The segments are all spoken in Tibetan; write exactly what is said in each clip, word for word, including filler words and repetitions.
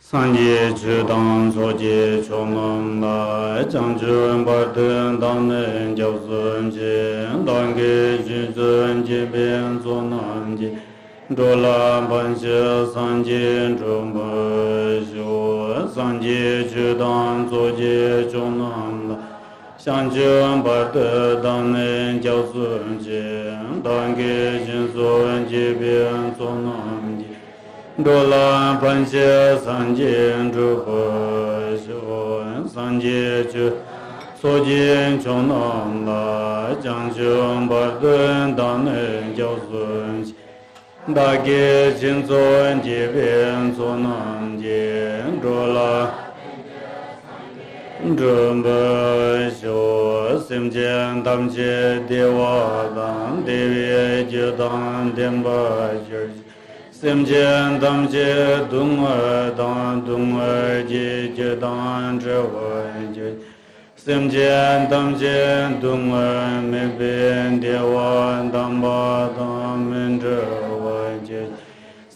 སངས་རྒྱས་ཆོས་དང་ཚོགས་ཀྱི་མཆོག་རྣམས་ལ། བྱང་ཆུབ་བར་དུ་བདག་ནི་སྐྱབས་སུ་མཆི། བདག་གིས་སྦྱིན་སོགས་བགྱིས་པའི་ཚོགས་རྣམས་ཀྱིས། འགྲོ་ལ་ཕན་ཕྱིར་སངས་རྒྱས་འགྲུབ་པར་ཤོག། སངས་རྒྱས་ཆོས་དང་ཚོགས་ཀྱི་མཆོག་རྣམས་ལ། བྱང་ཆུབ་བར་དུ་བདག་ནི་སྐྱབས་སུ་མཆི། བདག་གིས་སྦྱིན་སོགས་བགྱིས་པའི་ཚོགས་རྣམས་ཀྱིས། འགྲོ་ལ་ཕན་ཕྱིར་སངས་རྒྱས་འགྲུབ་པར་ཤོག། སངས་རྒྱས་ཆོས་ཚོགས་ཀྱི་མཆོག་རྣམས་ལ། བྱང་ཆུབ་བར་དུ་བདག་ནི་སྐྱབས་སུ་མཆི། བདག་གིས་སྦྱིན་སོགས་བགྱིས་པའི་ཚོགས་རྣམས་ཀྱིས། འགྲོ་ལ་འགྲུབ་པར་ཤོག། སེམས་ཅན་ཐམས་ཅད་བདེ་བ་དང་བདེ་བའི་རྒྱུ་དང་ལྡན་པར་གྱུར་ཅིག། སེམས་ཅན་ཐམས་ཅད་སྡུག་བསྔལ་དང་སྡུག་བསྔལ་གྱི་རྒྱུ་དང་བྲལ་བར་གྱུར་ཅིག། སེམས་ཅན་ཐམས་ཅད་སྡུག་བསྔལ་མེད་པའི་བདེ་བ་དམ་པ་དང་མི་འབྲལ་བར་གྱུར་ཅིག།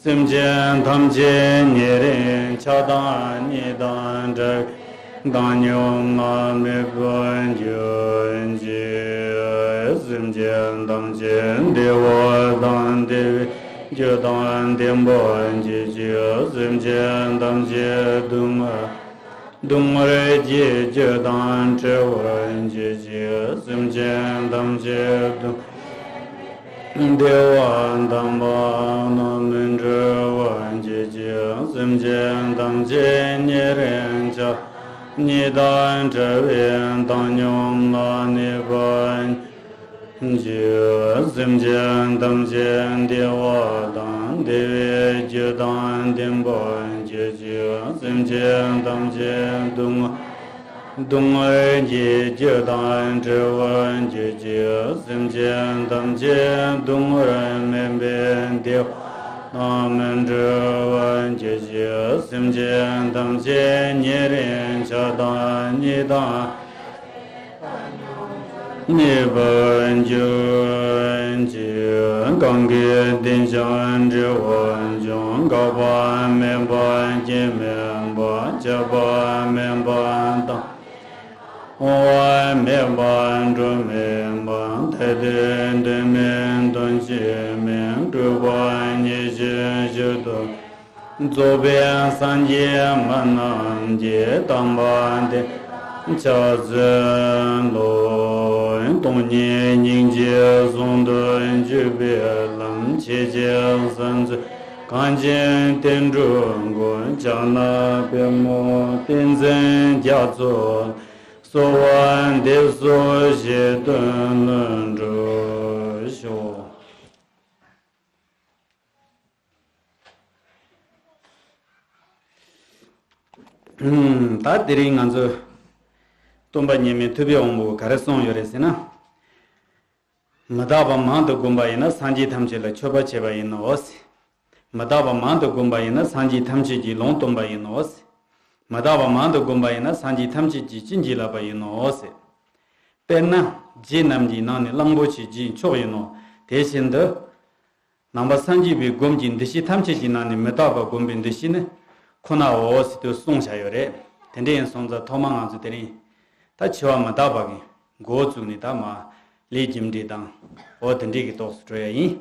སེམས་ཅན་ཐམས་ཅད་ཉེ་རིང་ཆགས་སྡང་གཉིས་དང་བྲལ་བའི་བཏང་སྙོམས་ལ་དམིགས་པར་གྱུར་ཅིག། སེམས་ཅན་ཐམས་ཅད་བདེ་བ་དང་བདེ་བའི་རྒྱུ་དང་ལྡན་པར་གྱུར་ཅིག། སེམས་ཅན་ཐམས་ཅད་སྡུག་བསྔལ་སྡུག་བསྔལ་གྱི་རྒྱུ་དང་བྲལ་བར་གྱུར་ཅིག། སེམས་ཅན་ཐམས་ཅད་སྡུག་བདེ་བ་དམ་པ་དང་མི་འབྲལ་བར་གྱུར་ཅིག། སེམས་ཅན་ཐམས་ཅད་ཉེ་རིང་ཆགས་སྡང་གཉིས་དང་བྲལ་བའི་བཏང་སྙོམས་ལ་དམིགས་པར་གྱུར་ཅིག། སེམས་ཅན་ཐམས་ཅད་བདེ་བ་དང་བདེ་བའི་རྒྱུ་དང་ལྡན་པར་གྱུར་ཅིག། སེམས་ཅན་ཐམས་ཅད་སྡུག་བསྔལ་སྡུག་བསྔལ་གྱི་རྒྱུ་དང་བྲལ་བར་གྱུར་ཅིག། སེམས་ཅན་ཐམས་ཅད་སྡུག་བསྔལ་མེད་པའི་བདེ་བ་དང་མི་འབྲལ་བར་གྱུར་ཅིག། སེམས་ཅན་ཐམས་ཅད་ཉེ་རིང་ཆགས་སྡང་གཉིས་དང་དམིགས་པར་གྱུར་ཅིག། གང་གིས་བསྟེན་ཀྱང་འབྲས་བུ་འབྱུང་། འགག་པ་མེད་པ་སྐྱེ་མེད་པ། ཆགས་པ་མེད་པ་དང་། འོང་བ་མེད་པ་འགྲོ་མེད་པ། ཐ་དད་དོན་མེད་དོན་གཅིག་མིན། སྤྲོས་པ་ཉེར་ཞི་ཞི་དུ། རྫོགས་པའི་སངས་རྒྱས་མ་རྣམས་ཀྱིས། དམ་པ་དེ་ཕྱག་འཚལ་ལོ། སྟོང་ཉིད་སྙིང་རྗེ་ཟུང་དུ་འཇུག་པའི་ལམ། ཆེས་ཆེར་གསང་མཛོད་གངས་ཅན་བསྟན་འགྲོའི་མགོན། ཕྱག་ན་པདྨོ་ཏིང་འཛིན་རྒྱ་མཚོ། གསོལ་བ་འདེབས་སོ་བཞེད་དོན་ལྷུན་གྲུབ་ཤོག། ད་དེ་རིང་ང་ཚོས་སྟོན་པ་མཉམ་མེད་ཐུབ་པའི་དབང་པོས་ག་རེ་གསུངས་ཡོད་རེད་ཟེར་ན། མི་རྟག་པ་མང་དུ་བསྒོམས་པ་ཡིན་ན། སངས་རྒྱས་ཐམས་ཅད་ལ་མཆོད་པ་བྱས་པ་ཡིན་ནོ། མི་རྟག་པ་མང་དུ་བསྒོམས་པ་ཡིན་ན། སངས་རྒྱས་ཐམས་ཅད་ཀྱིས་ལུང་སྟོན་པ་ཡིན་ནོ། མི་རྟག་པ་མང་དུ་བསྒོམས་པ་ཡིན་ན། སངས་རྒྱས་ཐམས་ཅད་ཀྱིས་བྱིན་གྱིས་བརླབས་པ་ཡིན་ནོ། དཔེར་ན། རྗེ་རྣམས་ཀྱི་ནང་ནས་གླང་པོ་ཆེའི་རྗེས་མཆོག་ཡིན་ནོ། དེ་བཞིན་དུ། ནང་པ་སངས་རྒྱས་པའི་སྒོམ་གྱི་འདུ་ཤེས་ཐམས་ཅད་ཀྱི་ནང་ནས་མི་རྟག་པ་སྒོམ་པའི་འདུ་ཤེས་ནི་ཁོ་ནའོ་ཟེར་དུ་གསུངས་བཞག་ཡོད་རེད། དེ་འདྲ་ཡིན་སོང་ཙང་ཐོག་མར་ང་ཚོ་དེ་རིང་ད་འཆི་བ་མི་རྟག་པ་གི་འགོ་བཙུགས་ནས། ད་མར་ལས་རྒྱུ་འབྲས་དང་འོ་དེ་འདྲས་ཀྱི་ཐོག་སུ་འགྲོ་ཡ་ཡིན།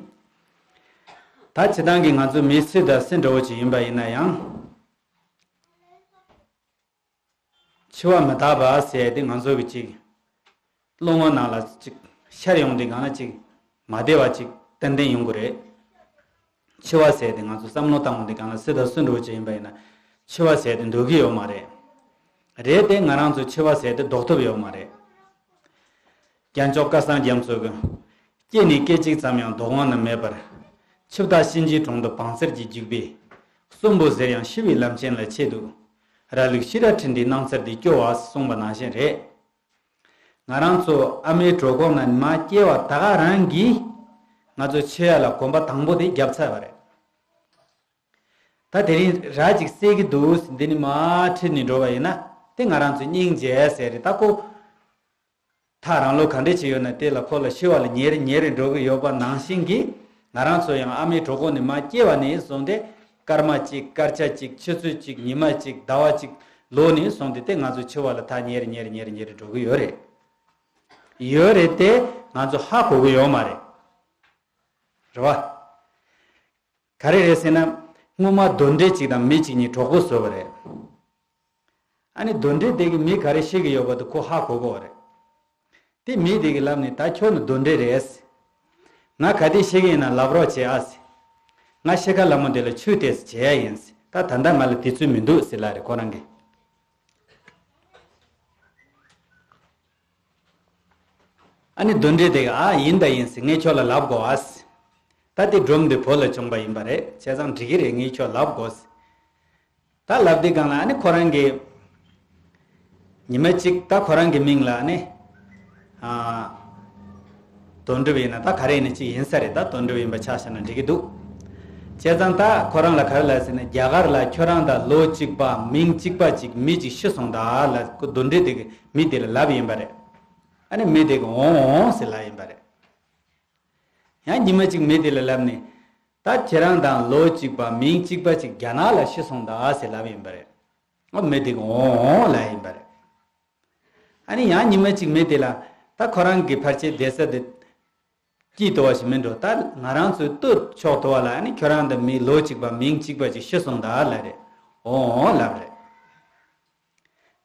ད་སྤྱིར་བཏང་གི་ང་ཚོ་མི་སུ་དང་སུ་འདྲ་བོ་ཅིག་ཡིན་པ་ཡིན་ན་ཡང་། འཆི་བ་མི་རྟག་པ་ཟེར་ཏེ་ང་ཚོ་གི་ཅིག་བློ་ངོ་ནང་ལ་ཅིག་ཤར་ཡོང་དུས་སྒང་ལ་ཅིག་མ་བདེ་བ་ཅིག་ཏན་ཏན་ཡོང་གི་རེད། འཆི་བ་ཟེར་ཏེ་ང་ཚོ་བསམ་བློ་བཏང་ཡོང་དུས་སྒང་ལ་སུ་དང་སུ་འདྲ་བོ་ཅིག་ཡིན་པ་ཡིན་ན། འཆི་བ་ཟེར་ཏེ་འདོད་ཀྱི་ཡོད་མ་རེད། རེད་དེ་ང་རང་ཚོ་འཆི་བ་ཟེར་ཏེ་ལྡོག་ཐུབ་ཡོད་མ་རེད། རྒྱལ་མཆོག་བསྐལ་བཟང་རྒྱ་མཚོ་གིས། སྐྱེས་ནས་སྐད་ཅིག་ཙམ་ཡང་ལྡོག་དབང་ནི་མེད་པར། འཆི་བདག་གཤིན་རྗེའི་དྲུང་དུ་བང་གསེར་གྱི་རྒྱུག་པས། གསོན་པོ་ཟེར་ཡང་ཤི་བའི་ལམ་ཆེན་ལ་ཆེད་དུ། ར་ལུག་ཤི་ར་ཁྲི་འདིའི་སྣང་ཚར་འདི་སྐྱོ་བ་གསུངས་པ་ནང་བཞིན་རེད། ང་རང་ཚོ་ཨ་མའི་གྲོད་ཁོག་ནས་མར་སྐྱེ་བ་ད་ག་རང་གིས་ང་ཚོ་འཆི་ཡ་ལ་གོམ་པ་དང་པོ་དེ་བརྒྱབ་ཚར་བ་རེད། ད་དེ་རིང་ར་ཅིག་བསད་ཀྱི་འདུག་འདི་ནས་མར་ཁྲིད་ནས་འགྲོ་བ་ཡིན་ན་དེ་ང་རང་ཚོའི་སྙིང་རྗེ་ཟེར་རེད། ད་ཁོ་ཐག་རིང་ལོ་ག་འདྲས་ཅིག་ཡོད་ན་དེ་ལ་ཁོ་ལ་ཤི་བ་ལ་ཉེ་རེ་ཉེ་རེ་འགྲོ་གི་ཡོད་པ་ནང་བཞིན་གྱིས། ང་རང་ཚོ་ཡང་ཨ་མའི་གྲོད་ཁོག་ནས་མར་སྐྱེ་བ་ནས་བཟུང་སྟེ་ སྐར་མ་གཅིག་སྐར་ཆ་གཅིག་ཆུ་ཚོད་གཅིག་ཉི་མ་གཅིག་ཟླ་བ་གཅིག་ལོ་ནས་བཟུང་སྟེ་དེ་ང་ཚོ་འཆི་བ་ལ་ཐག་ཉེ་རེ་ཉེ་རེ་ཉེ་རེ་ཉེ་རེ་འགྲོ་གི་ཡོད་རེད། ཡོད་རེད་དེ་ང་ཚོ་ཧ་གོ་གི་ཡོད་མ་རེད། རེད་བ། ག་རེ་རེད་ཟེར་ན། སྔོན་མ་གདོན་འདྲེ་གཅིག་དང་མི་གཅིག་གཉིས་གྲོགས་པོ་བཟོས་པ་རེད། ཨ་ནི་གདོན་འདྲེ་དེ་གིས་མི་ག་རེ་བཤད་ཀྱི་ཡོད་པ་དེ་ཁོ་ཧ་གོ་གོ་རེད། དེ་མི་དེ་གིས་ལབ་ནས་ད་ཁྱོད་ནི་གདོན་འདྲེ་རེད། ང་ག་དེ་བཤད་ཀྱི་ཡིན་ན་ལབ་རོགས་བྱེད་ཨ་ཟེར། ང་ཤི་ཁ་ལ་མོ་དེ་ལ་ཆུ་དེ་བྱེད་ཡ་ཡིན་ཟེར། ད་ད་ལྟ་ང་ལ་དེ་ཚོད་མི་འདུག་ཟེར་ལབ་རེད་ཁོ་རང་གིས། ཨ་ནི་གདོན་འདྲེ་དེ་གིས་ཨ་ཡིན་ད་ཡིན་ཟེར། ངས་ཁྱོད་ལ་ལབ་དགོས་ཨ་ཟེར། ད་དེ་སྒྲོམ་དེ་བོད་ལ་བྱུང་པ་ཡིན་པ་རེད། བྱས་ཙང་འགྲིག་གི་རེད། ངས་ཁྱོད་ལབ་དགོས་ཟེར། ད་ལབ་དུས་སྒང་ལ་ཨ་ནི་ཁོ་རང་གིས་ཉི་མ་གཅིག་ད་ཁོ་རང་གི་མིང་ལ་ཨ་ནི་ཨ་དོན་གྲུབ་ཡིན་ན་ད་ག་རེ་ཡིན་ན་གཅིག་ཡིན་ས་རེད། ད་དོན་གྲུབ་ཡིན་པ་ཆ་བཞག་ན་འགྲིག་གི་འདུག་བྱས་ཙང་ད་ཁོ་རང་ལ་ག་རེ་ལབ་ཟེར་ན། རྒྱ་གར་ལ་ཁྱོད་རང་དང་ལོ་གཅིག་པ་མིང་གཅིག་པ་གཅིག་མི་གཅིག་ཤི་སོང་ད་ལབ། ཁོ་གདོན་འདྲེ་དེ་གིས་མི་དེ་ལ་ལབ་ཡིན་པ་རེད། ཨ་ནི་མི་དེ་གིས་འོང་འོང་ཟེར་ལབ་ཡིན་པ་རེད། ཡང་ཉི་མ་གཅིག་མི་དེ་ལ་ལབ་ནས། ད་ཁྱེད་རང་དང་ལོ་གཅིག་པ་མིང་གཅིག་པ་གཅིག་རྒྱ་ནག་ལ་ཤི་སོང་ད་ཟེར་ལབ་ཡིན་པ་རེད། ཨོ་མི་དེ་གིས་འོང་འོང་ལབ་ཡིན་པ་རེད། ཨ་ནི་ཡང་ཉི་མ་གཅིག་མི་དེ་ལ། ད་ཁོ་རང་གི་ཕལ་ཆེར་བསྡད་ས་དེ་སྐྱིད་དོ་བ་ཞིག་མིན་འགྲོ། ད་ང་རང་ཚོའི་སྟོད་ཕྱོགས་དོ་བ་ལ་ཨ་ནི་ཁྱོད་རང་དང་མི་ལོ་གཅིག་པ་མིང་གཅིག་པ་ཅིག་ཤི་སོང་ད་ལབ་རེད། འོང་འོང་ལབ་རེད།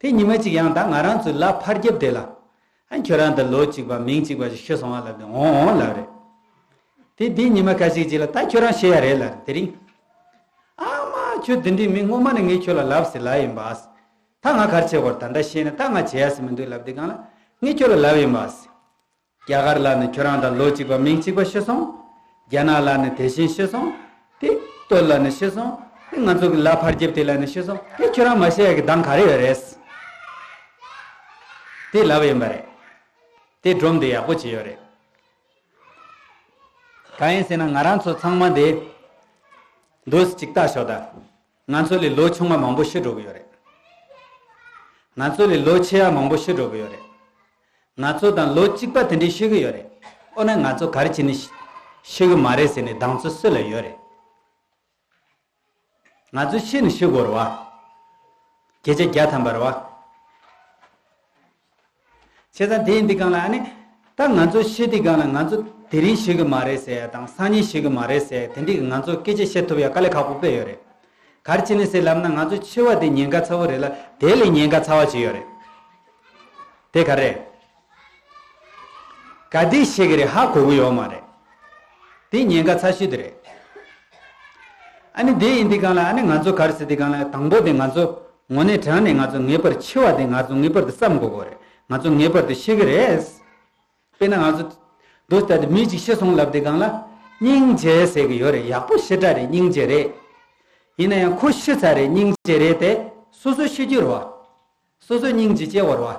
དེ་ཉི་མ་གཅིག་ཡང་ད་ང་རང་ཚོའི་ལ་ཕར་རྒྱབ་དེ་ལ། ཨ་ཁྱོད་རང་དང་ལོ་གཅིག་པ་མིང་གཅིག་པ་ཞིག་ཤི་སོང་བ་ལབ་དེ་འོང་འོང་ལབ་རེད། དེ་དེ་ཉི་མ་ཁ་ཅིག་ཅིག་ལ་ད་ཁྱོད་རང་ཤི་ཡ་རེད་ལབ་རེད་དེ་རིང་། ཨ་མ་ཁྱོད་དེ་འདྲའི་མི་སྔོན་མ་ནས་ངས་ཁྱོད་ལ་ལབ་ཟེར་ལབ་ཡིན་པ། ད་ང་ག་རེ་བྱེད་དགོས་རེད། ད་ལྟ་ཤི་ན་ད་ང་བྱེད་ཡ་ཟེར་མི་འདུག་ལབ་དེ་སྒང་ལ་ངས་ཁྱོད་ལ་ལབ་ཡིན་པ། རྒྱ་གར་ལ་ནི་ཁྱོད་རང་དང་ལོ་གཅིག་པ་མིང་གཅིག་པ་ཤི་སོང་། རྒྱ་ནག་ལ་ནི་དེ་བཞིན་ཤི་སོང་། དེ་སྟོད་ལ་ནི་ཤི་སོང་། དེ་ང་ཚོ་གི་ལ་ཕར་རྒྱབ་དེ་ལ་ནི་ཤི་སོང་། དེ་ཁྱོད་རང་མ་ཤི་ཡ་གི་གདེང་ག་རེ་ཡོད་རེད། དེ་ལབ་ཡིན་པ་རེད། དེ་སྒྲོམ་དེ་ཡག་པོ་བྱས་ཡོད་རེད། གང་ཡིན་ཟེར་ན་ང་རང་ཚོ་ཚང་མ་དེ་འདུག་སེ་ཅིག་ལྟ་ཤོག་ད། ང་ཚོ་ལས་ལོ་ཆུང་བ་མང་པོ་ཤི་འགྲོ་གི་ཡོད་རེད། ང་ཚོ་ལས་ལོ་ཆེ་བ་མང་པོ་ཤི་འགྲོ་གི་ཡོད་རེད། ང་ཚོ་དང་ལོ་གཅིག་པ་དེ་འདྲའི་ཤི་གི་ཡོད་རེད། འོ་ན་ང་ཚོ་ག་རེ་བྱས་ནས་ཤི་ཤི་གི་མ་རེད་ཟེར་ནས་གདེང་ཚོད་སུ་ལ་ཡོད་རེད། ང་ཚོ་ཤི་ནས་ཤི་དགོས་རེད་བ། བརྒྱ་ཆ་བརྒྱ་ཐམ་པ་རེད་བ། བྱས་ཙང་དེ་ཡིན་དུས་སྒང་ལ་ཨ་ནི། ད་ང་ཚོ་ཤི་དུས་སྒང་ལ་ང་ཚོ་དེ་རིང་ཤི་གི་མ་རེད་ཟེར་ཡ་དང་སང་ཉིན་ཤི་གི་མ་རེད་ཟེར་ཡ་དེ་འདྲའི་ང་ཚོ་སྐད་ཆ་བཤད་ཐུབ་ཡ་དཀའ་ལས་ཁག་པོ་དཔེ་ཡོད་རེད། ག་རེ་བྱས་ནས་ཟེར་ལབ་ན་ང་ཚོ་འཆི་བ་དེ་ཉེན་ཁ་ཚ་བོ་རེད་ལ་དེ་ལས་ཉེན་ཁ་ཚ་བ་ཅིག་ཡོད་རེད། དེ་ག་རེ། ག་དུས་ཤི་གི་རེད་ཧ་གོ་གི་ཡོད་མ་རེད། དེ་ཉེན་ཁ་ཚ་ཤོས་དེ་རེད། ཨ་ནི་དེ་ཡིན་དུས་སྒང་ལ་ཨ་ནི་ང་ཚོ་ག་རེ་ཟེར་དུས་སྒང་ལ་དང་པོ་དེ་ང་ཚོ་དངོས་གནས་དྲང་གནས་ང་ཚོ་ངེས་པར་འཆི་བ་དེ་ང་ཚོ་ངེས་པར་དུ་བསམ་དགོས་གོ་རེད། ང་ཚོ་ངེས་པར་དུ་ཤི་གི་རེད། དཔེར་ན་ང་ཚོ་འདུག་ལྟ་དེ་མི་གཅིག་ཤི་སོང་ལབ་དུས་སྒང་ལ་སྙིང་རྗེ་ཟེར་གི་ཡོད་རེད། ཡག་པོ་ཞེ་དྲག་རེད། སྙིང་རྗེ་རེད། ཡིན་ན་ཡང་ཁོ་ཤི་ཚར་རེད་སྙིང་རྗེ་རེད་དེ་སོ་སོ་ཤི་རྒྱུ་རེད་བ། སོ་སོ་སྙིང་རྗེ་སྐྱེ་བ་རེད་བ།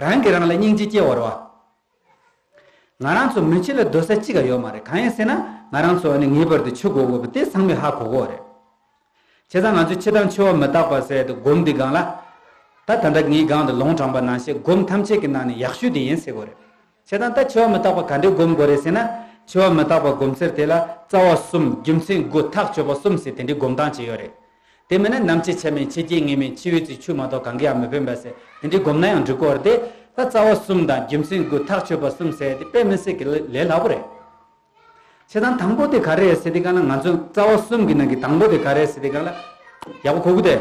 རང་གིས་རང་ལ་སྙིང་རྗེ་སྐྱེ་བ་རེད་བ། ང་རང་ཚོ་མི་འཆི་ལ་སྡོད་ས་གཅིག་ཀ་ཡོད་མ་རེད། གང་ཡིན་ཟེར་ན་ང་རང་ཚོ་ཨ་ནི་ངེས་པར་དུ་འཆི་དགོས་དགོས་པ་དེ་ཚང་མས་ཧ་གོ་གོ་རེད། བྱས་ཙང་ང་ཚོས་འཆི་བདག་འཆི་བ་མི་རྟག་པ་ཟེར་དུས་སྒོམ་དུས་སྒང་ལ། ད་ད་ལྟ་ངས་སྒང་དུ་ལུང་དྲངས་པ་ནང་བཞིན་སྒོམ་ཐམས་ཅད་ཀྱི་ནང་ནས་ཡག་ཤོས་དེ་ཡིན་ཟེར་གོ་རེད། བྱས་ཙང་ད་འཆི་བ་མི་རྟག་པ་ག་འདྲའི་སྒོམ་དགོས་རེད་ཟེར་ན། འཆི་བ་མི་རྟག་པ་སྒོམ་ཚུལ་དེ་ལ་རྩ་བ་གསུམ་རྒྱུ་མཚན་དགུ་ཐག་ཆོད་པ་གསུམ་ཟེར་དེ་འདྲའི་སྒོམ་སྟངས་ཅིག་ཡོད་རེད། དེ་མིན་ན་ནམ་འཆི་ཆ་མེད་འཆི་རྐྱེན་ངེས་མེད་འཆི་བའི་ཚེ་ཆོས་མ་གཏོགས་གང་གིས་ཡང་མི་ཕན་པ་ཟེར་དེ་འདྲའི་སྒོམ་ན་ཡང་འགྲིག་གོ་རེད་དེ། ད་རྩ་བ་གསུམ་དང་རྒྱུ་མཚན་དགུ་ཐག་ཆོད་པ་གསུམ་ཟེར་དེ་དཔེ་མི་སྲིད་ཀྱི་ལས་སླ་པོ་རེད། བྱས་ཙང་དང་པོ་དེ་ག་རེ་རེད་ཟེར་དུས་སྒང་ལ་ང་ཚོ་རྩ་བ་གསུམ་གྱི་ནང་གི་དང་པོ་དེ་ག་རེ་རེད་ཟེར་དུས་སྒང་ལ། ཡག་པོ་གོ་གི་དེ།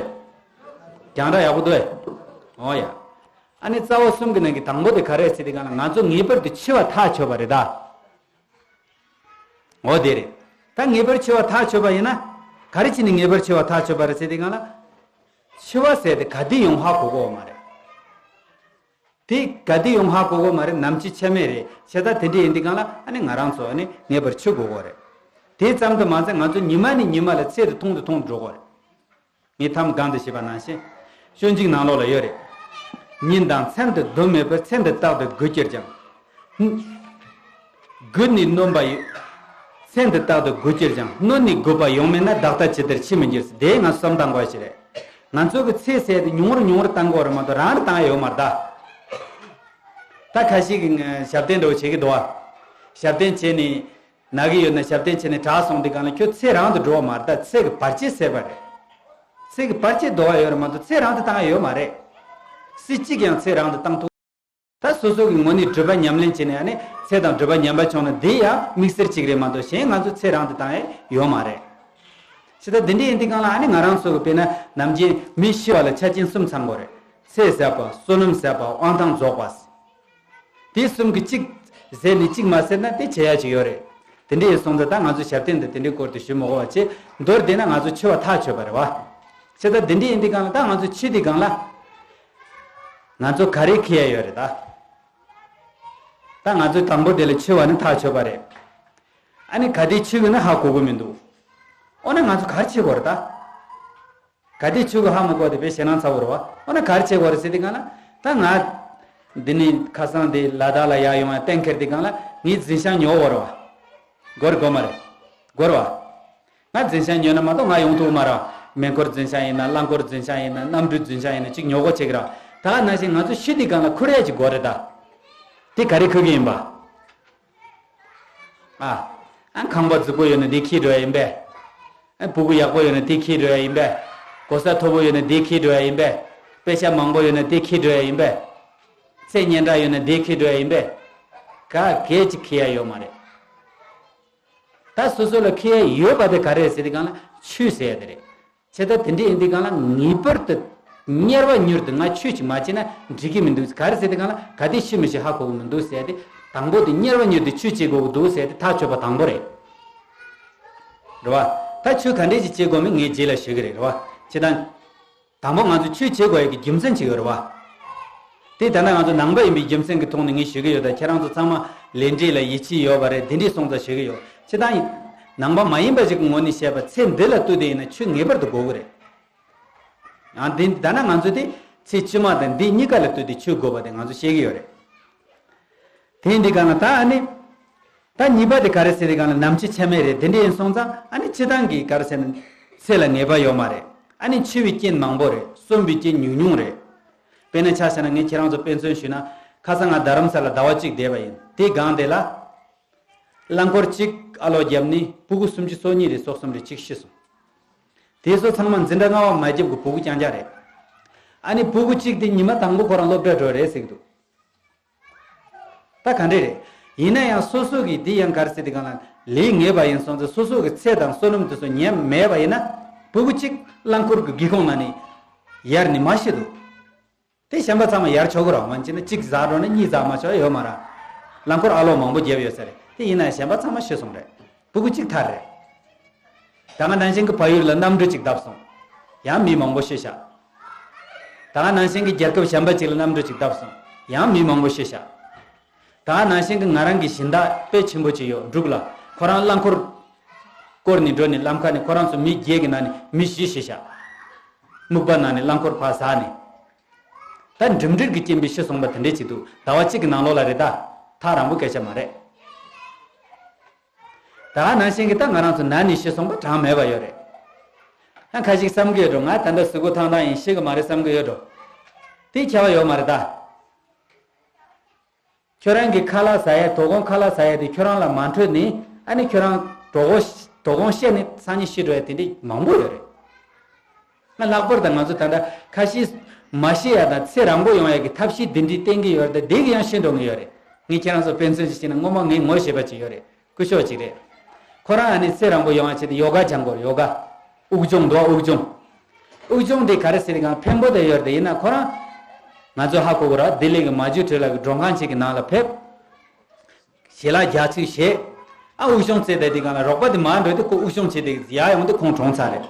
རྒྱང་བསྒྲགས་ཡག་པོ་འདུག་ཨེ། ཨོ་ཡ། ཨ་ནི་རྩ་བ་གསུམ་གྱི་ནང་གི་དང་པོ་དེ་ག་རེ་རེད་ཟེར་དུས་སྒང་ལ་ང་ཚོ་ངེས་པར་དུ་འཆི་བ་ཐག་ཆོད་པ་རེད་ད། འོ་དེ་རེད། ད་ངེས་པར་འཆི་བ་ཐག་ཆོད་པ་ཡིན་ན། ག་རེ་བྱས་ནས་ངེས་པར་འཆི་བ་ཐག་ཆོད་པ་རེད་ཟེར་དུས་སྒང་ལ། འཆི་བ་ཟེར་དེ་ག་དུས་ཡོང་ཧ་གོ་གོ་མ་རེད། དེ་ག་དུས་ཡོང་ཧ་གོ་གོ་མ་རེད། ནམ་འཆི་ཆ་མེད་རེད། བྱས་ཙང་དེ་འདྲ་ཡིན་དུས་སྒང་ལ་ཨ་ནི་ང་རང་ཚོ་ཨ་ནི་ངེས་པར་འཆི་དགོས་གོ་རེད། དེ་ཙམ་དུ་མ་ཟད་ང་ཚོ་ཉི་མ་ནས་ཉི་མ་ལ་ཚད་དུ་ཐུང་དུ་ཐུང་དུ་འགྲོ་གོ་རེད། ངས་ཐམ་གང་དུ་བཤད་པ་ནང་བཞིན། སྤྱོད་འཇུག་ནང་ལོགས་ལ་ཡོད་རེད། ཉིན་དང་མཚན་དུ་དུ་མེད་པར་མཚན་དུ་རྟག་ཏུ་དགུ་གྱུར་ཀྱང་། དགུ་ནི་གནོན་པ་ཡི། མཚན་དུ་རྟག་ཏུ་དགུ་གྱུར་ཀྱང་། གནོན་ནི་དགུ་པ་ཡོང་མེད་ན། བདག་ལྟ་ཇི་ལྟར་འཆི་མི་འགྱུར་ཟེར། དེ་ང་བསམ་བཏང་དགོས་ཞིག་རེད། ང་ཚོ་གི་ཚེ་ཟེར་དེ་ཉུང་རུ་ཉུང་རུ་བཏང་དགོས་རེད་མ་གཏོགས་རང་རེ་བཏང་ཡ་ཡོད་མ་རེད་ད། ད་ཁ་ཤས་ཀྱིས་ཞབས་བརྟན་འདྲ་བོ་བྱེད་ཀྱི་འདུག་ཨ། ཞབས་བརྟན་བྱས་ནས། ན་གི་ཡོད་ན་ཞབས་བརྟན་བྱས་ནས་དྲག་སོང་དུས་སྒང་ལ་ཁྱོད་ཚེ་རང་དུ་འགྲོ་བ་མ་རེད། ད་ཚེ་གི་བར་ཆད་སེལ་བ་རེད། ཚེ་གི་བར་ཆད་ཟློག་པ་ཡོད་རེད་མ་གཏོགས་ཚེ་རང་དུ་བཏང་ཡ་ཡོད་མ་རེད། སྲིད་གཅིག་ཀྱང་ཚེ་རང་དུ་བཏང་ཐུབ། ད་སོ་སོ་གི་ངོས་ནས་སྒྲུབ་པ་ཉམས་ལེན་བྱས་ནས་ཨ་ནི་ཚེ་དང་སྒྲུབ་པ་ཉམས་པ་བྱུང་ན་དེ་ཡང་དམིགས་བསལ་གཅིག་རེད་མ་གཏོགས་གཞན་ང་ཚོ་ཚེ་རང་དུ་བཏང་ཡ་ཡོད་མ་རེད། ཅི་ད་དེ་འདྲ་ཡིན་དུས་སྒང་ལ་ཨ་ནི་ང་རང་ཚོ་གི་དཔེར་ན་ནམ་རྒྱུན་མི་ཤི་བ་ལ་ཆ་རྐྱེན་གསུམ་ཚང་དགོས་རེད། ཚེ་ཟད་པ། བསོད་ནམས་ཟད་པ། དབང་ཐང་རྫོགས་པ། དེ་གསུམ་གྱི་གཅིག་ཟད་ནས་གཅིག་མ་ཟད་ན་དེ་བྱེད་ཡ་ཅིག་ཡོད་རེད། དེ་འདྲ་ཡིན་སོང་ཙང་ད་ང་ཚོ་ཞབས་བརྟན་དུ་དེ་འདྲའི་སྐོར་དུ་ཞུ་མི་དགོས་པ་བྱས། མདོར་བསྡུས་ན་ང་ཚོ་འཆི་བ་ཐག་ཆོད་པ་རེད་བ། བྱས་ད་དེ་འདྲ་ཡིན་དུས་སྒང་ལ་ད་ང་ཚོ་འཆི་དུས་སྒང་ལ་ང་ཚོ་ག་རེ་འཁྱེར་ཡ་ཡོད་རེད་ད། ད་ང་ཚོ་དང་པོ་དེ་ལ་འཆི་བ་ནི་ཐག་ཆོད་པ་རེད། ཨ་ནི་ག་དུས་འཆི་གི་ན་ཧ་གོ་གི་མི་འདུག་འོ་ན་ང་ཚོ་ག་རེ་བྱེད་དགོས་རེད་ད། ག་དུས་འཆི་གི་ཧ་མ་གོ་དེ་དཔེ་ཞེད་སྣང་ཚ་བོ་རེད་བ། འོ་ན་ག་རེ་བྱེད་དགོས་རེད་ཟེར་དུས་སྒང་ལ། ད་ང་འདི་ནས་ཁ་སང་དེ་ལ་དྭགས་ལ་ཡར་ཡོང་བ་གཏན་འཁེལ་དུས་སྒང་ལ་ངའི་འཛིན་བྱང་ཉོ་དགོས་རེད་བ། དགོས་རེད་དགོས་མ་རེད། དགོས་རེད་བ། ང་འཛིན་བྱང་ཉོས་ན་མ་གཏོགས་ང་ཡོང་ཐུབ་མ་རེད། མེ་འཁོར་འཛིན་བྱང་ཡིན་ན། རླངས་འཁོར་འཛིན་བྱང་ཡིན་ན། གནམ་གྲུ་འཛིན་བྱང་ཡིན་ན་གཅིག་ཉོ་དགོས་བྱེད་ཀྱི་རེད། ད་ག་ནང་བཞིན་ང་ཚོ་ཤི་དུས་སྒང་ལ་འཁུར་ཡ་ཅིག་དགོས་རེད་ད། དེ་ག་རེ་འཁུར་གི་ཡིན་པ། ཨ། ཨ། ཁང་པ་རྫིག་པོ་ཡོད་ན་དེ་འཁྱེར་འགྲོ་ཡ་ཡིན་པས། ཨ། སྤུ་གུ་ཡག་པོ་ཡོད་ན་དེ་འཁྱེར་འགྲོ་ཡ་ཡིན་པས། གོ་ས་མཐོ་པོ་ཡོད་ན་དེ་འཁྱེར་འགྲོ་ཡ་ཡིན་པས། པེ་ཤ་མང་པོ་ཡོད་ན་དེ་འཁྱེར་འགྲོ་ཡ་ཡིན་པས། ཚེ་སྙན་གྲགས་ཡོད་ན་དེ་འཁྱེར་འགྲོ་ཡ་ཡིན་པས། ག་གེ་ཅིག་འཁྱེར་ཡ་ཡོད་མ་རེད། ད་སོ་སོ་ལ་འཁྱེར་ཡ་ཡོད་པ་དེ་ག་རེ་རེད་ཟེར་དུས་སྒང་ལ་ཆོས་ཟེར་ཡ་དེ་རེད། བྱས་ཙང་དེ་འདྲ་ཡིན་དུས་སྒང་ལ་ངེས་པར་དུ་མྱུར་བ་མྱུར་དུ་ང་ཆོས་ཅིག་མ་བྱས་ན་འགྲིག་གི་མི་འདུག་ག་རེ་ཟེར་དུས་སྒང་ལ་ག་དུས་ཤི་མི་ཤི་ཧ་གོ་གི་མི་འདུག་ཟེར་ཏེ། དང་པོ་དེ་མྱུར་བ་མྱུར་དུ་ཆོས་བྱེད་དགོས་ཀྱི་འདུག་ཟེར་ཏེ་ཐག་ཆོད་པ་དང་པོ་རེད། རེད་བ། ད་ཆོས་ག་འདྲས་ཅིག་བྱེད་དགོས་མིན་ངས་རྗེས་ལ་ཞུ་གི་རེད། རེད་བ། བྱས་ཙང་། དང་པོ་ང་ཚོ་ཆོས་བྱེད་དགོས་ཡ་གི་རྒྱུ་མཚན་ཅིག་ཡོད་རེད་བ། དེ་ད་ལྟ་ང་ཚོ་ནང་པ་ཡིན་པའི་རྒྱུ་མཚན་གྱི་ཐོག་ནས་ངས་ཞུ་གི་ཡོད། ད་ཁྱེད་རང་ཚོ་ཚང་མ་ལས་འབྲས་ལ་ཡིད་ཆེས་ཡོད་པ་རེད། དེ་འདྲས་སོང་ཙང་ཞུ་གི་ཡོད། སྤྱིར་བཏང་ཡིན། ནང་པ་མ་ཡིན་པ་ཞིག་གི་ངོས་ནས་བཤད་པ་ཚེ་འདི་ལ་ལྟོས་ཏེ་ཡིན་ན་ཆོས་ངེས་པར་དུ་དགོས་ཀྱི་རེད། ཡང་འདི་ད་ནང་ང་ཚོ་དེ་ཚེ་ཕྱི་མ་དང་འདི་གཉིས་ཀ་ལ་ལྟོས་ཏེ་ཆོས་དགོས་པ་དེ་ང་ཚོ་ཤེས་ཀྱི་ཡོད་རེད། དེ་ཡིན་དུས་སྒང་ལ་ད་ཨ་ནི། ད་གཉིས་པ་དེ་ག་རེ་ཟེར་དུས་སྒང་ལ་ནམ་འཆི་ཆ་མེད་རེད། དེ་འདྲ་ཡིན་སོང་ཙང་ཨ་ནི་སྤྱིར་བཏང་གི་ག་རེ་ཟེར་ན་ཚེ་ལ་ངེས་པ་ཡོད་མ་རེད། ཨ་ནི་འཆི་བའི་རྐྱེན་མང་པོ་རེད། གསོན་པའི་རྐྱེན་ཉུང་ཉུང་རེད། དཔེར་ན་ཆ་བཞག་ན་ངས་ཁྱེད་རང་ཚོ་དཔེ་མཚོན་ཞུས་ན། ཁ་སང་ང་རྡ་རམ་ས་ལ་ཟླ་བ་གཅིག་བསྡད་པ་ཡིན། དེའི་སྒང་དེ་ལ། རླངས་འཁོར་གཅིག་ཨ་ལོག་བརྒྱབ་ནས་སྤུ་གུ་སུམ་ཅུ་སོ་གཉིས་རེད། སོ་གསུམ་རེད། གཅིག་ཤི་སོང་། དེ་ཚོ་ཚང་མ་འཛིན་གྲྭ་ལྔ་པ་མ་བརྒྱབ་གི་སྤུ་གུ་རྐྱང་རྐྱང་རེད། ཨ་ནི་སྤུ་གུ་གཅིག་དེ་ཉི་མ་དང་པོ་ཁོ་རང་སློབ་གྲྭ་འགྲོ་རེད་ཟེར་གི་འདུག་ད་ག་འདྲས་རེད། ཡིན་ན་ཡང་སོ་སོ་གི་འདི་ཡང་ག་རེ་ཟེར་དུས་སྒང་ལ་ལས་ངེས་པ་ཡིན་སོང་ཙང་སོ་སོ་གི་ཚེ་དང་བསོད་ནམས་དེ་ཚོ་ཉམས་མེད་པ་ཡིན་ན། སྤུ་གུ་གཅིག་རླངས་འཁོར་གྱི་སྒེའུ་ཁུང་ནང་ནས་ཡར་ནས་མར་ཤི་འདུག་དེ་གཞན་པ་ཚང་མ་ཡར་ཆོག་གི་རེད། མ་བྱས་ན་གཅིག་ཟག་འགྲོ་ན་གཉིས་ཟག་མ་ཆོག་ཡོད་མ་རེད། རླངས་འཁོར་ཨ་ལོག་མང་པོ་བརྒྱབ་ཡོད་ས་རེད། དེ་ཡིན་ན་གཞན་པ་ཚང་མ་ཤི་སོང་རེད། སྤུ་གུ་གཅིག་ཐར་རེད། ད་ག་ནང་བཞིན་གྱི་ཕ་ཡུལ་ལ་གནམ་གྲུ་གཅིག་བརྡབས་སོང་། ཡང་མི་མང་པོ་ཤི་ཤག་ད་ག་ནང་བཞིན་གྱི་རྒྱལ་ཁབ་གཞན་པ་གཅིག་ལ་གནམ་གྲུ་གཅིག་བརྡབས་སོང་། ཡང་མི་མང་པོ་ཤི་ཤག་ད་ག་ནང་བཞིན་གྱི་ང་རང་གི་སྦྱིན་བདག་དཔེ་ཆེན་པོ་གཅིག་ཡོད། འབྲུག་ལ། ཁོ་རང་རླངས་འཁོར་བསྐོར་ནས་འགྲོ་ནས་ལམ་ཁ་ནས་ཁོ་རང་ཚོ་མི་བརྒྱད་ཀྱི་ནང་ནས་མི་བཞི་ཤི་ཤག་སྨུག་པ་ནང་ནས་རླངས་འཁོར་ཕར་ཟག་ནས། ད་འགྲིམ་འགྲུལ་གྱི་རྐྱེན་པས་ཤི་སོང་པ་དེ་འདྲས་ཅིག་འདུག་ཟླ་བ་གཅིག་གི་ནང་ལོགས་ལ་རེད་ད། ཐག་རིང་པོ་སྐད་ཆ་མ་རེད། ད་ག་ནང་བཞིན་གྱི་ད་ང་རང་ཚོ་ན་ནས་ཤི་སོང་པ་གྲངས་མེད་པ་ཡོད་རེད། ད་ཁ་ཅིག་བསམ་གྱི་ཡོད་འགྲོ། ང་ད་ལྟ་གཟུགས་པོ་ཐང་ཐང་ཡིན། ཤི་གི་མ་རེད་བསམ་གྱི་ཡོད་འགྲོ། དེ་ཁྱད་པར་ཡོད་མ་རེད་ད། ཁྱོད་རང་གི་ཁ་ལག་ཟ་ཡ། དོ་དགོང་ཁ་ལག་ཟ་ཡ་དེ་ཁྱོད་རང་ལ་མ་འཕྲོད་ནས། ཨ་ནི་ཁྱོད་རང་གྲོད་ཁོག་དོ་དགོང་བཤལ་ནས་སང་ཉིན་ཤི་འགྲོ་ཡ་དེ་འདྲ་མང་པོ་ཡོད་རེད། ང་ལྷག་པར་དུ་ང་ཚོ་ད་ལྟ་ཁ་ཤས་མ་ཤི་ཡ་དང་ཚེ་རིང་པོ་ཡོང་ཡ་གི་ཐབས་ཤེས་འདི་འདྲའི་བསྟེན་གྱི་ཡོད་རེད་དེ། དེ་གི་ཡང་ཤི་འགྲོ་མཁན་ཡོད་རེད། ངས་ཁྱེད་རང་ཚོ་དཔེ་མཚོན་ཞིག་བྱས་ན། སྔོན་མ་ངའི་ངོ་ཤེས་པ་ཅིག་ཡོད་རེད། སྐུ་ཞབས་ཅིག་རེད། ཁོ་རང་ཨ་ནི་ཚེ་རིང་པོ་ཡོང་བ་ཆེད་དུ་ཡོ་ག་སྦྱང་དགོས་རེད། ཡོ་ག་དབུགས་སྦྱོང་འདུག་དབུགས་སྦྱོང་། དབུགས་སྦྱོང་དེ་ག་རེ་ཟེར་གང་ཕན་པོ་དེ་ཡོད་རེད། ཡིན་ན་ཁོ་རང་ང་ཚོ་ཧ་གོ་གི་རེད། བདེ་ལེགས་ཀྱི་མ་བཅོས་བྲེལ་ལ་གི་མགྲོན་ཁང་ཅིག་གི་ནང་ལ་ཕེབས། ཞལ་ལག་རྒྱག་ཚུལ་བྱེད། ཨ་དབུགས་སྦྱོང་རྩེ་བསྡད་དེ་གང་ལ་རོགས་པ་དེ་མར་འགྲོ་དུས་ཁོ་དབུགས་སྦྱོང་བྱེད་དེ་ཡར་ཡོང་དུས་ཁོང་གྲོངས་ཚར་རེད།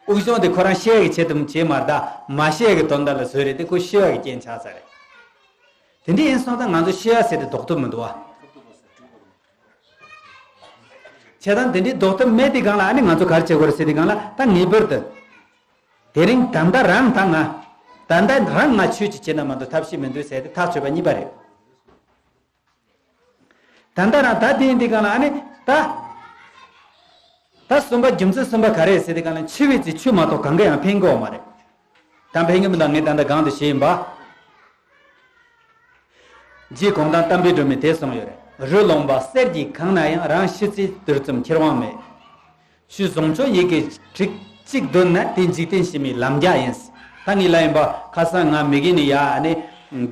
དབུགས་སྦྱོང་དེ་ཁོ་རང་ཤི་ཡ་གི་ཆེད་དུ་བྱེད་མ་རེད་ད། མ་ཤི་ཡ་གི་དོན་དག་ལ་བཟོས་རེད་དེ། ཁོ་ཤི་བ་གི་རྐྱེན་ཆགས་ཚར་རེད། དེ་འདྲ་ཡིན་སོང་ཙང་ང་ཚོ་ཤི་ཡ་ཟེར་དེ་ལྡོག་ཐབས་མི་འདུག་བ། བྱས་ཙང་དེ་འདྲའི་ལྡོག་ཐབས་མེད་དེ་གང་ལ་ཨ་ནི་ང་ཚོ་ག་རེ་བྱེད་དགོས་རེད་ཟེར་དེ་གང་ལ་ད་ངེས་པར་དུ། དེ་རིང་ད་ལྟ་རང་ད་ང་། ད་ལྟ་རང་ང་ཆོས་ཅིག་བྱེད་ན་མ་གཏོགས་ཐབས་ཤེས་མི་འདུག་ཟེར་དེ་ཐག་ཆོད་པ་གཉིས་པ་རེད། ད་ལྟ་རང་ད་དེ་ཡིན་དེ་གང་ལ་ཨ་ནི་ད། ད་གསུམ་པ་རྒྱུ་མཚན་གསུམ་པ་ག་རེ་ཟེར་དེ་གང་ལ་འཆི་བའི་ཚེ་ཆོས་མ་གཏོགས་གང་ག་ཡང་ཕན་གི་ཡོད་མ་རེད། ད་ཕན་གི་མི་འདུག་ངས་ད་ལྟ་གང་དུ་བཤད་ཡིན་པ། རྗེ་གུང་ཐང་བསྟན་པའི་སྒྲོན་མེས་དེ་གསུངས་ཡོད་རེད། རི་ལུང་པ་གསེར་གྱིས་གང་ན་ཡང་། རང་ཤི་ཚེ་དུས་གསུམ་ཁྱེར་དབང་མེད། ཆོས་བཟང་སྤྱོད་ཡི་གེ་ཁྲིག་གཅིག་འདོན་ན། དེ་འཇིག་རྟེན་ཕྱི་མའི་ལམ་རྒྱགས་ཡིན། ད་ངས་ལབ་ཡིན་པ། ཁ་སང་ང་མི་རྒན་ནས་ཡར་ཨ་ནི་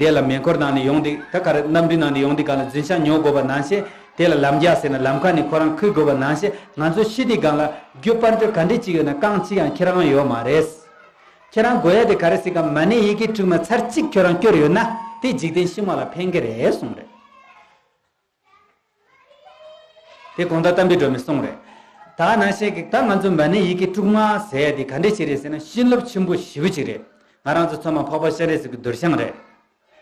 དེ་ལ་མེ་འཁོར་ནང་ནས་ཡོང་དུས། ད་ག་རེ། གནམ་གྲུའི་ནང་ནས་ཡོང་དུས་སྒང་ལ་རྫུན་ཤ་ཉོ་དགོས་པ་ནང་བཞིན། དེ་ལ་ལམ་རྒྱགས་ཟེར་ན་ལམ་ཁ་ནས་ཁོ་རང་འཁུར་དགོས་པ་ནང་བཞིན། ང་ཚོ་ཤི་དུས་སྒང་ལ་རྒྱུ་དཔལ་འབྱོར་ག་འདྲ་ཅིག་ཡོད་ན་རྐང་གཅིག་ཡང་ཁྱེར་དབང་ཡོད་མ་རེད། ཁྱེད་རང་དགོས་ཡ་དེ་ག་རེ་ཟེར་ག་མ་ཎི་ཡི་གེ་དྲུག་མ་ཚར་གཅིག་ཁྱོད་རང་སྐྱོར་ཡོད་ན། དེ་འཇིག་རྟེན་ཕྱི་མ་ལ་ཕན་གི་རེད་གསུངས་རེད། དེ་གོང་ཐང་བསྟན་པའི་སྒྲོན་མེས་གསུངས་རེད། ད་ནང་བཞིན་གྱི་ད་ང་ཚོ་མ་ཎི་ཡི་གེ་དྲུག་མ་ཟེར་ཡ་དེ་ག་འདྲ་ཅིག་རེད་ཟེར་ན། བྱིན་རླབས་ཆེན་པོ་ཞེ་པོ་ཅིག་རེད། ང་རང་ཚོ་ཚང་མ་འཕགས་པ་སྤྱན་རས་གཟིགས་ཀྱི་གདུལ་ཞིང་རེད།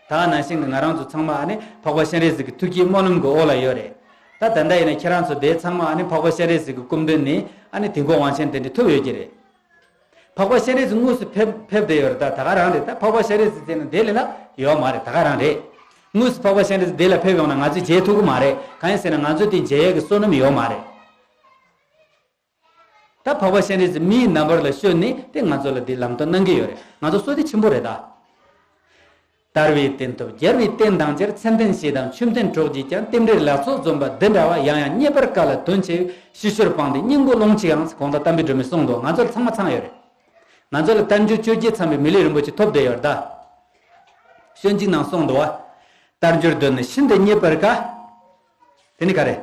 ད་ནང་བཞིན་གྱི་ང་རང་ཚོ་ཚང་མ་ཨ་ནི་འཕགས་པ་སྤྱན་རས་གཟིགས་ཀྱི་ཐུགས་ཀྱི་སྨོན་ལམ་གྱི་འོག་ལ་ཡོད་རེད། ད་ད་ལྟ་ཡིན་ན་ཁྱེད་རང་ཚོ་དེ་ཚང་མ་ཨ་ནི་འཕགས་པ་སྤྱན་རས་གཟིགས་ཀྱི་སྐུ་མདུན་ནས་ཨ་ནི་དིང་གོ་དབང་ཆེན་དེ་འདྲ་ཐོབ་ཡོད་ཀྱི་རེད། འཕགས་པ་སྤྱན་རས་གཟིགས་དངོས་སུ་ཕེབས་ཕེབས་བསྡད་ཡོད་རེད། ད་ད་ག་རང་རེད། ད་འཕགས་པ་སྤྱན་རས་གཟིགས་ཟེར་ན་དེ་ལས་ལྷག་ཡོད་མ་རེད། ད་ག་རང་རེད། དངོས་སུ་འཕགས་པ་སྤྱན་རས་གཟིགས་དེ་ལ་ཕེབས་ཡོང་ན་ང་ཚོས་མཇལ་ཐུབ་ཀྱི་མ་རེད། གང་ཡིན་ཟེར་ན་ང་ཚོ་དེ་མཇལ་ཡས་ཀྱི་བསོད་ནམས་ཡོད་མ་རེད། ད་འཕགས་པ་སྤྱན་རས་གཟིགས་མིའི་རྣམ་པར་ལ་བྱོན་ནས་དེ་ང་ཚོ་ལ་དེ་ལམ་སྟོན་གནང་གི་ཡོད་རེད། ང་ཚོ་བསོད་བདེ་ཆེན་པོ་རེད་ད། དར་བའི་སྟན་ཐོབ་རྒྱལ་བའི་བསྟན་དང་མཇལ། མཚན་ལྡན་ཞེ་སྡང་ཆོས་ལྡན་གྲོགས་བརྒྱུད་ཀྱང་། རྟེན་འབྲེལ་ལེགས་ཚོགས་འཛོམས་པ་འདི་འདྲ་བ། ཡང་ཡང་རྙེད་པར་དཀའ་ལ་དོན་ཆེ་བའི། ཤི་ཤོར་སྤངས་ཏེ་སྙིང་པོ་ལོངས་ཤིག་ཡང་། གོང་ཐང་བསྟན་པའི་སྒྲོན་མེས་གསུངས་འདུག་ང་ཚོ་ལ་ཚང་མ་ཚང་ཡོད་རེད། ང་ཚོ་ལ་དལ་འབྱོར་བཅོ་བརྒྱད་ཚང་བའི་མི་ལུས་རིན་པོ་ཆེ་ཐོབ་བསྡད་ཡོད་རེད་ད། སྤྱོད་འཇུག་ནང་གསུངས་འདུག་བ། དལ་འབྱོར་དོན་ནི་ཤིན་ཏུ་རྙེད་པར་དཀའ། དེ་ནི་ག་རེ།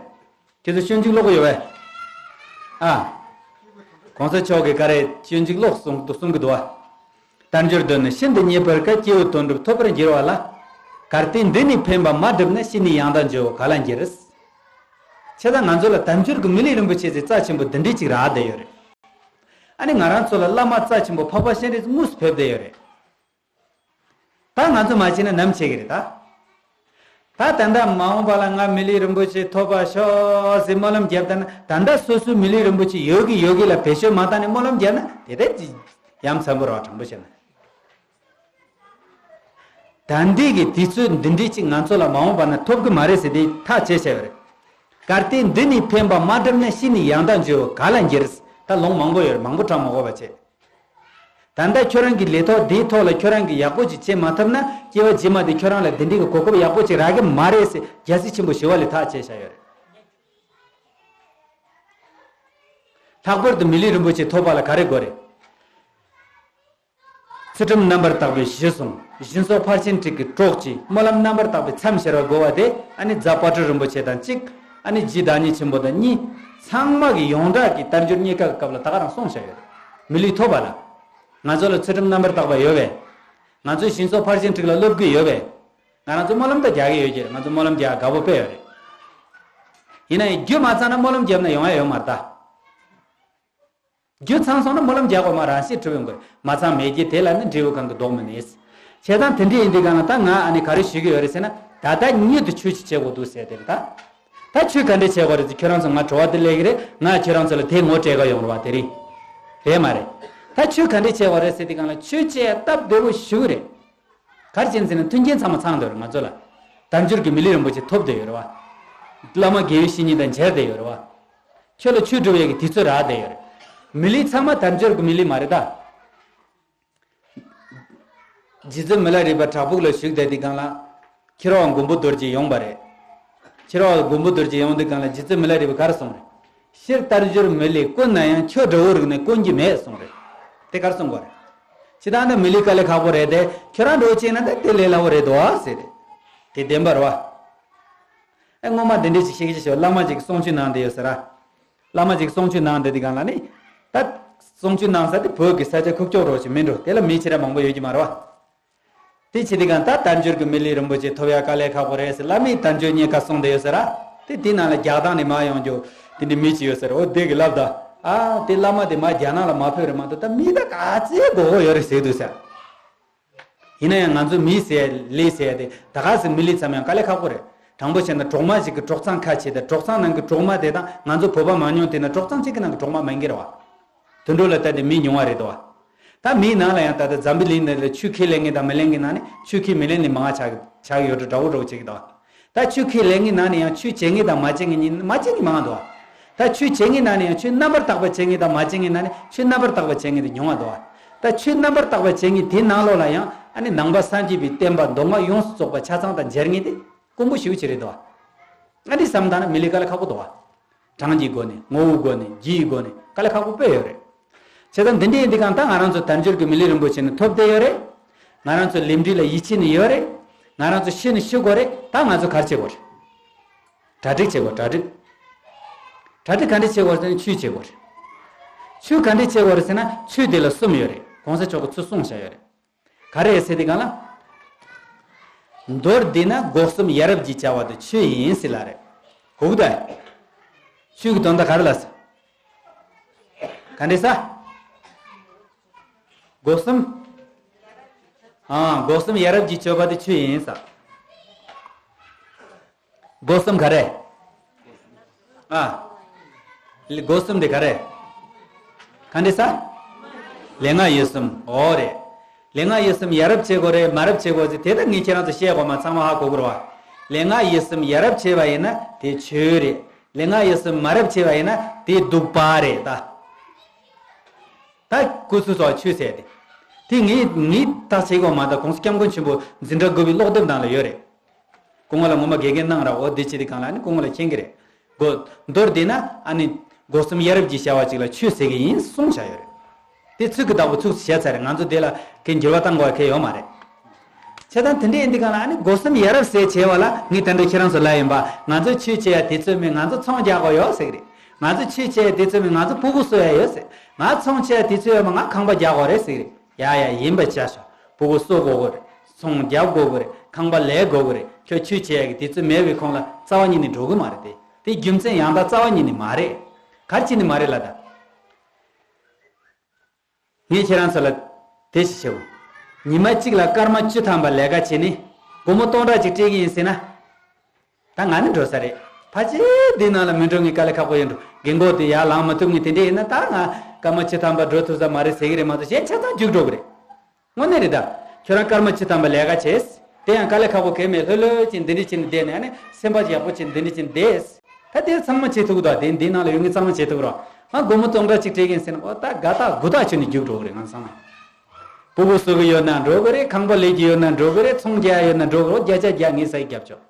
ཁྱེད་ཚོ་སྤྱོད་འཇུག་ཀློག་གི་ཡོད་པས། ཨ། གོང་ས་མཆོག་གིས་ག་རེ་སྤྱོད་འཇུག་ཀློག་གསུང་གསུང་གི་འདུག་བ། དལ་འབྱོར་དོན་ནི་ཤིན་ཏུ་རྙེད་པར་དཀའ། སྐྱེས་བུ་དོན་གྲུབ་ཐོབ་པར་འགྱུར་བ་ལ། གལ་ཏེ་འདི་ནི་ཕན་པ་མ་བསྒྲུབས་ན། ཤི་ནས་ཡང་དག་འབྱོར་བ་ག་ལ་འགྱུར། བྱས་ཙང་ང་ཚོ་ལ་དལ་འབྱོར་གྱི་མི་ལུས་རིན་པོ་ཆེ་ཟེར་རྩ་ཆེན་པོ་འདི་འདྲའི་ཅིག་རག་བསྡད་ཡོད་རེད། ཨ་ནི་ང་རང་ཚོ་ལ་བླ་མ་རྩ་ཆེན་པོ་འཕགས་པ་སྤྱན་རས་གཟིགས་དངོས་སུ་ཕེབས་བསྡད་ཡོད་རེད། ད་ང་ཚོ་མ་བྱས་ན་ནམ་བྱེད་ཀྱི་རེད་ད། ད་ད་ལྟ་མ་འོངས་པ་ལ་ང་མི་ལུས་རིན་པོ་ཆེ་ཐོབ་པར་ཤོག་ཟེར་སྨོན་ལམ་བརྒྱབ་ད་ན། ད་ལྟ་སོ་སོའི་མི་ལུས་རིན་པོ་ཆེ་ཡོད་ཀྱི་ཡོད་ཀྱི་ལ་བེད་སྤྱོད་མ་བཏང་ནས་སྨོན་ལམ་བརྒྱབ་ན་དེ་ལྟར་ཅི་ཡ་མཚན་པོ་རེད་བ། དྲང་པོ་བཤད་ན། ད་འདི་གི་དུས་ཚོད་འདི་འདྲའི་ཅིག་ང་ཚོ་ལ་མ་འོངས་པ་ན་ཐོབ་ཀྱི་མ་རེད་ཟེར་དེ་ཐག་བཅད་བྱས་པ་རེད། གལ་ཏེ་འདི་ནི་ཕན་པ་མ་བསྒྲུབས་ན། ཤི་ནས་ཡང་དག་འབྱོར་བ་ག་ལ་འགྱུར། ད་ལུང་མང་པོ་ཡོད་རེད། མང་པོ་དྲངས་མ་དགོས་པ་བྱས། ད་ལྟ་ཁྱོད་རང་གི་ལས་ཐོག་འདིའི་ཐོག་ལ་ཁྱོད་རང་གིས་ཡག་པོ་ཅིག་བྱེད་མ་ཐུབ་ན། སྐྱེ་བ་རྗེས་མ་དེ་ཁྱོད་རང་ལ་འདི་འདྲའི་གི་གོ་སྐབས་ཡག་པོ་ཅིག་རག་གི་མ་རེད་ཟེར་རྒྱལ་སྲས་ཆེན་པོ་ཞི་བ་ལྷས་ཐག་བཅད་བཞག་ཡོད་རེད། ལྷག་པར་དུ་མི་ལུས་རིན་པོ་ཆེ་ཐོབ་པ་ལ་ག་རེ་དགོས་རེད། ཚུལ་ཁྲིམས་རྣམ་པར་དག་པའི་གཞི་བཟུང་། སྦྱིན་སོགས་ཕར་ཕྱིན་དྲུག་གི་གྲོགས་ཀྱིས། སྨོན་ལམ་རྣམ་པར་དག་པའི་མཚམས་བཞིར་བ་དགོས་པ་དེ། ཨ་ནི་རྫ་དཔལ་སྤྲུལ་རིན་པོ་ཆེ་དང་གཅིག་ཨ་ནི་རྗེ་བདག་ཉིད་ཆེན་པོ་དང་གཉིས། ཚང་མ་གི་ཡོངས་གྲགས་ཀྱི་དལ་འབྱོར་རྙེད་དཀའ་གི་སྐབས་ལ་ད་ག་རང་གསུངས་བཞག་ཡོད་རེད། མི་ལུས་ཐོབ་པ་ལ། ང་ཚོ་ལ་ཚུལ་ཁྲིམས་རྣམ་པར་དག་པ་ཡོད་པས། ང་ཚོས་སྦྱིན་སོགས་ཕར་ཕྱིན་དྲུག་ལ་སློབ་དགོས་ཡོད་པས། ང་རང་ཚོ་སྨོན་ལམ་ད་རྒྱག་གི་ཡོད་ཀྱི་རེད། ང་ཚོ་སྨོན་ལམ་རྒྱག་དགའ་པོ་དཔེ་ཡོད་རེད། ཡིན་ན་ཡང་རྒྱུ་མ་ཚང་ན་སྨོན་ལམ་བརྒྱབ་ན་ཡོང་ཡ་ཡོད་མ་རེད་ད། རྒྱུ་ཚང་སོང་ན་སྨོན་ལམ་རྒྱག་དགོས་མ་རང་ཤེས་གྲུབ་ཡོང་དགོས། མ་ཚང་མེད་ཀྱི་དེ་ལ་ནི་འབྲས་བུ་གང་གི་ལྡོག་མི་ནུས། བྱས་ཙང་དེ་འདྲ་ཡིན་དུས་གང་ལ་ད་ང་ཨ་ནི་ག་རེ་ཞུ་གི་ཡོད་རེད་ཟེར་ན། ད་ལྟ་མྱུར་དུ་ཆོས་ཅིག་བྱེད་དགོས་འདུག་ཟེར་དེ་རེད་ད། ད་ཆོས་ག་འདྲས་བྱེད་དགོས་རེད་ཟེར། ཁྱོད་རང་ཚོ་ང་དྲི་བ་དེ་སླེབས་ཀྱི་རེད། ང་ཁྱོད་རང་ཚོ་ལ་དེ་ངོ་སྤྲད་ག་ཡོང་རེད་བ། དེ་རིང་རེད་མ་རེད། ད་ཆོས་ག་འདྲས་བྱེད་དགོས་རེད་ཟེར་དུས་གང་ལ་ཆོས་བྱེད་སྟབས་བདེ་བོ་ཞེ་པོ་རེད། ག་རེ་བྱས་ནས་ཟེར་ན་མཐུན་རྐྱེན་ཚང་མ་ཚང་བསྡད་ཡོད་རེད་ང་ཚོ་ལ། དལ་འབྱོར་གྱི་མི་ལུས་རིན་པོ་ཆེ་ཐོབ་བསྡད་ཡོད་རེད་བ། བླ་མ་དགེ་བའི་བཤེས་གཉེན་དང་མཇལ་བསྡད་ཡོད་རེད་བ། ཁྱོད་ལ་ཆོས་སྒྲུབ་ཡས་ཀྱི་དུས་ཚོད་རག་བསྡད་ཡོད་རེད། མི་ལུས་ཚང་མ་དལ་འབྱོར་གྱི་མི་ལུས་མ་རེད་ད། རྗེ་བཙུན་མི་ལ་རས་པ་བྲག་ཕུག་ལ་བཞུགས་བསྡད་དུས་སྒང་ལ། ཁྱི་རོ་བ་མགོན་པོ་རྡོ་རྗེ་ཡོང་བ་རེད། ཁྱི་རོ་བ་མགོན་པོ་རྡོ་རྗེ་ཡོང་དུས་སྒང་ལ་རྗེ་བཙུན་མི་ལ་རས་པས་ག་རེ་གསུངས་རེད། སྤྱིར་དལ་འབྱོར་མི་ལུས་དཀོན་ན་ཡང་། ཁྱོད་འདྲ་བོ་རིག་ནས་དཀོན་གྱི་མེད་གསུངས་རེད། དེ་ག་རེ་གསུང་གི་རེད། ཅི་ད་ནི་མི་ལུས་དཀའ་ལས་ཁག་པོ་རེད་དེ། ཁྱོད་རང་འདྲ་བོ་བྱས་ན་ད་དེ་ལས་སླ་བོ་རེད་དོ་ཟེར་ཏེ། དེ་བདེན་པ་རེད་བ། ཨེ་སྔོན་མ་དེ་འདྲས་ཅིག་བཤད་ཀྱི་ཞོ། བླ་མ་ཅིག་གསུང་ཆོས་གནང་བསྡད་ཡོད་ཟེར་ར། བླ་མ་ཅིག་གསུང་ཆོས་གནང་བསྡད་དུས་སྒང་ལ་ནི། ད་གསུང་ཆོས་གནང་ས་དེ་བོད་ཀྱི་ས་ཆ་ཁུག་ཀྱོག་རོ་ཞིག་མིན་འགྲོ། དེ་ལ་མི་ཆེ་ར་མང་པོ་ཡོད་ཀྱི་མ་རེད་བ། དེ་བྱེད་དུས་སྒང་ད་དལ་འབྱོར་གྱི་མི་ལུས་རིན་པོ་ཆེ་ཐོབ་ཡ་དཀའ་ལས་ཁག་པོ་རེད་ཟེར། བླ་མས་དལ་འབྱོར་རྙེད་དཀའ་གསུངས་བསྡད་ཡོད་ཟེར་ར། དེ་དེ་ནང་ལ་རྒྱག་སྟངས་ནས་མ་ཡོང་རྒྱུ། དེ་འདྲའི་མི་ཅིག་ཡོད་ཟེར། འོ་དེ་གི་ལབ་ད། ཨ་དེ་བླ་མ་དེ་མ་རྒྱ་ནག་ལ་མ་ཕེབས་རེད་མ་གཏོགས་ད་མི་ད་ག་ཚད་དགོས་མཁོ་ཡོད་རེད་ཟེར་འདུག་ཟེར། ཡིན་ན་ཡང་ང་ཚོ་མི་ཟེར་ལས་ཟེར་དེ་ད་ག་ཟེར་མི་ལུས་ཙམ་ཡང་དཀའ་ལས་ཁག་པོ་རེད། དྲང་པོ་བཤད་ན་གྲོག་མ་ཞིག་གི་གྲོག་ཚང་ཁ་ཕྱེ་དང་། གྲོག་ཚང་ནང་གི་གྲོག་མ་དེ་དང་ང་ཚོ་བོད་པ་མང་ཉུང་དེ་ན་གྲོག་ཚང་གཅིག་གི་ནང་གི་གྲོག་མ་མང་གི་རེད་བ། དུད་འགྲོ་ལ་ལྟ་དེ་མི་ཉུང་བ་རེད་དོ། ད་མིའི་ནང་ལ་ཡང་ད་ལྟ་འཛམ་བུའི་གླིང་འདི་ལ་ཆོས་ཁས་ལེན་མཁན་དང་མི་ལེན་མཁན་ནང་ནས་ཆོས་ཁས་མི་ལེན་ནས་མང་ཆགས་ཆགས་ཡོད་འགྲོ། འདྲ་བོ་འདྲ་བོ་བྱེད་ཀྱི་འདུག་ད་ཆོས་ཁས་ལེན་མཁན་ནང་ནས་ཡང་ཆོས་བྱེད་མཁན་དང་མ་བྱེད་མཁན་གཉིས་མ་བྱེད་མཁན་མང་འདུག་ད་ཆོས་བྱེད་མཁན་ནང་ནས་ཡང་ཆོས་རྣམ་པར་དག་པ་བྱེད་མཁན་དང་མ་བྱེད་མཁན་ནང་ནས་ཆོས་རྣམ་པར་དག་པ་བྱེད་མཁན་དེ་ཉུང་བ་འདུག་ད་ཆོས་རྣམ་པར་དག་པ་བྱེད་མཁན་དེའི་ནང་ལོགས་ལ་ཡང་ཨ་ནི་ནང་པ་སངས་རྒྱས་པའི་བསྟན་པ་མདོ་སྔགས་ཡོངས་སུ་རྫོགས་པ་ཆ་ཚང་དང་མཇལ་མཁན་དེ་དཀོན་པོ་ཞེ་པོ་ཅིག་རེད་འདུག་ཨ་འདི་བསམ་བཏང་ན་མི་ལུས་དཀའ་ལས་ཁག་པོ་འདུག་བ། གྲངས་ཀྱི་སྒོ་ནས། ངོ་བོའི་སྒོ་ནས། རྒྱུ་ཡི་སྒོ་ནས། དཀའ་ལས་ཁག་པོ་དཔེ་ཡོད་རེད། བྱས་ཙང་འདི་འདྲ་ཡིན་དུས་གང་ལྟར་ང་རང་ཚོ་དལ་འབྱོར་གྱི་མི་ལུས་རིན་པོ་ཆེ་ནི་ཐོབ་བསྡད་ཡོད་རེད། ང་རང་ཚོ་ལས་འབྲས་ལ་ཡིད་ཆེས་ནི་ཡོད་རེད། ང་རང་ཚོ་ཤི་ནི་ཤི་དགོས་རེད། ད་ང་ཚོ་ག་རེ་བྱེད་དགོས་རེད། གྲ་སྒྲིག་བྱེད་དགོས། གྲ་སྒྲིག་གྲ་སྒྲིག་ག་འདྲ་བྱེད་དགོས་རེད་ཟེར་ན་ཆོས་བྱེད་དགོས་རེད། ཆོས་ག་འདྲ་བྱེད་དགོས་རེད་ཟེར་ན་ཆོས་དེ་ལ་གསུམ་ཡོད་རེད། གོང་ས་མཆོག་གིས་ཚུར་གསུངས་བཞག་ཡོད་རེད། ག་རེ་ཟེར་དེ་གང་ལ། མདོར་བསྡུས་ན་སྒོ་གསུམ་ཡ་རབས་ཀྱི་བྱ་བ་དེ་ཆོས་ཡིན་ཟེར་ལ་རེད། གོ་གི་ད། ཆོས་ཀྱི་དོན་དག་ག་རེ་ལ་ཟེར། ག་འདྲ་ཟེར། སྒོ་གསུམ། ཨ། སྒོ་གསུམ་ཡ་རབས་ཀྱི་སྤྱོད་པ་དེ་ཆོས་ཡིན་ཟེར། སྒོ་གསུམ་ག་རེ། ཨ། སྒོ་གསུམ་དེ་ག་རེ། ག་འདྲ་ཟེར། ལུས་ངག་ཡིད་གསུམ། འོ་རེད། ལུས་ངག་ཡིད་གསུམ་ཡ་རབས་བྱེད་དགོས་རེད། མ་རབས་བྱེད་དགོས་ཟེར་དེ་ད་ངས་ཁྱེད་རང་ཚོ་བཤད་དགོས་མ། ཚང་མ་ཧ་གོ་གི་རེད་བ། ལུས་ངག་ཡིད་གསུམ་ཡ་རབས་བྱས་པ་ཡིན་ན་དེ་ཆོས་རེད། ལུས་ངག་ཡིད་གསུམ་མ་རབས་བྱས་པ་ཡིན་ན་དེ་སྡིག་པ་རེད་ད། ད་ཁོ་ཚོས་ཆོས་ཟེར་དེ། དེ་ངས་ངས་ད་བྱེད་དགོས་མ། ད་གོང་ས་སྐྱབས་མགོན་ཆེན་པོ་འཛིན་གྲྭ་དགུ་པའི་ཀློག་དེབ་ནང་ལ་ཡོད་རེད། སྐུ་ངོ་ལ་ངོ་མ་དགེ་རྒན་གནང་ར། འོ་འདི་བྱེད་དེ་གང་ལ་ནི་སྐུ་ངོ་ལ་མཁྱེན་གི་རེད། སྒོ། མདོར་བསྡུས་ན་ཨ་ནི་སྒོ་གསུམ་ཡ་རབས་ཀྱི་བྱ་བ་ཅིག་ལ་ཆོས་ཟེར་གི་ཡིན་གསུངས་བཞག་ཡོད་རེད། དེ་ཚིག་གི་བདག་པོ་ཚུགས་བྱས་ཚར་རེད། ང་ཚོ་དེ་ལ་གན་འགྱུར་བ་གཏང་དགོས་གལ་ཡོད་མ་རེད། བྱས་ཙང་དེ་འདྲ་ཡིན་དུས་གང་ལ་ཨ་ནི་སྒོ་གསུམ་ཡ་རབས་ཟེར་བྱས་པ་ལ་ངས་ད་འདྲ་ཁྱེད་རང་ཚོ་ལ་ཡིན་པ། ང་ཚོ་ཆོས་བྱེད་ཡ་དུས་ཚོད་མེད། ང་ཚོ་ཚོང་རྒྱག་དགོས་ཡོད་ཟེར་གི་རེད། ང་ཚོ་ཆོས་བྱེད་ཡ་དུས་ཚོད་མེད། ང་ཚོ་ཕྲུ་གུ་གསོ་ཡ་ཡོད་ཟེར། ང་ཚོང་བྱེད་ཡ་དུས་ཚོད་ཡོད་མ། ང་ཁང་པ་རྒྱག་དགོས་རེད་ཟེར་གི་རེད། ཡ་ཡ་ཡིན་པ་བྱ་ཤོག་ཕྲུ་གུ་གསོ་དགོས་གི་རེད། ཚོང་རྒྱག་དགོས་གི་རེད། ཁང་པ་ལས་དགོས་གི་རེད། ཁྱོད་ཆོས་བྱེད་ཡ་གི་དུས་ཚོད་མེད་པའི་ཁོང་ལ་རྩ་བ་ཉིད་ནས་འགྲོ་གི་མ་རེད་དེ། དེ་རྒྱུ་མཚན་ཡང་དག་རྩ་བ་ཉིད་ནས་མ་རེད། ག་རེ་བྱས་ནས་མ་རེད་ལབ་ད། ངས་ཁྱེད་རང་ཚོ་ལ་དེ་ཞིག་བྱེད་དགོས། ཉི་མ་གཅིག་ལ་སྐར་མ་བཅུ་ཐམ་པ་ལས་ཀ་བྱས་ནས་སྒོར་མོ་སྟོང་ཕྲག་གཅིག་སྤྲད་ཀྱི་ཡིན་ཟེར་ན། ད་ང་ནི་འགྲོ་ས་རེད། ཕལ་ཆེར་འདི་ནང་ལ་མི་འགྲོ་མཁན་དཀའ་ལས་ཁག་པོ་ཡོད་འགྲོ། རྒན་གོག་དེ་ཡར་ལངས་མ་ཐུབ་མཁན་དེ་འདྲ་ཡིན་ན་ད་ང་སྐར་མ་བཅུ་ཐམ་པ་འགྲོ་ཐུབ་ས་མ་རེད་ཟེར་གི་རེད་མ་གཏོགས་གཞན་ཆ་ཚང་རྒྱུགས་འགྲོ་གི་རེད། དངོས་གནས་རེད་ད། ཁྱོད་རང་སྐར་མ་བཅུ་ཐམ་པ་ལས་ཀ་བྱས། དེ་ཡང་དཀའ་ལས་ཁག་པོ་གང་ཡང་མེད། ལྷོད་ལྷོད་ཅིག་འདི་འདྲ་བྱས་ནས་བསྡད་ནས་ཨ་ནི་སེམས་པ་ཡག་པོ་བྱས་འདི་འདྲ་བྱས་ནས་བསྡད། ད་དེ་ཚང་མ་བྱེད་ཐུབ་ཀྱི་འདུག་དེ་འདི་ནང་ལ་ཡོད་མཁན་ཚང་མ་བྱེད་ཐུབ་ཀྱི་རེད། ང་སྒོར་མོ་སྟོང་ཕྲག་གཅིག་སྤྲད་མཁན་ཟེར་ན་ཨོ་ད་དགའ་ཐག་དགུ་ཐག་ཆོད་ནས་རྒྱུགས་འགྲོ་གི་རེད་ང་ཚང་མ། ཕྲུ་གུ་གསོ་གི་ཡོད་ན་འགྲོ་གི་རེད། ཁང་པ་ལས་ཀྱི་ཡོད་ན་འགྲོ་གི་རེད། ཚོང་རྒྱག་ཡོད་ན་འགྲོ་གི་རེད། བརྒྱ་ཆ་བརྒྱ་ངས་ཟ་ཡི་རྒྱབ་ཆོག་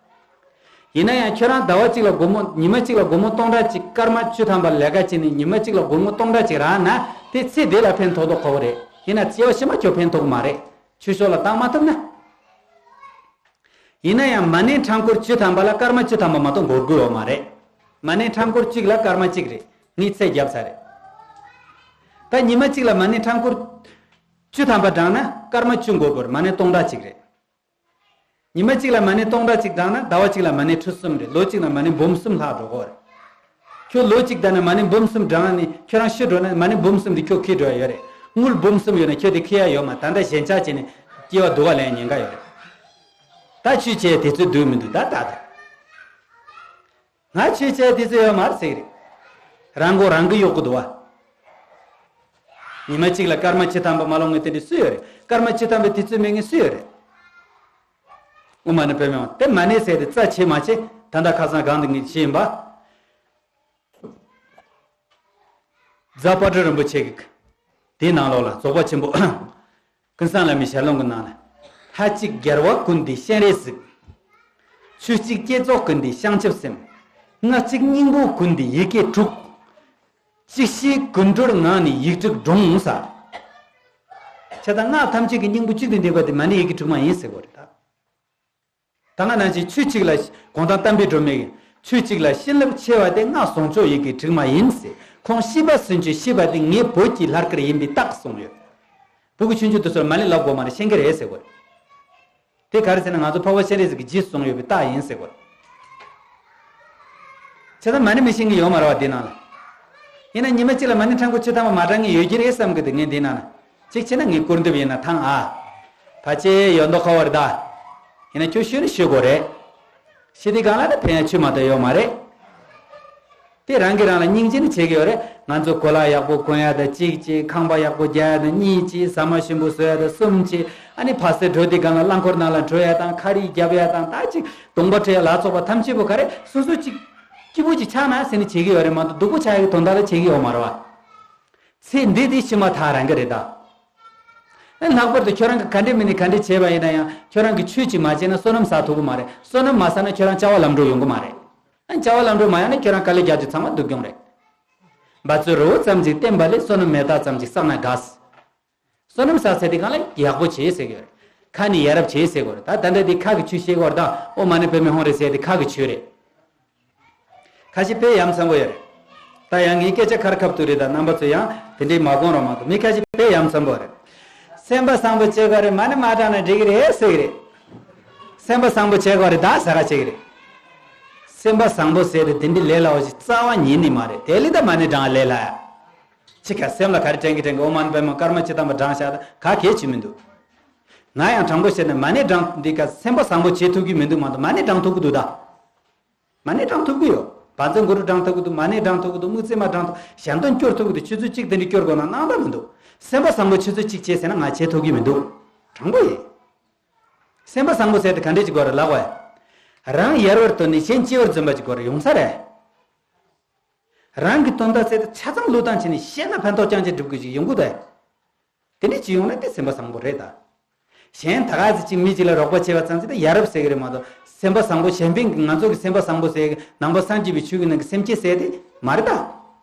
ཡིན་ན་ཡང་ཁྱོད་རང་ཟླ་བ་གཅིག་ལ་སྒོར་མོ་ཉི་མ་གཅིག་ལ་སྒོར་མོ་སྟོང་ཕྲག་གཅིག་སྐར་མ་བཅུ་ཐམ་པ་ལས་ཀ་བྱས་ནས་ཉི་མ་གཅིག་ལ་སྒོར་མོ་སྟོང་ཕྲག་གཅིག་རག་ན་དེ་ཚེ་འདི་ལ་ཕན་ཐོགས་མདོག་ཁ་པོ་རེད། ཡིན་ན་སྐྱེ་བ་ཕྱི་མ་ཁྱོད་ཕན་ཐོགས་མ་རེད། ཆོས་ཕྱོགས་ལ་བཏང་མ་ཐུབ་ན། ཡིན་ན་ཡང་མ་ཎི་འཕྲང་སྐོར་བཅུ་ཐམ་པ་ལ་སྐར་མ་བཅུ་ཐམ་པ་མ་གཏོགས་འགོར་དགོས་ཡོད་མ་རེད། མ་ཎི་འཕྲང་སྐོར་གཅིག་ལ་སྐར་མ་གཅིག་རེད། ངས་ཚད་བརྒྱབ་ཚར་རེད། ད་ཉི་མ་གཅིག་ལ་མ་ཎི་འཕྲང་སྐོར་བཅུ་ཐམ་པ་བགྲངས་ན་སྐར་མ་བཅུ་འགོར་དགོས་རེད། མ་ཎི་སྟོང་ཕྲག་གཅིག་རེད། ཉི་མ་གཅིག་ལ་མ་ཎི་སྟོང་ཕྲག་གཅིག་བགྲངས་ན་ཟླ་བ་གཅིག་ལ་མ་ཎི་ཁྲི་གསུམ་རེད། ལོ་གཅིག་ལ་མ་ཎི་འབུམ་གསུམ་ལྷག་འགྲོ་གི་རེད། ཁྱོད་ལོ་གཅིག་བསྡད་ན་མ་ཎི་འབུམ་གསུམ་བགྲངས་ནས་ཁྱོད་རང་ཤི་འགྲོ་ན་མ་ཎི་འབུམ་གསུམ་དེ་ཁྱོད་འཁྱེར་འགྲོ་ཡ་ཡོད་རེད། དངུལ་འབུམ་གསུམ་ཡོད་ན་ཁྱོད་དེ་འཁྱེར་ཡ་ཡོད་མ། ད་ལྟ་ཞེན་ཆགས་བྱས་ནས་སྐྱེ་བ་སྡུག་ག་ལེན་ཉེན་ཁ་ཡོད་རེད། ད་ཆོས་བྱས་དུས་ཚོད་སྡུག་མི་འདུག་ད་ད་ད། ང་ཆོས་བྱས་དུས་ཚོད་ཡོད་མ་རེད་ཟེར་གི་རེད། རང་མགོ་རང་གིས་གཡོག་གི་འདུག་བ། ཉི་མ་གཅིག་ལ་སྐར་མ་བཅུ་ཐམ་པ་མ་ལོངས་མཁན་དེ་འདྲ་སུ་ཡོད་རེད། སྐར་མ་བཅུ་ཐམ་པའི་དུས་ཚོད་མེད་མཁན་སུ་ཡོད་རེད། ཨོཾ་མ་ཎི་པདྨེ་ཧཱུྃ། དེ་མ་ཎི་ཟེར་དེ་རྩ་ཆེ་མ་ཆེ་ད་ལྟ་ཁ་སང་གང་དུ་ངས་བཤད་ཡིན་པ། རྫ་དཔལ་སྤྲུལ་རིན་པོ་ཆེ་གི་དེའི་ནང་ལོགས་ལ་རྫོགས་པ་ཆེན་པོ་ཀུན་བཟང་བླ་མའི་ཞལ་ལུང་གི་ནང་ལ། ལྷ་གཅིག་རྒྱལ་བ་ཀུན་འདུས་སྤྱན་རས་གཟིགས། ཆོས་གཅིག་བསྐྱེད་རྫོགས་ཀུན་འདུས་བྱང་ཆུབ་སེམས། ངག་གཅིག་སྙིང་པོ་ཀུན་འདུས་ཡི་གེ་དྲུག་ཅིག་ཤེས་ཀུན་གྲོལ་ངང་ནས་ཡིག་དྲུག་སྒྲོངས་ས། བྱས་ཙང་སྔགས་ཐམས་ཅད་ཀྱི་སྙིང་པོ་གཅིག་ཏུ་འདུས་པ་དེ་མ་ཎི་ཡི་གེ་དྲུག་མ་ཡིན་ཟེར་བ་རེད་ད། ད་སྔ་ནང་བཞིན་ཆོས་གཅིག་ལ་གུང་ཐང་བསྟན་པའི་སྒྲོན་མེ་གིས་ཆོས་གཅིག་ལ་བྱིན་རླབས་ཆེ་བ་དེ་སྔགས་ཟུང་འཇུག་ཡི་གེ་དྲུག་མ་ཡིན་ཟེར། ཁོང་ཤེས་པ་ཟུང་འཇུག་ཤེས་པ་དེ་ངའི་བོད་ཀྱི་ལྷ་སྐལ་ཡིན་པའི་རྟགས་གསུངས་ཡོད། བོད་ཀྱི་ཆོས་འབྱུང་དེ་ཚོར་མ་ཎི་ལབ་དགོས་མ་རེད། ཤེས་ཀྱི་རེད་ཟེར་བ་རེད། དེ་ག་རེ་ཟེར་ན་ང་ཚོ་འཕགས་པ་སྤྱན་རས་གཟིགས་ཀྱིས་རྗེས་སུ་བཟུང་ཡོད་པའི་རྟགས་ཡིན་ཟེར་བ། བྱས་ཙང་མ་ཎི་མི་ཤེས་མཁན་ཡོད་མ་རེད་བ་དེ་ནང་ལ། ཡིན་ན་ཉི་མ་གཅིག་ལ་མ་ཎི་འཕྲང་སྐོར་བཅུ་ཐམ་པ་མ་བགྲང་མཁན་ཡོད་ཀྱི་རེད་བསམ་གི་འདུག་ངས་འདི་ནང་ལ། གཅིག་བྱས་ན་ངའི་སྐུར་འདེབས་ཡིན་ན་ཐང་ཨ། ཕལ་ཆེར་ཡོད་མདོག་ཁ་པོ་རེད་ད། ཡིན་ན་ཁྱོད་ཤོད་ནི་ཤོད་དགོས་རེད། ཤི་དུས་སྒང་ལ་ད་ཕན་ཡ་ཆོས་མ་གཏོགས་ཡོད་མ་རེད། དེ་རང་གིས་རང་ལ་སྙིང་རྗེ་ནི་བྱེད་ཀྱི་ཡོད་རེད། ང་ཚོ་གོས་ལག་ཡག་པོ་གོན་ཡ་དང་གཅིག་བྱས། ཁང་པ་ཡག་པོ་རྒྱག་ཡ་དང་གཉིས་བྱས། ཟ་མ་ཞིམ་པོ་བཟོ་ཡ་དང་གསུམ་བྱས། ཨ་ནི་ཕ་སེ་འགྲོ་དུས་སྒང་ལ་རླངས་འཁོར་ནང་ལ་འགྲོ་ཡ་དང་། ཁ་རིས་རྒྱབ་ཡ་དང་། ད་ཅིག་གདོང་པ་བཀྲུ་ཡ་ལ་སོགས་པ་ཐམས་ཅད་པོ་ག་རེ་སོ་སོ་ཅིག་སྐྱིད་པོ་ཅིག་ཆགས་ན་ཟེར་ནས་བྱེད་ཀྱི་ཡོད་རེད་མ་གཏོགས་སྡུག་པོ་ཆགས་ཡ་གི་དོན་དག་ལ་བྱེད་ཀྱི་ཡོད་མ་རེད་བ། ཚེ་འདི་དེ་ཕྱི་མ་ཐག་རང་གི་རེད་ད། ཨ་ལྷག་པར་དུ་ཁྱོད་རང་གིས་ག་འདྲས་མིན་ནས་ག་འདྲས་བྱས་པ་ཡིན་ན་ཡང་ཁྱོད་རང་གིས་ཆོས་ཅིག་མ་བྱས་ན་བསོད་ནམས་བསགས་ཐུབ་ཀྱི་མ་རེད། བསོད་ནམས་མ་བསགས་ན་ཁྱོད་རང་བྱ་བ་ལམ་འགྲོ་ཡོང་གི་མ་རེད། ཨ་བྱ་བ་ལམ་འགྲོ་མ་ཡོང་ན་ཁྱོད་རང་དཀའ་ལས་རྒྱག་རྒྱུ་ཚང་མ་སྡུག་གྱོང་རེད། འབད་རྩོལ་རི་བོ་ཙམ་ཞིག་བརྟེན་པ་ལས། བསོད་ནམས་མེ་སྟག་ཙམ་ཞིག་བསགས་ན་དགའ། བསོད་ནམས་བསགས་ཚད་དེ་གང་ལ་ཡག་པོ་བྱེད་ཟེར་གྱི་ཡོད་རེད། ཁ་ནས་ཡ་རབས་བྱེད་ཟེར་གྱི་ཡོད་རེད། ད་ད་ལྟ་དེ་ཁ་གི་ཆོས་བཤད་ཀྱི་ཡོད་རེད། ད་ཨོཾ་མ་ཎི་པདྨེ་ཧཱུྃ་རེད་ཟེར་དེ་ཁ་གི་ཆོས་རེད། ཁ་ཤས་དཔེ་ཡ་མཚན་པོ་ཡོད་རེད། ད་ཡང་ངའི་སྐད་ཆ་ཁ་རི་ཁ་ཐུག་རེད། ད་རྣམ་པ་ཚོ་ཡང་དེ་འདྲའི་མ་དགོངས་རོགས་མ་གཏོགས། མི་ཁ་ཤས་དཔེ་ཡ་མཚན་པོ་རེད། སེམས་པ་བཟང་པོ་བྱེད་དགོས་རེད། མ་ཎི་མ་བགྲངས་ན་འགྲིག་གི་རེད་ཟེར་གི་རེད། སེམས་པ་བཟང་པོ་བྱེད་དགོས་རེད་ད་ཟེར་ག་བྱེད་གི་རེད། སེམས་པ་བཟང་པོ་ཟེར་དེ་དེ་འདྲའི་ལས་སླ་བོ་ཞིག་རྩ་བ་ཉིད་ནས་མ་རེད། དེ་ལས་ད་མ་ཎི་བགྲང་ལས་སླ་ཡ། ཅི་ག་སེམས་ལ་ག་རེ་དྲན་གི་དྲན་གི། ཨོཾ་མ་ཎི་པདྨེ་ཧཱུྃ། ཀརྨ་སྤྱི་དམ་པ་བགྲང་བཞག་ད་ག་གེ་བྱེད་མི་འདུག་ང་ཡང་དྲང་པོ་བཤད་ན་མ་ཎི་བགྲང་འདི་ག་སེམས་པ་བཟང་པོ་བྱེད་ཐུབ་ཀྱི་མི་འདུག་མ་གཏོགས་མ་ཎི་བགྲང་ཐུབ་ཀྱི་འདུག་ད། མ་ཎི་བགྲང་ཐུབ་ཀྱི་ཡོད། བཛྲ་གུ་རུ་བགྲང་ཐུབ་ཀྱི་འདུག་མ་ཎི་བགྲང་ཐུབ་ཀྱི་འདུག་དམིགས་བརྩེ་མ་བགྲང་ཐུབ། ཞལ་འདོན་སྐྱོར་ཐུབ་ཀྱི་འདུག་ཆུ་ཚོད་གཅིག་དེ་འདྲ་སྐྱོར་དགོས་ན་སྣང་དག་མི་འདུག་སེམས་པ་བཟང་པོ་ཆུ་ཚོད་གཅིག་བྱས་ཟེར་ན་ང་བྱེད་ཐུབ་ཀྱི་མི་འདུག་དྲང་པོ་ཡིན། སེམས་པ་བཟང་པོ་ཟེར་དེ་ག་འདྲས་ཅིག་དགོས་རེད་ལབ་པ། རང་ཡལ་བར་དོར་ནས་གཞན་སྐྱིད་པར་འཛིན་པ་ཅིག་དགོས་རེད། ཡོང་ས་རེད། རང་གི་དོན་དག་ཟེར་དེ་ཆ་ཚང་བློས་བཏང་བྱས་ནས་བཤད་ན་ཕན་ཐོགས་རྐྱང་རྐྱང་སྒྲུབ་དགོས་ཅིག་ཡོང་གི་འདུག་དེ་འདྲས་ཅིག་ཡོང་ན་དེ་སེམས་པ་བཟང་པོ་རེད་ད། གཞན་ད་ག་ཟིག་ཅིག་མི་ཅིག་ལ་རོགས་པ་བྱས་པ་ཙམ་ཞིག་ད་ཡ་རབས་ཟེར་གི་རེད་མ་གཏོགས། སེམས་པ་བཟང་པོ་གཞན་ཕན་གྱི། ང་ཚོ་གི་སེམས་པ་བཟང་པོ་ཟེར་གི་ནང་པ་སངས་རྒྱས་པའི་ཆོས་ཀྱི་ནང་གི་སེམས་བསྐྱེད་ཟེར་དེ་མ་རེད་ད།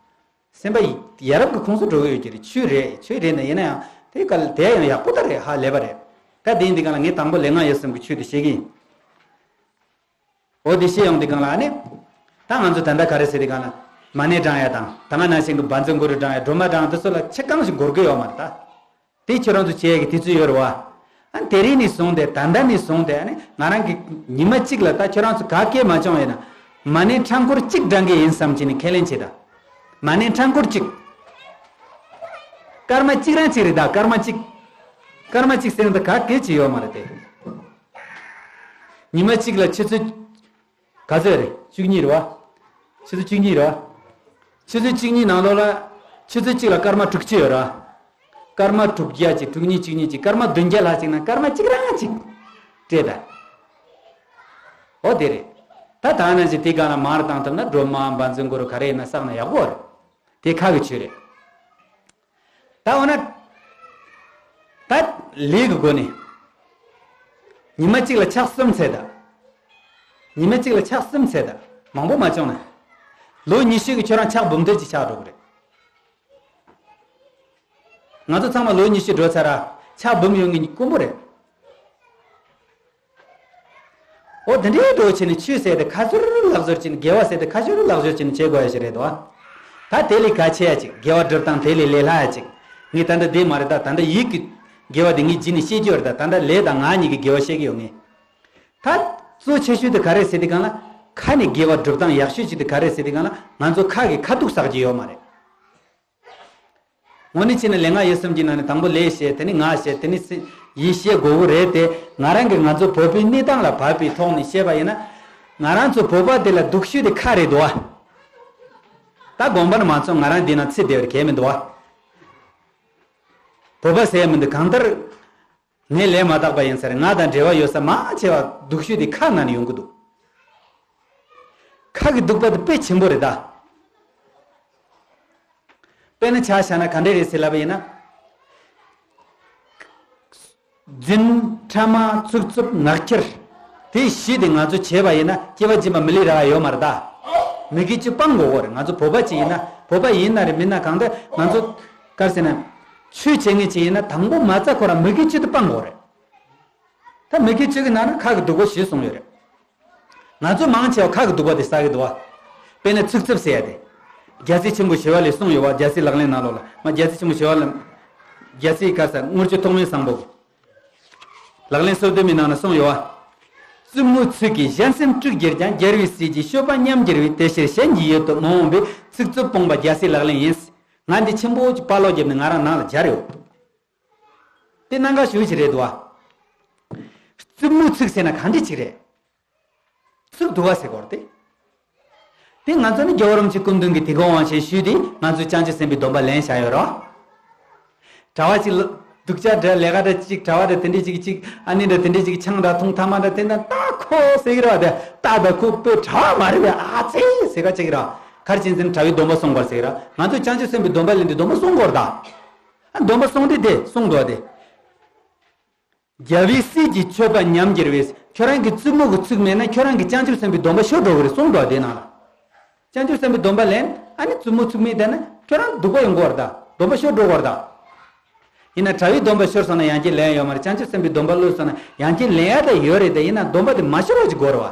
སེམས་པ་ཡ་རབས་ཀྱི་ཁོངས་སུ་འགྲོ་གི་ཡོད་ཀྱི་རེད། ཆོས་རེད། ཆོས་རེད་ན་ཡིན་ན་ཡང་དེ་ག་ལ་དེ་ཡང་ཡག་པོ་ད་རེད། ཧ་ལས་པ་རེད། ད་དེ་ཡིན་དུས་གང་ལ་ངས་དང་པོ་ལས་ལྔ་ཡོད་སེམས་ཀྱི་ཆོས་དེ་བཤད་གི་ཡིན། འོ་དེ་བཤད་ཡོང་དུས་གང་ལ་ཨ་ནི། ད་ང་ཚོ་ད་ལྟ་ག་རེ་ཟེར་དུས་གང་ལ། མ་ཎི་བགྲང་ཡ་དང་ད་ག་ནང་བཞིན་གྱི་བཛྲ་གུ་རུ་བགྲང་ཡ། སྒྲོལ་མ་བགྲང་དེ་ཚོ་ལ་ཆེ་གང་ཞིག་འགོར་གི་ཡོད་མ་རེད་ད། དེ་ཁྱོད་རང་ཚོ་བྱེད་ཡ་གི་དུས་ཚོད་ཡོད་རེད་བ། ཨ་ནི་དེ་རིང་ནས་བཟུང་སྟེ། ད་ལྟ་ནས་བཟུང་སྟེ་ཨ་ནི་ང་རང་གི་ཉི་མ་གཅིག་ལ་ད་ཁྱོད་རང་ཚོ་ག་གེ་མ་བྱུང་ཡིན་ན། མ་ཎི་འཕྲང་སྐོར་གཅིག་བགྲང་གི་ཡིན་བསམ་བྱས་ནས་ཁས་ལེན་བྱེད་ད། མ་ཎི་འཕྲང་སྐོར་གཅིག་སྐར་མ་གཅིག་རང་གཅིག་རེད་ད། སྐར་མ་གཅིག་སྐར་མ་གཅིག་ཟེར་ན་ད་ག་གེ་ཅིག་ཡོད་མ་རེད་དེ། ཉི་མ་གཅིག་ལ་ཆུ་ཚོད་ག་ཚོད་རེད། བཅུ་གཉིས་རེད་བ། ཆུ་ཚོད་བཅུ་གཉིས་རེད་བ། ཆུ་ཚོད་བཅུ་གཉིས་ནང་ལོགས་ལ་ཆུ་ཚོད་གཅིག་ལ་སྐར་མ་དྲུག་ཅུ་ཡོད་རེད་བ། སྐར་མ་དྲུག་བརྒྱ་གཅིག་དྲུག་གཉིས་བཅུ་གཉིས་གཅིག་སྐར་མ་བདུན་བརྒྱ་ལྷག་ཅིག་ན་སྐར་མ་གཅིག་རང་གཅིག་སྤྲད་ད། འོ་དེ་རེད། ད་ད་ནང་བཞིན་དེ་གང་ལ་མར་བཏང་ཐུབ་ན་སྒྲོལ་མ་བཛྲ་གུ་རུ་ག་རེ་ཡིན་ན་བསགས་ན་ཡག་པོ་རེད། དེ་ཁ་གི་ཆོས་རེད། ད་འོ་ན། ད་ལས་ཀྱི་སྒོ་ནས། ཉི་མ་གཅིག་ལ་ཕྱག་གསུམ་འཚལ་ད། ཉི་མ་གཅིག་ལ་ཕྱག་གསུམ་འཚལ་ད། མང་པོ་མ་བྱུང་ན། ལོ་ཉི་ཤུ་གི་ཁྱོད་རང་ཕྱག་འབུམ་སྡེ་གཅིག་ཆགས་འགྲོ་གི་རེད། ང་ཚོ་ཚང་མ་ལོ་ཉི་ཤུ་འགྲོ་ཚར་ར། ཕྱག་འབུམ་ཡོང་ངེས་དཀོན་པོ་རེད། འོ་དེ་འདྲའི་འགྲོ་བྱས་ནས་ཆོས་ཟེར་དེ་ཁ་ཚུར་ལག་ཚུར་བྱས་ནས། དགེ་བ་ཟེར་དེ་ཁ་ཚུར་ལག་ཚུར་བྱས་ནས་བྱེད་དགོས་ཡ་ཞིག་རེད་དོ། ད་དེ་ལས་གལ་ཆེ་ཡ་ཅིག་དགེ་བ་སྒྲུབ་སྟངས་དེ་ལས་ལས་སླ་ཡ་ཅིག་ངས་ད་ལྟ་དེ་མ་རེད་ད། ད་ལྟ་ཡིད་ཀྱི་དགེ་བ་དེ་ངས་རྗེས་ནས་བཤད་རྒྱུ་རེད་ད། ད་ལྟ་ལས་དང་ངག་གཉིས་ཀྱི་དགེ་བ་བཤད་ཀྱི་ཡོད་ངས། ད་གཙོ་ཆེ་ཤོས་དེ་ག་རེ་ཟེར་དུས་གང་ལ། ཁ་ནས་དགེ་བ་སྒྲུབ་སྟངས་ཡག་ཤོས་ཅིག་དེ་ག་རེ་ཟེར་དུས་གང་ལ། ང་ཚོ་ཁ་གི་ཁ་ཐུག་བསགས་ཀྱི་ཡོད་མ་རེད། དངོས་གནས་བྱས་ན་ལས་ལྔ་ཡོད་སེམས་ཀྱི་ནང་ནས་དང་པོ་ལས་བཤད། དེ་ནས་ངག་བཤད། དེ་ནས་སེ་ཡིད་བཤད་དགོས་ཀྱི་རེད་དེ། ང་རང་གིས་ང་ཚོ་བོད་པའི་གནས་སྟངས་ལ་བབས་པའི་ཐོག་ནས་བཤད་པ་ཡིན་ན། ང་རང་ཚོ་བོད་པ་དེ་ལ་སྡུག་ཤོས་དེ་ཁ་རེད་དོ། ད་དགོངས་པ་ནས་མ་ཚོམ། ང་རང་འདི་ན་ཚེ་འདས་པར་གལ་མི་འདུག་བ། བོད་པ་ཟེར་ཡ་མི་འདུག་གང་ལྟར། ངས་ལས་མ་དག་པ་ཡིན་ས་རེད། ང་དང་འབྲེལ་བ་ཡོད་ས་མང་ཆེ་བ་སྡུག་ཤོས་དེ་ཁ་ནང་ནས་ཡོང་གི་འདུག་ཁ་གི་སྡུག་པ་དེ་དཔེ་ཆེན་པོ་རེད་ད། དཔེར་ན་ཆ་བཞག་ན་ག་འདྲས་རེད་ཟེར་ལབ་པ་ཡིན་ན། རྫུན། ཕྲ་མ། ཚིག་རྩུབ། ངག་འཁྱལ། དེ་བཞི་དེ་ང་ཚོ་བྱས་པ་ཡིན་ན་སྐྱེ་བ་རྗེས་མ་མི་ལུས་རག་ཡ་ཡོད་མ་རེད་ད། མི་དགེ་བཅུ་སྤང་དགོས་ཀྱི་རེད། ང་ཚོ་བོད་པ་ཅིག་ཡིན་ན། བོད་པ་ཡིན་ན་རེད་མིན་ན་གང་ལྟར་ང་ཚོ་ག་རེ་ཟེར་ན། ཆོས་བྱེད་མཁན་ཅིག་ཡིན་ན་དང་པོ་མ་རྩ་ཁོ་རང་མི་དགེ་བཅུ་དེ་སྤང་དགོས་ཀྱི་རེད། ད་མི་དགེ་བཅུ་གི་ནང་ན་ཁ་གི་སྡུག་པ་བཞི་གསུངས་ཡོད་རེད། ང་ཚོ་མང་ཆེ་བ་ཁ་གི་སྡུག་པ་དེ་བསགས་ཀྱི་འདུག་བ། དཔེར་ན་ཚིག་རྩུབ་ཟེར་ཡ་དེ། རྒྱལ་སྲས་ཆེན་པོ་ཞི་བ་ལྷས་གསུངས་ཡོད་བ། རྒྱལ་སྲས་ལག་ལེན་ནང་ལོགས་ལ། མ་རྒྱལ་སྲས་ཆེན་པོ་ཞི་བ་ལྷས། རྒྱལ་སྲས་ག་རེ་ཟེར། དངུལ་ཆུ་ཐོགས་མེད་བཟང་པོ། ལག་ལེན་སོ་བདུན་པའི་ནང་ན་གསུངས་ཡོད་བ། རྩུབ་མོའི་ཚིག་གིས་གཞན་སེམས་དཀྲུགས་གྱུར་ཀྱང་། རྒྱལ་བའི་སྲས་ཀྱི་སྤྱོད་པ་ཉམས་འགྱུར་བས། དེ་ཕྱིར་གཞན་གྱི་ཡུལ་དུ་མི་འོང་བའི། ཚིག་རྩུབ་སྤོང་བ་རྒྱལ་སྲས་ལག་ལེན་ཡིན། ང་འདི་ཆེན་པོ་ཅིག་པར་སློག་བརྒྱབ་ནས་ང་རང་ནང་ལ་སྦྱར་ཡོད། དེ་གནད་འགག་ཤོས་ཅིག་རེད་འདུག་བ། རྩུབ་མོའི་ཚིག་ཟེར་ན་ག་འདྲ་ཅིག་རེད། ཚིག་སྡུག་པ་ཟེར་དགོས་རེད་དེ། དེ་ང་ཚོ་ནི་རྒྱལ་བ་རིན་པོ་ཆེ་སྐུ་མདུན་གྱི་དེ་གོ་དབང་ཆེན་ཞུས་ཏེ་ང་ཚོས་བྱང་ཆུབ་སེམས་དཔའི་སྡོམ་པ་ལེན་བྱ་ཡོད་རོ། གྲྭ་བ་ཅིག་ལ་སྡུག་ཅག་འདྲ་ལས་ཀ་འདྲ་ཅིག་གྲྭ་བ་འདྲ་དེ་འདྲ་ཅིག་ཅིག་ཨ་ནི་འདྲ་དེ་འདྲ་ཅིག་ཆང་འདྲ་འཐུང་ཐ་མག་འདྲ་དེ་འདྲ་ད་ཁོ་ཟེར་གི་ར། དེ་ད་ད་ཁོ་དཔེ་གྲྭ་བ་མ་རེད་པས། ཨ་ཙི་ཟེར་ག་ཅིག་ར། ག་རེ་བྱས་ཟེར་ན་གྲྭ་བའི་སྡོམ་པ་སྲུང་དགོས་ཟེར་གི་ར། ང་ཚོས་བྱང་ཆུབ་སེམས་དཔའི་སྡོམ་པ་ལེན་དུས་སྡོམ་པ་སྲུང་དགོས་རེད་ད། ཨ་སྡོམ་པ་སྲུང་དེ་དེ་སྲུང་འདུག་དེ། རྒྱལ་བའི་སྲས་ཀྱི་སྤྱོད་པ་ཉམས་འགྱུར་བས། ཁྱོད་རང་གི་རྩུབ་མོ་གི་ཚིག་མེད་ན་ཁྱོད་རང་གི་བྱང་ཆུབ་སེམས་དཔའི་སྡོམ་པ་ཤོར་འགྲོ་གི་རེད་གསུངས་འདུག་དེ་ནང་ལ། བྱང་ཆུབ་སེམས་དཔའི་སྡོམ་པ་ལེན། ཨ་ནི་བཙུན་མོ་ཚུགས་མི་དེ་ནི་ཁྱོད་རང་སྡུག་པ་ཡོང་གི་ཡོད་རེད་ད། སྡོམ་པ་ཤོར་འགྲོ་གི་ཡོད་རེད་ད། ཡིན་ན་གྲྭ་བའི་སྡོམ་པ་ཤོར་སོང་ན་ཡང་བསྐྱར་ལེན་ཡོད་མ་རེད། བྱང་ཆུབ་སེམས་དཔའི་སྡོམ་པ་བླུས་སོང་ན་ཡང་བསྐྱར་ལེན་ཡ་ད་ཡོད་རེད་ད། ཡིན་ན་སྡོམ་པ་དེ་མ་ཤོར་བ་ཅིག་དགོས་རེད་བ།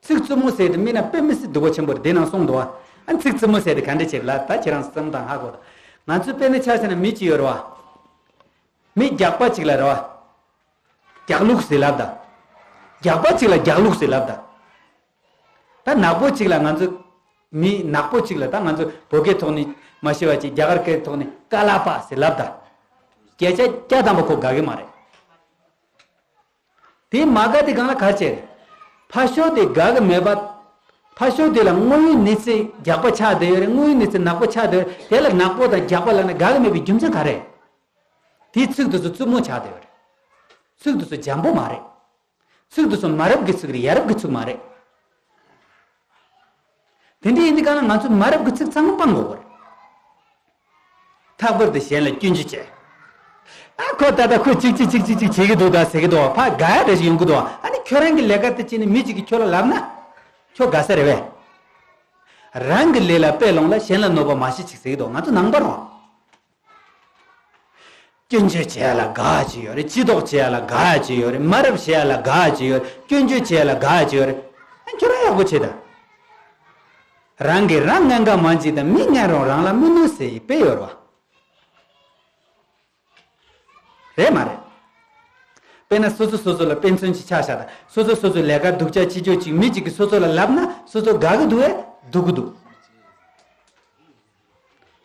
ཚིག་རྩུབ་མོ་ཟེར་དེ་མིན་ན་དཔེ་མི་སྲིད་སྡུག་པོ་ཆེན་པོ་རེད། དེ་ནང་གསུངས་འདུག་བ། ཨ་ནི་ཚིག་རྩུབ་མོ་ཟེར་དེ་ག་འདྲ་བྱེད་ལ་ད་ཁྱེད་རང་བསམ་དང་ཧ་གོ་ད། ང་ཚོའི་དཔེར་ན་ཆ་བཞག་ན་མི་གཅིག་ཡོད་རེད་བ། མི་རྒྱགས་པ་གཅིག་ལ་རེད་བ། རྒྱགས་ལུག་ཟེར་ལབ་ད། རྒྱགས་པ་གཅིག་ལ་རྒྱགས་ལུག་ཟེར་ལབ་ད། ད་ནག་པོ་གཅིག་ལ་ང་ཚོ། མི་ནག་པོ་གཅིག་ལ་ད་ང་ཚོ་བོད་སྐད་ཐོག་ནས་མ་ཤེས་པ་ཅིག་རྒྱ་གར་སྐད་ཐོག་ནས་ཀ་ལ་པ་ཟེར་ལབ་ད། སྐད་ཆ་སྐྱ་དམ་པ་ཁོ་དགའ་གི་མ་རེད། དེ་མ་དགའ་དེ་སྒང་ལ་ག་རེ་བྱས་རེད། ཕར་ཕྱོགས་དེ་དགའ་གི་མེད་པ། ཕར་ཕྱོགས་དེ་ལ་དངོས་ཡོད་གནས་ཚུལ་རྒྱགས་པ་ཆགས་བསྡད་ཡོད་རེད། དངོས་ཡོད་གནས་ཚུལ་ནག་པོ་ཆགས་བསྡད་ཡོད་རེད། དེ་ལ་ནག་པོ་དང་རྒྱགས་པ་ལབ་ན་དགའ་གི་མེད་པའི་རྒྱུ་མཚན་ག་རེ་རེད། དེའི་ཚིག་དེ་ཚོ་རྩུབ་མོ་ཆགས་བསྡད་ཡོད་རེད། ཚིག་དེ་ཚོ་འཇམ་པོ་མ་རེད། ཚིག་དེ་ཚོ་མ་རབས་ཀྱི་ཚིག་རེད། ཡ་རབས་ཀྱི་ཚིག་མ་རེད། དེ་འདྲ་ཡིན་དུས་གང་ལ་ང་ཚོ་མ་རབས་ཀྱི་ཚིག་ཚང་མ་སྤང་དགོས་པ་རེད། ལྷག་པར་དུ་གཞན་ལ་སྐྱོན་བརྗོད་བྱས། ཨ་ཁོ་ད་ལྟ་ཁོ་ཅིག་ཅིག་ཅིག་ཅིག་ཅིག་བྱེད་ཀྱི་འདུག་ད་ཟེར་གྱི་འདུག་ཕ་དགའ་ཡ་འདྲ་ཞིག་ཡོང་གི་འདུག་ཨ་ནི་ཁྱོད་རང་གི་ལས་ཀ་དེ་བྱས་ནས་མི་གཅིག་གིས་ཁྱོད་ལ་ལབ་ན། ཁྱོད་དགའ་ས་རེད་པས། རང་གི་ལས་ལ་དཔེ་ལོངས་ལ་གཞན་ལ་གནོད་པ་མ་བྱེད་ཅིག་ཟེར་གྱི་འདུག་ང་ཚོ་ནང་པ་རང་། སྐྱོན་བརྗོད་བྱེད་ཡ་ལ་དགའ་བྱེད་ཡོད་རེད། ཅི་ལྟོགས་བྱེད་ཡ་ལ་དགའ་བྱེད་ཡོད་རེད། མ་རབས་བྱེད་ཡ་ལ་དགའ་བྱེད་ཡོད་རེད། སྐྱོན་བརྗོད་བྱེད་ཡ་ལ་དགའ་བྱེད་ཡོད་རེད། ཨ་ཁྱོད་རང་ཡག་པོ་བྱེད་དང་། རང་གིས་རང་ངན་ག་མ་བྱེད་དང་། མི་ངན་རུང་རང་ལ་མི་གནོད་ཟེར་ཡི་དཔེ་ཡོད་རེད་བ། རེད་མ་རེད། དཔེར་ན་སོ་སོ་སོ་སོ་ལ་དཔེ་མཚོན་ཅིག་ཆ་བཞག་དང་། སོ་སོ་སོ་སོའི་ལས་ཀ་སྡུག་ཅག་ཅི་ཅོ་ཅིག་མི་གཅིག་གིས་སོ་སོ་ལ་ལབ་ན་སོ་སོ་དགའ་གི་འདུག་གས་སྡུག་གི་འདུག་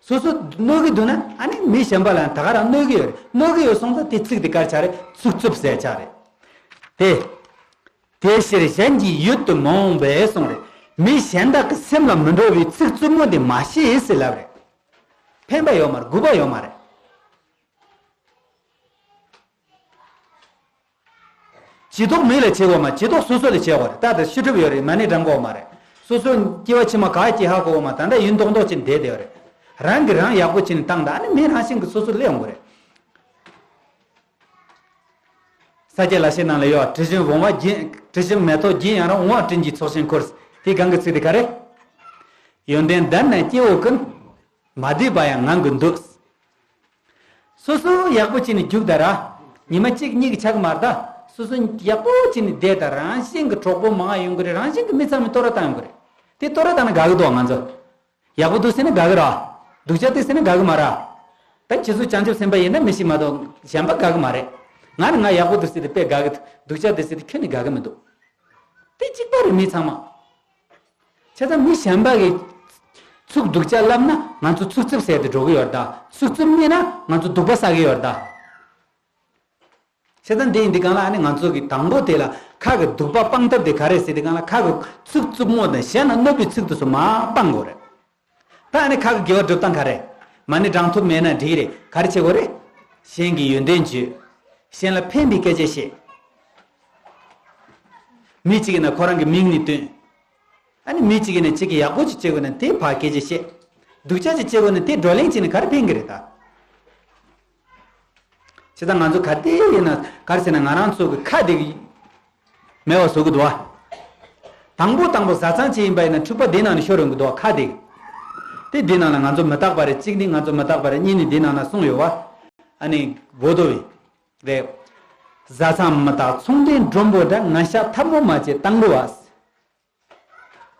སོ་སོ་གནོད་ཀྱི་འདུག་ན་ཨ་ནི་མི་གཞན་པ་ལ་ད་ག་རང་གནོད་ཀྱི་ཡོད་རེད། གནོད་ཀྱི་ཡོད་སོང་ཙང་དེ་ཚིག་དེ་ག་རེ་ཆགས་རེད། ཚིག་རྩུབ་ཟེར་ཆགས་རེད། དེ། དེ་ཕྱིར་གཞན་གྱི་ཡུལ་དུ་མ་འོངས་པས་གསུངས་རེད། མི་གཞན་དག་གི་སེམས་ལ་མི་འགྲོ་བའི་ཚིག་རྩུབ་མོ་དེ་མ་བཤད་ཟེར་ལབ་རེད། ཕན་པ་ཡོད་མ་རེད། དགོས་པ་ཡོད་མ་རེད། ཇུས་གཏོགས་མི་ལ་བྱེད་དགོས་མ། ཇུས་གཏོགས་སོ་སོ་ལ་བྱེད་དགོས་རེད། ད་ལྟ་ཤི་གྲབས་ཡོད་རེད། མ་ཎི་བགྲང་དགོས་མ་རེད། སོ་སོ་སྐྱེ་བ་ཕྱི་མ་ག་སྐྱེ་ཧ་གོ་བ་མ། ད་ལྟ་ཡུན་ཏོག་ཏོག་ཅིག་བསྡད་བསྡད་ཡོད་རེད། རང་གིས་རང་ཡག་པོ་བྱས་ནས་བཏང་ད་ཨ་ནི་མི་རང་བཞིན་གྱིས་སོ་སོ་སླེབས་ཡོང་གི་རེད། ས་སྐྱ་ལ་ཤེས་ནང་ལ་ཡོད། དྲི་ཞིམ་འོང་བ་རྒྱན། དྲི་ཞིམ་མེ་ཏོག་རྒྱན་ཡང་རུང་། འོང་བ་སྤྲིན་གྱི་ཚོགས་ཞིག་འཁོར། དེ་སྒང་གི་ཚིག་དེ་ག་རེ། ཡོན་ཏན་ལྡན་ན་སྐྱེ་བོ་ཀུན། མ་བསྡད་པ་ཡང་ངང་གིས་འདུ། སོ་སོ་ཡག་པོ་བྱས་ནས་རྒྱུགས་ད་ར། ཉི་མ་གཅིག་གཉིས་ཀྱི་ཆ་གི་མ་རེད་ད། སོ་སོ་ཡག་པོ་བྱས་ནས་བསྡད་ད་རང་བཞིན་གྱི་གྲོགས་པོ་མང་ཡོང་གི་རེད། རང་བཞིན་གྱི་མི་ཚང་མས་བསྟོད་ར་བཏང་ཡོང་གི་རེད། དེ་བསྟོད་ར་བཏང་ན་དགའ་གི་འདུག་ང་ཚོ། ཡག་པོ་འདུག་ཟེར་ན་དགའ་གི་ར། སྡུག་ཅག་འདུག་ཟེར་ན་དགའ་གི་མ་ར། ད་ཁྱེད་ཚོ་བྱང་ཆུབ་སེམས་དཔའ་ཡིན་ན་མི་ཤེས་མ་གཏོགས་གཞན་པ་དགའ་གི་མ་རེད། ང་ནི་ང་ཡག་པོ་འདུག་ཟེར་ཏེ་དཔེ་དགའ་གི་འདུག་སྡུག་ཅག་འདུག་ཟེར་ཏེ་ཁྱོན་ནས་དགའ་གི་མི་འདུག་དེ་གཅིག་པ་རེད་མི་ཚང་མ། བྱས་ཙང་མི་གཞན་པ་གིས་ཚིག་སྡུག་ཅག་ལབ་ན་ང་ཚོ་ཚིག་རྩུབ་ཟེར་ཏེ་འགྲོ་གི་ཡོད་རེད་ད། ཚིག་རྩུབ་སྨྲས་ན་ང་ཚོ་སྡུག་པ་བསགས་ཀྱི་ཡོད་རེད་ད། བྱས་ཙང་འདི་ཡིན་དུས་སྒང་ལ་ཨ་ནི་ང་ཚོ་གི་དང་པོ་དེ་ལ་ཁ་གི་སྡུག་པ་སྤང་ཐབས་དེ་ག་རེ་ཟེར་དུས་སྒང་ལ་ཁ་གི་ཚིག་རྩུབ་མོ་དང་གཞན་ལ་གནོད་པའི་ཚིག་དེ་ཚོ་མར་སྤང་དགོས་རེད། ད་ཨ་ནི་ཁ་གི་དགེ་བ་སྒྲུབ་སྟངས་ག་རེ། མ་ཎི་བགྲང་ཐུབ་མེད་ན་འགྲིག་རེད། ག་རེ་བྱེད་དགོས་རེད། གཞན་གྱི་ཡོན་ཏན་བརྗོད། གཞན་ལ་ཕན་པའི་སྐད་ཆ་བཤད། མི་གཅིག་ཡིན་ན་ཁོ་རང་གི་མིང་ནས་བཏོན། ཨ་ནི་མི་གཅིག་ཡིན་ན་གཅིག་གིས་ཡག་པོ་ཅིག་བྱེད་དགོས་ན་དེ་ཕར་སྐད་ཆ་བཤད། སྡུག་ཅག་ཅིག་བྱེད་དགོས་ན་དེ་བགྲོ་གླེང་བྱས་ནས་ག་རེ་ཕན་གི་རེད་ད། བྱས་ཙང་ང་ཚོ་ག་དེ་ཡིན་ན་ག་རེ་ཟེར་ན་ང་རང་ཚོ་གི་ཁ་དེ་གི་མེད་པ་བཟོ་གི་འདུག་བ། དང་པོ་དང་པོ་བཟའ་ཚང་ཅིག་ཡིན་པ་ཡིན་ན་འཁྲུག་པ་དེ་ནང་ནས་ཤོར་ཡོང་གི་འདུག་བ་ཁ་དེ་གི། དེ་དེ་ནང་ལ་ང་ཚོ་མི་རྟག་པ་རེད། གཅིག་ནི་ང་ཚོ་མི་རྟག་པ་རེད། གཉིས་ནི་དེ་ནང་ལ་གསུངས་ཡོད་བ། ཨ་ནི་བོ་དོ་བི་རེད། བཟའ་ཚང་མི་རྟག་ཚོང་དོན་སྒྲོན་པོ་འདྲ། ང་ཤ་ཐབ་མོ་མ་བྱེད་དང་པོ་བ།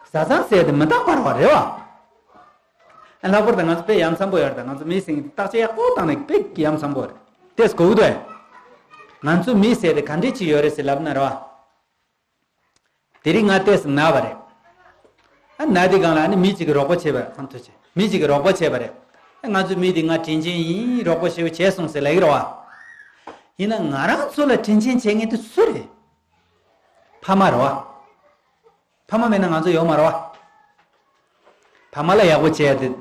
བཟའ་ཚང་ཟེར་དེ་མི་རྟག་པ་རེད་བ། ཨ་ལྷག་པར་དུ་ང་ཚོ་དཔེ་ཡ་མཚན་པོ་ཡོད་རེད། ད་ང་ཚོ་མི་སེང་གེ་བརྟག་དཔྱད་ཡག་པོ་བཏང་ནས་དཔེ་ཡ་མཚན་པོ་རེད། དེ་གོ་གི་འདུག་ཨེ། ང་ཚོ་མི་ཟེར་དེ་ག་འདྲས་ཅིག་ཡོད་རེད་ཟེར་ལབ་ན་རེད་བ། དེ་རིང་ང་ཏོག་ཙམ་ན་བ་རེད། ཨ་ན་དེ་སྒང་ལ་ཨ་ནི་མི་གཅིག་གིས་རོགས་པ་བྱས་པ་ཁོང་ཐུགས་ཆེ། མི་གཅིག་གིས་རོགས་པ་བྱས་པ་རེད། ཨ་ང་ཚོ་མི་དེ་ང་དྲིན་ཆེན་ཡིན། རོགས་པ་ཞེ་པོ་བྱས་སོང་ཟེར་ལབ་ཀྱི་རེད་བ། ཡིན་ན་ང་རང་ཚོ་ལ་དྲིན་ཆེན་བྱེད་མཁན་དེ་སུ་རེད། ཕ་མ་རེད་བ། ཕ་མ་མེད་ན་ང་ཚོ་ཡོད་མ་རེད་བ། ཕ་མ་ལ་ཡག་པོ་བྱས་ཏེ།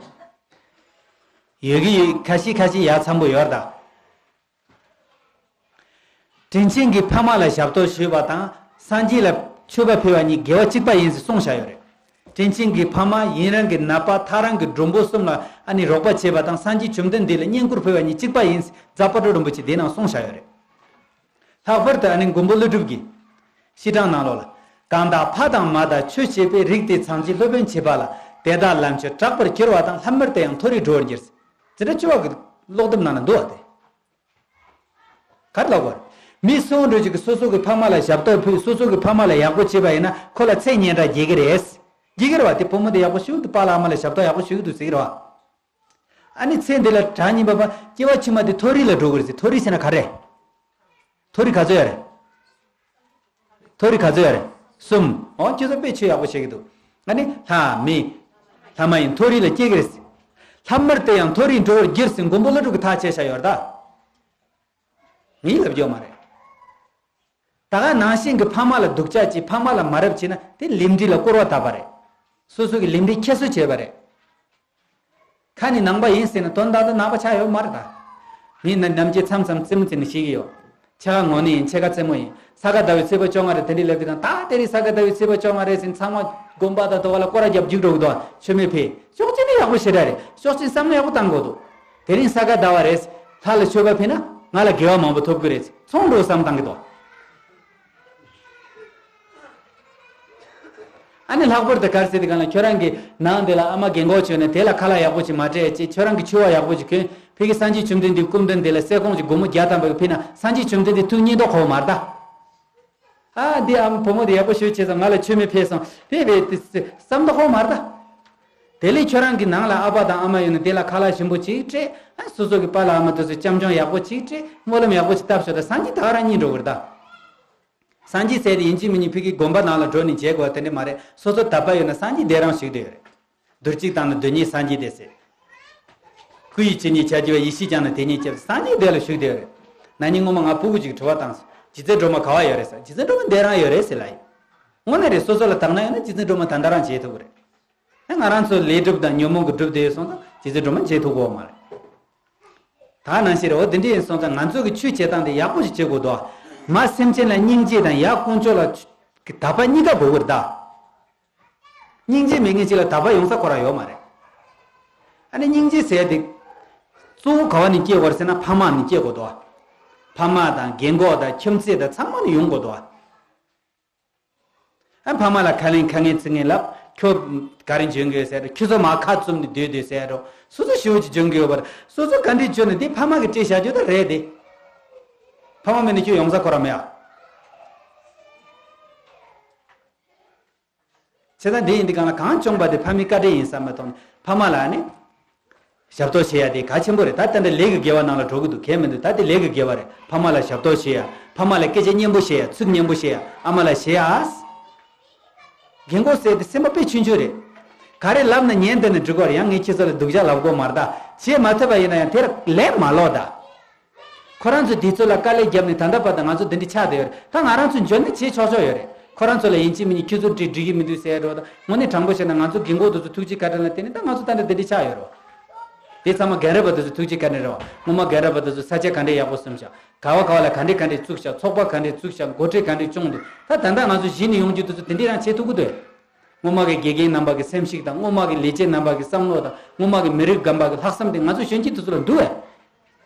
ཡོད་ཀྱི་ཡོད། ཁ་ཤས་ཁ་ཤས་ཡ་མཚན་པོ་ཡོད་རེད་ད། དྲིན་ཆེན་གྱི་ཕ་མ་ལ་ཞབས་ཏོག་ཞུས་པ་དང་སངས་རྒྱས་ལ་མཆོད་པ་ཕུལ་བ་གཉིས་དགེ་བ་གཅིག་པ་ཡིན་ཟེར་གསུངས་བཞག་ཡོད་རེད། དྲིན་ཆེན་གྱི་ཕ་མ་ཡུན་རིང་གི་ནད་པ་ཐག་རིང་གི་མགྲོན་པོ་གསུམ་ལ་ཨ་ནི་རོགས་པ་བྱས་པ་དང་སངས་རྒྱས་བཅོམ་ལྡན་འདས་ལ་བསྙེན་བཀུར་ཕུལ་བ་གཉིས་གཅིག་པ་ཡིན་ཟེར་རྫ་དཔལ་སྤྲུལ་རིན་པོ་ཆེས་དེ་ནང་གསུངས་བཞག་ཡོད་རེད། ལྷག་པར་དུ་ཨ་ནི་མགོན་པོ་ཀླུ་སྒྲུབ་ཀྱི་ཤིས་གྲངས་ནང་ལོགས་ལ། གང་དག་ཕ་དང་མ་དང་ཆོས་བྱེད་པའི་རིགས་དེ་ཚང་གིས་སློབ་དཔོན་བྱེད་པ་ལ་དེ་དག་ལམ་ཁྱེར་དྲག་པར་གྱུར་པ་དང་ལྷམ་མེར་དེ་ཡང་མཐོ་རིས་འགྲོ་བར་འགྱུར། འཛིན་གྲྭ་བཅུ་པ་གི་ཀློག་དེབ་ནང་ན་འདུག་བ་དེ། ག་རེ་ལབ་དགོས་རེད། མི་སུ་འདྲ་ཅིག་གིས་སོ་སོ་གི་ཕ་མ་ལ་ཞབས་ཏོག་ཕུལ། སོ་སོ་གི་ཕ་མ་ལ་ཡག་པོ་བྱས་པ་ཡིན་ན་ཁོ་ལ་ཚེ་སྔོན་དགྲ་རྒྱག་གི་རེད། རྒྱག་གི་རེད་བ། དེ་བུ་མོ་དེ་ཡག་པོ་ཞིག་འདུག་པཱ་ལགས་ཨ་མ་ལ་ཞབས་ཏོག་ཡག་པོ་ཞིག་འདུག་ཟེར་གི་རེད་བ། ཨ་ནི་ཚེ་འདི་ལ་གྲངས་སྙིགས་པ་པ་སྐྱེ་བ་ཕྱི་མ་དེ་མཐོ་རིས་ལ་འགྲོ་གི་རེད་ཟེར། མཐོ་རིས་ཟེར་ན་ག་རེ། མཐོ་རིས་ག་ཚོད་ཡོད་རེད། མཐོ་རིས་ག་ཚོད་ཡོད་རེད། གསུམ། འོ་ཁྱེད་ཚོ་དཔེ་ཆོས་ཡག་པོ་བཤད་ཀྱི་འདུག་ཨ་ནི་ལྷ་མི། ལྷ་མ་ཡིན་མཐོ་རིས་ལ་སྐྱེ་གི་རེད། ལྷམ་མེར་དེ་ཡང་མཐོ་རིས་འགྲོ་བར་འགྱུར་ཟེར་མགོན་པོ་ཀླུ་སྒྲུབ་ཀྱིས་ཐག་བཅད་བཞག་ཡོད་རེད་ད། ངས་ལབ་རྒྱུ་མ་རེད། ད་ག་ནང་བཞིན་གྱི་ཕ་མ་ལ་སྡུག་ཅག་བྱེད། ཕ་མ་ལ་མ་རབས་བྱེད་ན་དེ་ལས་འབྲས་ལ་སྐོར་བ་བཏབ་པ་རེད། སོ་སོ་གི་ལས་འབྲས་ཁྱད་གསོད་བྱས་པ་རེད། ཁ་ནས་ནང་པ་ཡིན་ཟེར་ན་དོན་དག་ཏུ་ནང་པ་ཆགས་ཡོད་མ་རེད་ད། ངས་ནི་ནམ་རྒྱུན་མཚམས་མཚམས་རྩེད་མོ་རྩེ་ནས་ཤེས་ཀྱི་ཡོད། ཕྱེད་ཀ་དངོས་གནས་ཡིན། ཕྱེད་ཀ་རྩེད་མོ་ཡིན། ས་ག་ཟླ་བའི་ཚེས་པ་བཅོ་ལྔ་རེད་དེ་འདྲའི་ལབ་དུས་ཙང་ད་དེ་རིང་ས་ག་ཟླ་བའི་ཚེས་པ་བཅོ་ལྔ་རེད་ཟེར་ཚང་མ་དགོན་པ་དང་དོ་བ་ལ་སྐོར་ར་རྒྱབ་རྒྱུགས་འགྲོ་གི་འདུག་མཆོད་མེ་ཕུལ། ཤོག་ཅིག་ནི་ཡག་པོ་ཞེ་དྲག་རེད། ཤོག་ཅིག་བསམ་བློ་ཡག་པོ་བཏང་དགོས་འདུག་དེ་རིང་ས་ག་ཟླ་བ་རེད། ལྷ་ལ་མཆོད་པ་ཕུལ་ན་ང་ལ་དགེ་བ་མང་པོ་ཐོབ་ཀྱི་རེད། ཚོང་འགྲོ་བསམ་བཏང་གི་འདུག་ཨ་ནི་ལྷག་པར་དུ་ག་རེ་ཟེར་དུས་གང་ལ་ཁྱོད་རང་གི་ནང་དེ་ལ་ཨ་མ་རྒན་གོག་བྱོས་ནས་དེ་ལ་ཁ་ལག་ཡག་པོ་ཅིག་མ་སྤྲད་ཅིག་ཁྱོད་རང་གི་ཕྱུ་པ་ཡག་པོ་ཅིག་གྱོན། ཕ་གི་སངས་རྒྱས་བཅོམ་ལྡན་འདས་སྐུ་མདུན་དེ་ལ་སེ་གོང་ཅིག་སྒོར་མོ་བརྒྱ་ཐམ་པ་གི་ཕུལ་ན་སངས་རྒྱས་བཅོམ་ལྡན་འདས་ཐུགས་མཉེས་མདོག་ཁ་པོ་མ་རེད་ད། ཨ་འདི་ཨ་མ་བུ་མོ་དེ་ཡག་པོ་ཞེ་པོ་བྱས་སོང་། ང་ལ་མཆོད་མེ་ཕུལ་སོང་དེ་བས་དེ་བསམ་མདོག་ཁ་པོ་མ་རེད་ད། དེ་ལས་ཁྱོད་རང་གི་ནང་ལ་ཨ་ཕ་དང་ཨ་མ་ཡོད་ན་དེ་ལ་ཁ་ལག་ཞིམ་པོ་ཅིག་སྤྲད། ཨ་སོ་སོ་གི་པཱ་ལགས་ཨ་མ་དེ་ཚོ་བྱམས་སྐྱོང་ཡག་པོ་ཅིག་སྤྲད། སྨོན་ལམ་ཡག་པོ་ཅིག་བཏབ་ཤོག་ད་སངས་རྒྱས་ད་ག་རང་མཉེས་འགྲོ་གི་རེད་ད། སངས་རྒྱས་ཟེར་དེ་ཡིན་གཅིག་མིན་གཅིག་ཕ་གི་དགོན་པ་ནང་ལ་འགྲོ་ནས་བྱེད་དགོས་པ་དེ་འདྲ་མ་རེད། སོ་སོ་དད་པ་ཡོད་ན་སངས་རྒྱས་བདེ་རང་བཞུགས་བསྡད་ཡོད་རེད། རྡོ་གཅིག་བཏང་ན་རྡོ་གཉིས་སངས་རྒྱས་བསྡད་ཟེར། སྐུ་ཡི་ཇི་སྙེད་བྱ་རྒྱུ་བ། ཡེ་ཤེས་ཀྱང་ན་དེ་སྙེད་སྐྱེ་བ། སངས་རྒྱས་བདེ་ལ་བཞུགས་བསྡད་ཡོད་རེད། ན་ནིང་སྔོན་མ་ང་སྤུ་གུ་ཅིག་དྲི་བ་བཏང་སོང་། རྗེ་བཙུན་སྒྲོལ་མ་ག་བ་ཡོད་རེད་ཟེར། རྗེ་བཙུན་སྒྲོལ་མ་འདི་རང་ཡོད་རེད་ཟེར་ལབ་ཡིན། དངོས་གནས་རེད། སོ་སོ་ལ་དག་སྣང་ཡོད་ན་རྗེ་བཙུན་སྒྲོལ་མ་ད་ལྟ་རང་མཇལ་ཐུབ་ཀྱི་རེད། ང་རང་ཚོ་ལས་སྒྲུབ་དང་ཉོན་མོངས་ཀྱི་སྒྲུབ་བསྡད་ཡོད་སོང་ཙང་རྗེ་བཙུན་སྒྲོལ་མ་མཇལ་ཐུབ་ཀྱི་ཡོད་མ་རེད། ད་ནང་བཞིན་རེད། འོ་དེ་འདྲ་ཡིན་སོང་ཙང་ང་ཚོ་གི་ཆོས་བྱེད་སྟངས་དེ་ཡག་པོ་ཞིག་བྱེད་དགོས་འདུག་མ་སེམས་ཅན་ལ་སྙིང་རྗེ་དང་ཡ་དཀོན་མཆོག་ལ་གི་དད་པ་གཉིས་ཀ་དགོས་ཀྱི་རེད་ད། སྙིང་རྗེ་མེད་མཁན་ཅིག་ལ་དད་པ་ཡོང་ས་ཁོ་རང་ཡོད་མ་རེད། ཨ་ནི་སྙིང་རྗེ་ཟེར་དེ་གཙོ་བོ་ག་བ་ནས་སྐྱེ་དགོས་རེད་ཟེར་ན་ཕ་མ་ནས་སྐྱེ་དགོས་འདུག་ཕ་མ་དང་རྒན་གོག་དང་ཁྱིམ་མཚེས་དང་ཚང་མ་ནས་ཡོང་དགོས་འདུག་ཨ་ཕ་མ་ལ་ཁ་ལན་ཁ་ངན་ཚིག་ངན་ལབ། ཁྱོད་ག་རེ་འཇོན་གི་ཡོད་ཟེར་རོ། ཁྱོད་ཚོ་མ་ཁ་བཙུམ་ནས་སྡོད་སྡོད་ཟེར་རོ། སོ་སོ་ཞེ་པོ་ཅིག་འཇོན་གི་ཡོད་པར་སོ་སོ་ག་འདྲས་འཇོན་ནས་དེ་ཕ་མ་གི་སྤྲད་བཞག་རྒྱུ་ད་རེད་དེ། ཕ་མ་མེད་ན་ཁྱོད་ཡོང་ས་ཁོ་རང་མེད་ཨ། བྱས་ཙང་འདི་ཡིན་དུས་གང་ལ་གངས་ལྗོངས་པ་དེ་ཕ་མའི་བཀའ་དྲིན་ཡིན་བསམ་པ་ཐོག་ནས་ཕ་མ་ལ་ནི་ཞབས་ཏོག་བྱེད་ཡ་དེ་གལ་ཆེན་པོ་རེད། ད་ལྟ་འདྲ་ལས་ཀྱི་དགེ་བ་ནང་ལ་འགྲོ་གི་འདུག་གལ་མི་འདུག་ད་དེ་ལས་ཀྱི་དགེ་བ་རེད། ཕ་མ་ལ་ཞབས་ཏོག་བྱེད་ཡ། ཕ་མ་ལ་སྐད་ཆ་སྙན་པོ་བཤད་ཡ། ཚིག་སྙན་པོ་བཤད་ཡ། ཨ་མ་ལ་བྱེད་ཡ། རྒན་གོག་ཟེར་དེ་སེམས་པ་དཔེ་ཆུང་ཆུང་རེད། ག་རེ་ལབ་ན་ཉན་བསྡད་ནས་འགྲིག་གི་རེད། ཡང་ངས་ཁྱེད་ཚོ་ལ་སྡུག་ཅག་ལབ་དགོས་མ་རེད་ད། བྱེད་མ་ཐུབ་པ་ཡིན་ན་ཡང་དེར་ལན་མ་སློག་ད། ཁོ་རང་ཚོས་དུས་ཚོད་ལ་དཀའ་ལས་བརྒྱབ་ནས་ད་ལྟ་བར་དུ་ང་ཚོ་འདི་འདྲ་ཆགས་བསྡད་ཡོད་རེད། ད་ང་རང་ཚོ་འཇོན་ནི་བྱེད་ཆོག་ཆོག་ཡོད་རེད། ཁོ་རང་ཚོ་ལ་ཡིན་གཅིག་མིན་གཅིག་ཁྱོད་ཚོ་འགྲིག་འགྲིག་གི་མི་འདུག་ཟེར་འགྲོ་དང་། དངོས་གནས་དྲང་པོ་བཤད་ན་ང་ཚོ་རྒན་གོག་དེ་ཚོ་ཐུགས་རྗེ་བཀའ་དྲིན་ལ་བརྟེན་ནས་ད་ང་ཚོ་ད་འདྲ་འདི་འདྲ་ཆགས་ཡོད་རེད་བ། དེ་ཚང་མ་རྒན་རབས་པ་དེ་ཚོ་ཐུགས་རྗེ་བཀའ་དྲིན་རེད་བ། སྔོན་མ་རྒན་རབས་པ་དེ་ཚོ་ས་ཆ་ག་འདྲས་ཡག་པོ་བཟུང་བཞག་ག་བ་ག་བ་ལ་ག་འདྲས་ག་འདྲས་བཙུགས་བཞག་ཚོགས་པ་ག་འདྲས་བཙུགས་བཞག་འགོ་ཁྲིད་ག་འདྲས་བྱུང་འདུག་ད་ད་ལྟ་ང་ཚོ་གཞི་ནས་ཡོང་རྒྱུ་དེ་ཚོ་དེ་འདྲས་རང་བྱེད་ཐུབ་ཀྱི་འདུག་སྔོན་མ་གི་དགེ་རྒན་རྣམ་པ་གི་སེམས་ཤུགས་དང་། སྔོན་མ་གི་ལས་བྱེད་རྣམ་པ་གི་བསམ་བློ་དང་། སྔོན་མ་གི་མི་རིགས་རྒན་པ་གི་ལྷག་བསམ་དེ་ང་ཚོ་གཞོན་སྐྱེས་དེ་ཚོ་ལ་འདུག་བས།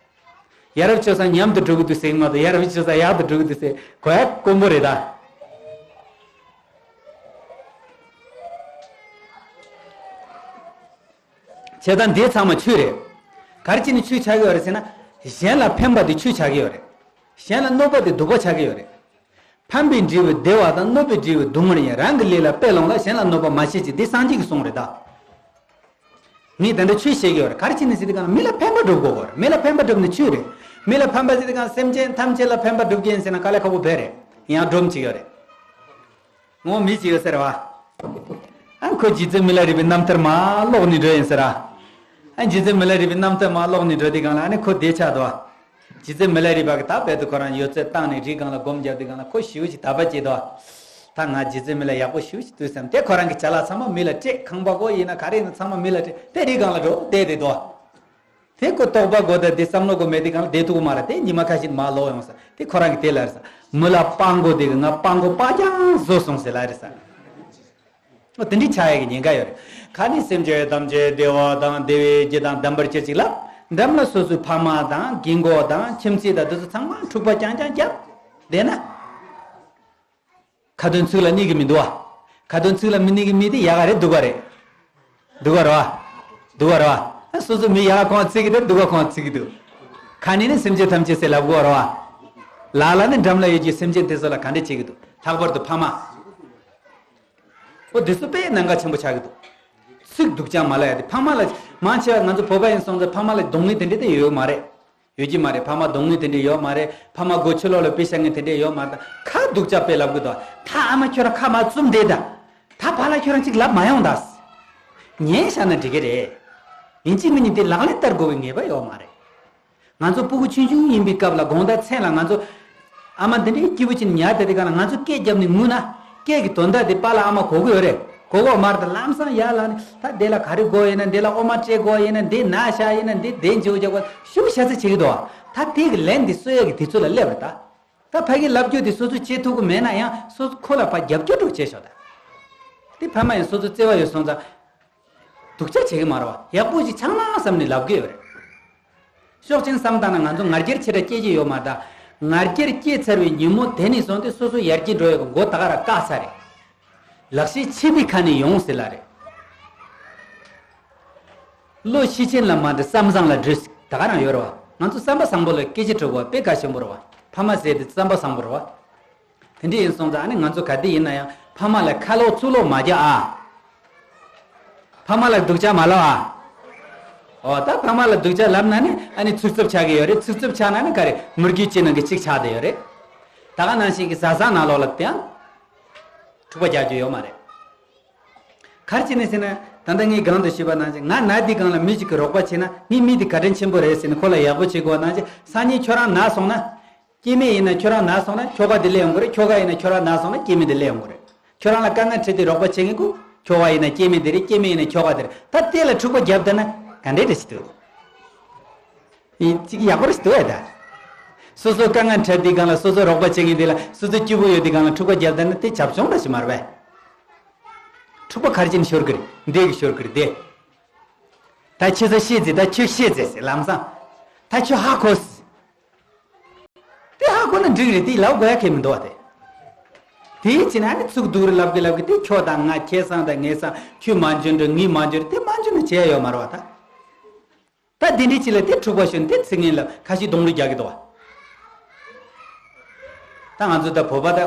ཡ་རབས་སྤྱོད་བཟང་མཉམ་དུ་འགྲོ་གི་འདུག་ཟེར་གི་མ་གཏོགས། ཡ་རབས་སྤྱོད་བཟང་ཡག་ཏུ་འགྲོ་གི་འདུག་ཟེར་གོ་ཡ་དཀོན་པོ་རེད་ད། བྱས་ཙང་འདི་ཚང་མ་ཆོས་རེད། ག་རེ་བྱས་ནས་ཆོས་ཆགས་ཀྱི་ཡོད་རེད་ཟེར་ན། གཞན་ལ་ཕན་པ་དེ་ཆོས་ཆགས་ཀྱི་ཡོད་རེད། གཞན་ལ་གནོད་པ་དེ་སྡིག་པ་ཆགས་ཀྱི་ཡོད་རེད། ཕན་པའི་འབྲས་བུ་བདེ་བ་དང་། གནོད་པའི་འབྲས་བུ་སྡུག་བསྔལ་ཡིན། རང་གི་ལས་ལ་དཔེ་ལོངས་ལ། གཞན་ལ་གནོད་པ་མ་བྱེད་ཅིག་འདི་སངས་རྒྱས་ཀྱི་གསུང་རེད་ད། ངས་ད་འདྲ་ཆོས་བཤད་ཀྱི་ཡོད་རེད། ག་རེ་བྱས་ནས་ཟེར་དུས་གང་ལ་མི་ལ་ཕན་པ་སྒྲུབ་དགོས་པ་རེད། མི་ལ་ཕན་པ་སྒྲུབ་ནི་ཆོས་རེད། མི་ལ་ཕན་པ་ཟེར་དུས་གང་སེམས་ཅན་ཐམས་ཅད་ལ་ཕན་པ་སྒྲུབ་ཀྱི་ཡིན་ཟེར་ན་དཀའ་ལས་ཁག་པོ་བས་རེད། ཡང་སྒྲུབ་བྱེད་ཀྱི་ཡོད་རེད། ངོ་མི་གཅིག་ཡོད་ཟེར་བ། ཨ་ཁོ་རྗེ་བཙུན་མི་ལ་རས་པའི་རྣམ་ཐར་མར་ཀློག་ནས་འགྲོ་ཡིན་ཟེར་ཨ། ཨ་རྗེ་བཙུན་མི་ལ་རས་པའི་རྣམ་ཐར་མར་ཀློག་ནས་འགྲོ་དུས་གང་ལ་ཨ་ནི་ཁོ་བདེ་ཆགས་འདུག་རྗེ་བཙུན་མི་ལ་རས་པ་གི་ད་བར་དུ་ཁོ་རང་ཡོད་ཚད་བཏང་ནས་རི་སྒང་ལ་སྒོམ་རྒྱབ་དུས་གང་ལ་ཁོ་ཞེ་པོ་ཅིག་དད་པ་སྐྱེས་འདུག་ད་ང་རྗེ་བཙུན་མི་ལ་ཡག་པོ་ཞེ་པོ་ཅིག་འདུག་བསམ་སྟེ་ཁོ་རང་གི་ཅ་ལག་ཚང་མ་མི་ལ་སྤྲད། ཁང་པ་གོ་ཡིན་ན་ག་རེ་ཡིན་ན་ཚང་མ་མི་ལ་སྤྲད་དེ་རི་སྒང་ལ་འགྲོ་བསྡད་དེ་འདུག་དེ་ཁོ་རྟོགས་པ་དགོས་ད་དེ་བསམ་བློ་དགོས་མེད་དེ་གང་ལ་བསྡད་ཐུབ་ཀྱི་མ་རེད། དེ་ཉི་མ་ཁ་ཤས་མར་ལོག་ཡོང་ས་དེ་ཁོ་རང་གི་དེ་ལ་རེད་ས། མི་ལ་སྤྲང་པོ་དེ་གི་ང་སྤྲང་པོ་སྤྲང་རྐྱང་བཟོ་སོང་ཟེར་ལ་རེད་ས། ཨོ་དེ་འདྲའི་ཆགས་ཡ་གི་ཉེན་ཁ་ཡོད་རེད། ཁ་ནི་སེམས་ཅན་ཐམས་ཅད་བདེ་བ་དང་བདེ་བའི་རྒྱུ་དང་ལྡན་པར་གྱུར་ཅིག་ལབ། འགྲམ་ལ་སོ་སོའི་ཕ་མ་དང་རྒན་གོག་དང་ཁྱིམ་མཚེས་དང་དེ་ཚོ་ཚང་མ་འཁྲུག་པ་རྐྱང་རྐྱང་བརྒྱབ་བསྡད་ན། ཁ་ཏོན་ཚིག་ལ་གནས་ཀྱི་མི་འདུག་བ། ཁ་ཏོན་ཚིག་ལ་མི་གནས་ཀྱི་མི་དེ་ཡག་ག་རེད་སྡུག་ག་རེད། སྡུག་ག་རེད་བ། སྡུག་ག་རེད་བ། སོ་སོ་མི་ཡག་ག་གང་ཚིག་གི་དེ་སྡུག་ག་གང་ཚིག་གི་འདུག་ཁ་ནས་ནི་སེམས་ཅན་ཐམས་ཅད་ཟེར་ལབ་དགོས་རེད་བ། ལག་ལ་ནི་འགྲམ་ལ་ཡོད་ཀྱི་སེམས་ཅན་དེ་ཚོ་ལ་ག་འདྲ་བྱེད་ཀྱི་འདུག་ལྷག་པར་དུ་ཕ་མ། ཨོ་དེ་ཚོ་དཔེ་གནད་འགག་ཆེན་པོ་ཆགས་ཀྱི་འདུག་ཚིག་སྡུག་ཅག་མ་ལབ་ཡ་དེ་ཕ་མ་ལ། མང་ཆེ་བ་ང་ཚོ་བོད་པ་ཡིན་སོང་ཙང་ཕ་མ་ལ་གདོང་ལེན་དེ་འདྲ་དེ་ཡོད་མ་རེད། ཡོད་ཀྱི་མ་རེད། ཕ་མ་གདོང་ལེན་དེ་འདྲ་ཡོད་མ་རེད། ཕ་མ་སྒོ་ཕྱི་ལོགས་ལ་དཔེ་བཤད་མཁན་དེ་འདྲ་ཡོད་མ་རེད། ད་ཁ་སྡུག་ཅག་དཔེ་ལབ་གི་འདུག་ད་ཨ་མ་ཁྱོད་རང་ཁ་མ་བཙུམ་བསྡད་ད། ད་ཕར་ལ་ཁྱོད་རང་ཅིག་ལབ་མ་ཡོང་ད། ཉན་བཞག་ན་འགྲིག་གི་རེད། ཡིན་གཅིག་མིན་གཉིས་དེ་ལག་ལེན་བསྟར་དགོས་པའི་ངེས་པ་ཡོད་མ་རེད། ང་ཚོ་སྤུ་གུ་ཆུང་ཆུང་ཡིན་པའི་སྐབས་ལ་དགོང་དག་མཚན་ལ་ང་ཚོ་ཨ་མ་འདི་འདྲའི་སྐྱིད་པོ་ཅིག་ཉར་བསྡད་དེ་ག་ལ་ང་ཚོ་སྐད་བརྒྱབ་ནས་ངུས་ན། སྐད་ཀྱི་དོན་དག་དེ་པཱ་ལགས་ཨ་མ་གོ་གི་ཡོད་རེད། གོ་གོ་མར་དང་ལམ་སང་ཡར་ལངས་ནས་ད་དེ་ལ་ག་རེ་དགོས་ཡིན་ན། འདི་ལ་འོ་མ་སྤྲད་དགོས་ཡིན་ན། འདི་ན་ཤ་ཡིན་ན། འདི་བདེ་འཇུག་རྒྱག་དགོས་ཤུགས་བྱ་ཚད་བྱེད་ཀྱི་འདུག་ད་དེ་གི་ལན་འདི་གསོ་ཡག་གི་དུས་ཚོད་ལ་སླེབས་རེད་ད། ད་ཕ་གི་ལབ་རྒྱུ་དེ་སོ་སོ་བྱེད་ཐུབ་ཀྱི་མེད་ན་ཡང་སོ་སོ་ཁོ་ལ་ཕར་རྒྱབ་སྐྱོར་འདྲ་བྱས་ཤོག་ད། དེ་ཕ་མ་ཡང་སོ་སོ་བརྩེ་བ་ཡོད་སོང་ཙང་། སྡུག་ཅག་བྱེད་ཀྱི་མ་རེད་བ། ཡག་པོ་ཞིག་ཆགས་ན་བསམ་ནས་ལབ་གི་ཡོད་རེད། ཕྱོགས་གཅིག་བསམ་བཏང་ན་ང་ཚོ་ང་རྒྱལ་ཆེ་དྲགས་སྐྱེ་གི་ཡོད་མ་རེད་ད། ང་རྒྱལ་སྐྱེ་ཚར་བའི་ཉིན་མོ་དེ་ནས་བཟུང་སྟེ་སོ་སོ་ཡར་རྒྱས་འགྲོ་ཡག་གི་འགོ་ད་ག་རང་བཀག་ཚར་རེད། ལག་ཤེས་ཕྱི་པའི་ཁ་ནས་ཡོང་ཟེར་ལ་རེད། བློ་ཤེས་ཅན་ལ་མ་འདྲི་བསམ་བཟང་ལ་འདྲི་ཟེར་ད་ག་རང་ཡོད་རེད་བ། ང་ཚོ་བསམ་པ་བཟང་པོ་ལ་སྐད་ཆ་དྲི་བ་དཔེ་གལ་ཆེན་པོ་རེད་བ། ཕ་མ་ཟེར་དེ་བསམ་པ་བཟང་པོ་རེད་བ། དེ་འདྲ་ཡིན་སོང་ཙང་ཨ་ནི་ང་ཚོ་ག་དུས་ཡིན་ན་ཡང་ཕ་མ་ལ་ཁ་ལོག་ཚུར་ལོག་མ་རྒྱག་ཨ། ཕ་མ་ལ་སྡུག་ཅག་མ་ལབ་ཨ། འོ་ད་ཕ་མ་ལ་སྡུག་ཅག་ལབ་ན་ནི་ཨ་ནི་ཚིག་རྩུབ་ཆགས་ཀྱི་ཡོད་རེད། ཚིག་རྩུབ་ཆགས་ན་ནི་ག་རེ་མུར་གེའི་ལྕེ་ནང་གི་གཅིག་ཆགས་བསྡད་ཡོད་རེད། ད་ག་ནང་བཞིན་གྱི་བཟའ་ཚང་ནང་ལོགས་ལ་དེའང་འཁྲུག་པ་རྒྱག་རྒྱུ་ཡོད་མ་རེད། ག་རེ་བྱས་ནས་ཟེར་ན། ད་ལྟ་ངས་གོང་དུ་ཞུས་པ་ནང་བཞིན་ང་ན་དུས་སྒང་ལ་མི་ཞིག་གིས་རོགས་པ་བྱས་ན་ངས་མི་དེ་བཀའ་དྲིན་ཆེན་པོ་རེད་ཟེར་ནས་ཁོ་ལ་ཡག་པོ་བྱེད་དགོས་པ་ནང་བཞིན། སང་ཉིན་ཁྱོད་རང་ན་སོང་ན། སྐྱེ་དམན་ཡིན་ན་ཁྱོད་རང་ན་སོང་ན་ཁྱོ་ག་དེ་སླེབས་ཡོང་གི་རེད། ཁྱོ་ག་ཡིན་ན་ཁྱོད་རང་ན་སོང་ན་སྐྱེ་དམན་དེ་སླེབས་ཡོང་གི་རེད། ཁྱོད་རང་ལ་དཀའ་ངལ་འཕྲད་དུས་རོགས་པ་བྱེད་མཁན་ཀུན་ཁྱོ་ག་ཡིན་ན་སྐྱེ་དམན་དེ་རེད། སྐྱེ་དམན་ཡིན་ན་ཁྱོ་ག་དེ་རེད། ད་དེ་ལ་འཁྲུག་པ་བརྒྱབ་བསྡད་ན་ག་འདྲས་རེད་ཞིག་འདུག་ཡིན་གཅིག་ཡག་པོ་རེད་ཞིག་འདུག་ཨེ་ད། སོ་སོ་དཀའ་ངལ་འཕྲད་དུས་སྒང་ལ་སོ་སོ་རོགས་པ་བྱེད་མཁན་དེ་ལ་སོ་སོ་སྐྱིད་པོ་ཡོད་དུས་སྒང་ལ་འཁྲུག་པ་བརྒྱབ་བསྡད་ན་དེ་བྱབ་ཆུང་འདྲ་ཞིག་མ་རེད་པས། འཁྲུག་པ་ག་རེ་བྱས་ནས་ཤོར་གི་རེད། འདི་གི་ཤོར་གི་རེད་དེ། ད་ཁྱོད་ཚོ་ཤེས་ཟེར། ད་ཁྱོད་ཤེས་ཟེར་ཟེར་ལམ་སང་། ད་ཁྱོད་ཧ་གོ་ཟེར། དེ་ཧ་གོ་ན་འགྲིག་རེད། དེ་ལབ་དགོས་ཡ་གང་ཡང་མི་འདུག་བ་དེ། དེའི་ཕྱིར་ན་ཨ་ནི་ཚིག་སྡུག་རུ་ལབ་གི་ལབ་གི་དེ་ཁྱོད་དང་ང་ཁྱེད་ཚང་དང་ངེད་ཚང་ཁྱོད་མ་འཇོན་འགྲོ་ངས་མ་འཇོན་རེད། དེ་མ་འཇོན་ན་བྱས་ཡ་ཡོད་མ་རེད་བ་ད། ད་དེ་འདྲའི་ཅིག་ལ་དེ་འཁྲུག་པ་ཤོར་ནས་དེ་ཚིག་ངན་ལབ་ཁ་ཤས་གདོང་ལེན་རྒྱག་གི་འདུག་བ། ད་ང་ཚོ་ད་བོད་པ་ད་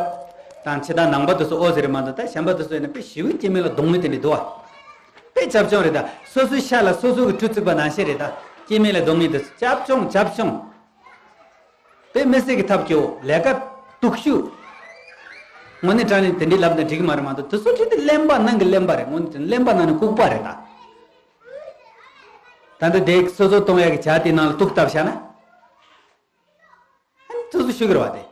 དང་ཕྱི་དང་ནང་པ་དེ་ཚོ་ཨོ་ཟེར་རེད་མ་གཏོགས། ད་གཞན་པ་དེ་ཚོ་ཡིན་ན་དཔེ་ཞེ་པོ་སྐྱེ་དམན་ལ་གདོང་ལེན་དེ་འདྲ་འདུག་བ། དཔེ་བྱབ་ཆུང་རེད་ད། སོ་སོའི་ཤ་ལ་སོ་སོ་གི་གྲུ་བཙུགས་པ་ནང་བཞིན་རེད་ད། སྐྱེ་དམན་ལ་གདོང་ལེན་དེ་ཚོ་བྱབ་ཆུང་བྱབ་ཆུང་། དཔེ་མི་སྲིད་ཀྱི་ཐབས་སྐྱོ་བོ། ལས་ཀ་སྡུག་ཤོས། དངོས་གནས་དྲང་གནས་དེ་འདྲའི་ལབ་ན་འགྲིག་གི་མ་རེད་མ་གཏོགས། དེ་ཚོ་ཁྲིད་དེ་གླེན་པ་ནང་གི་གླེན་པ་རེད། དངོས་གནས་དྲང་གནས་གླེན་པ་ནང་ནས་ལྐུགས་པ་རེད་ད། ད་ལྟ་དེ་སོ་སོ་གཏོང་ཡག་གི་ཇ་དེ་ནང་ལ་གཏུག་བཏབ་བཞག་ན། ཨ་ནི་ཐུགས་སུ་ཤུགས་ར་བ་དེ།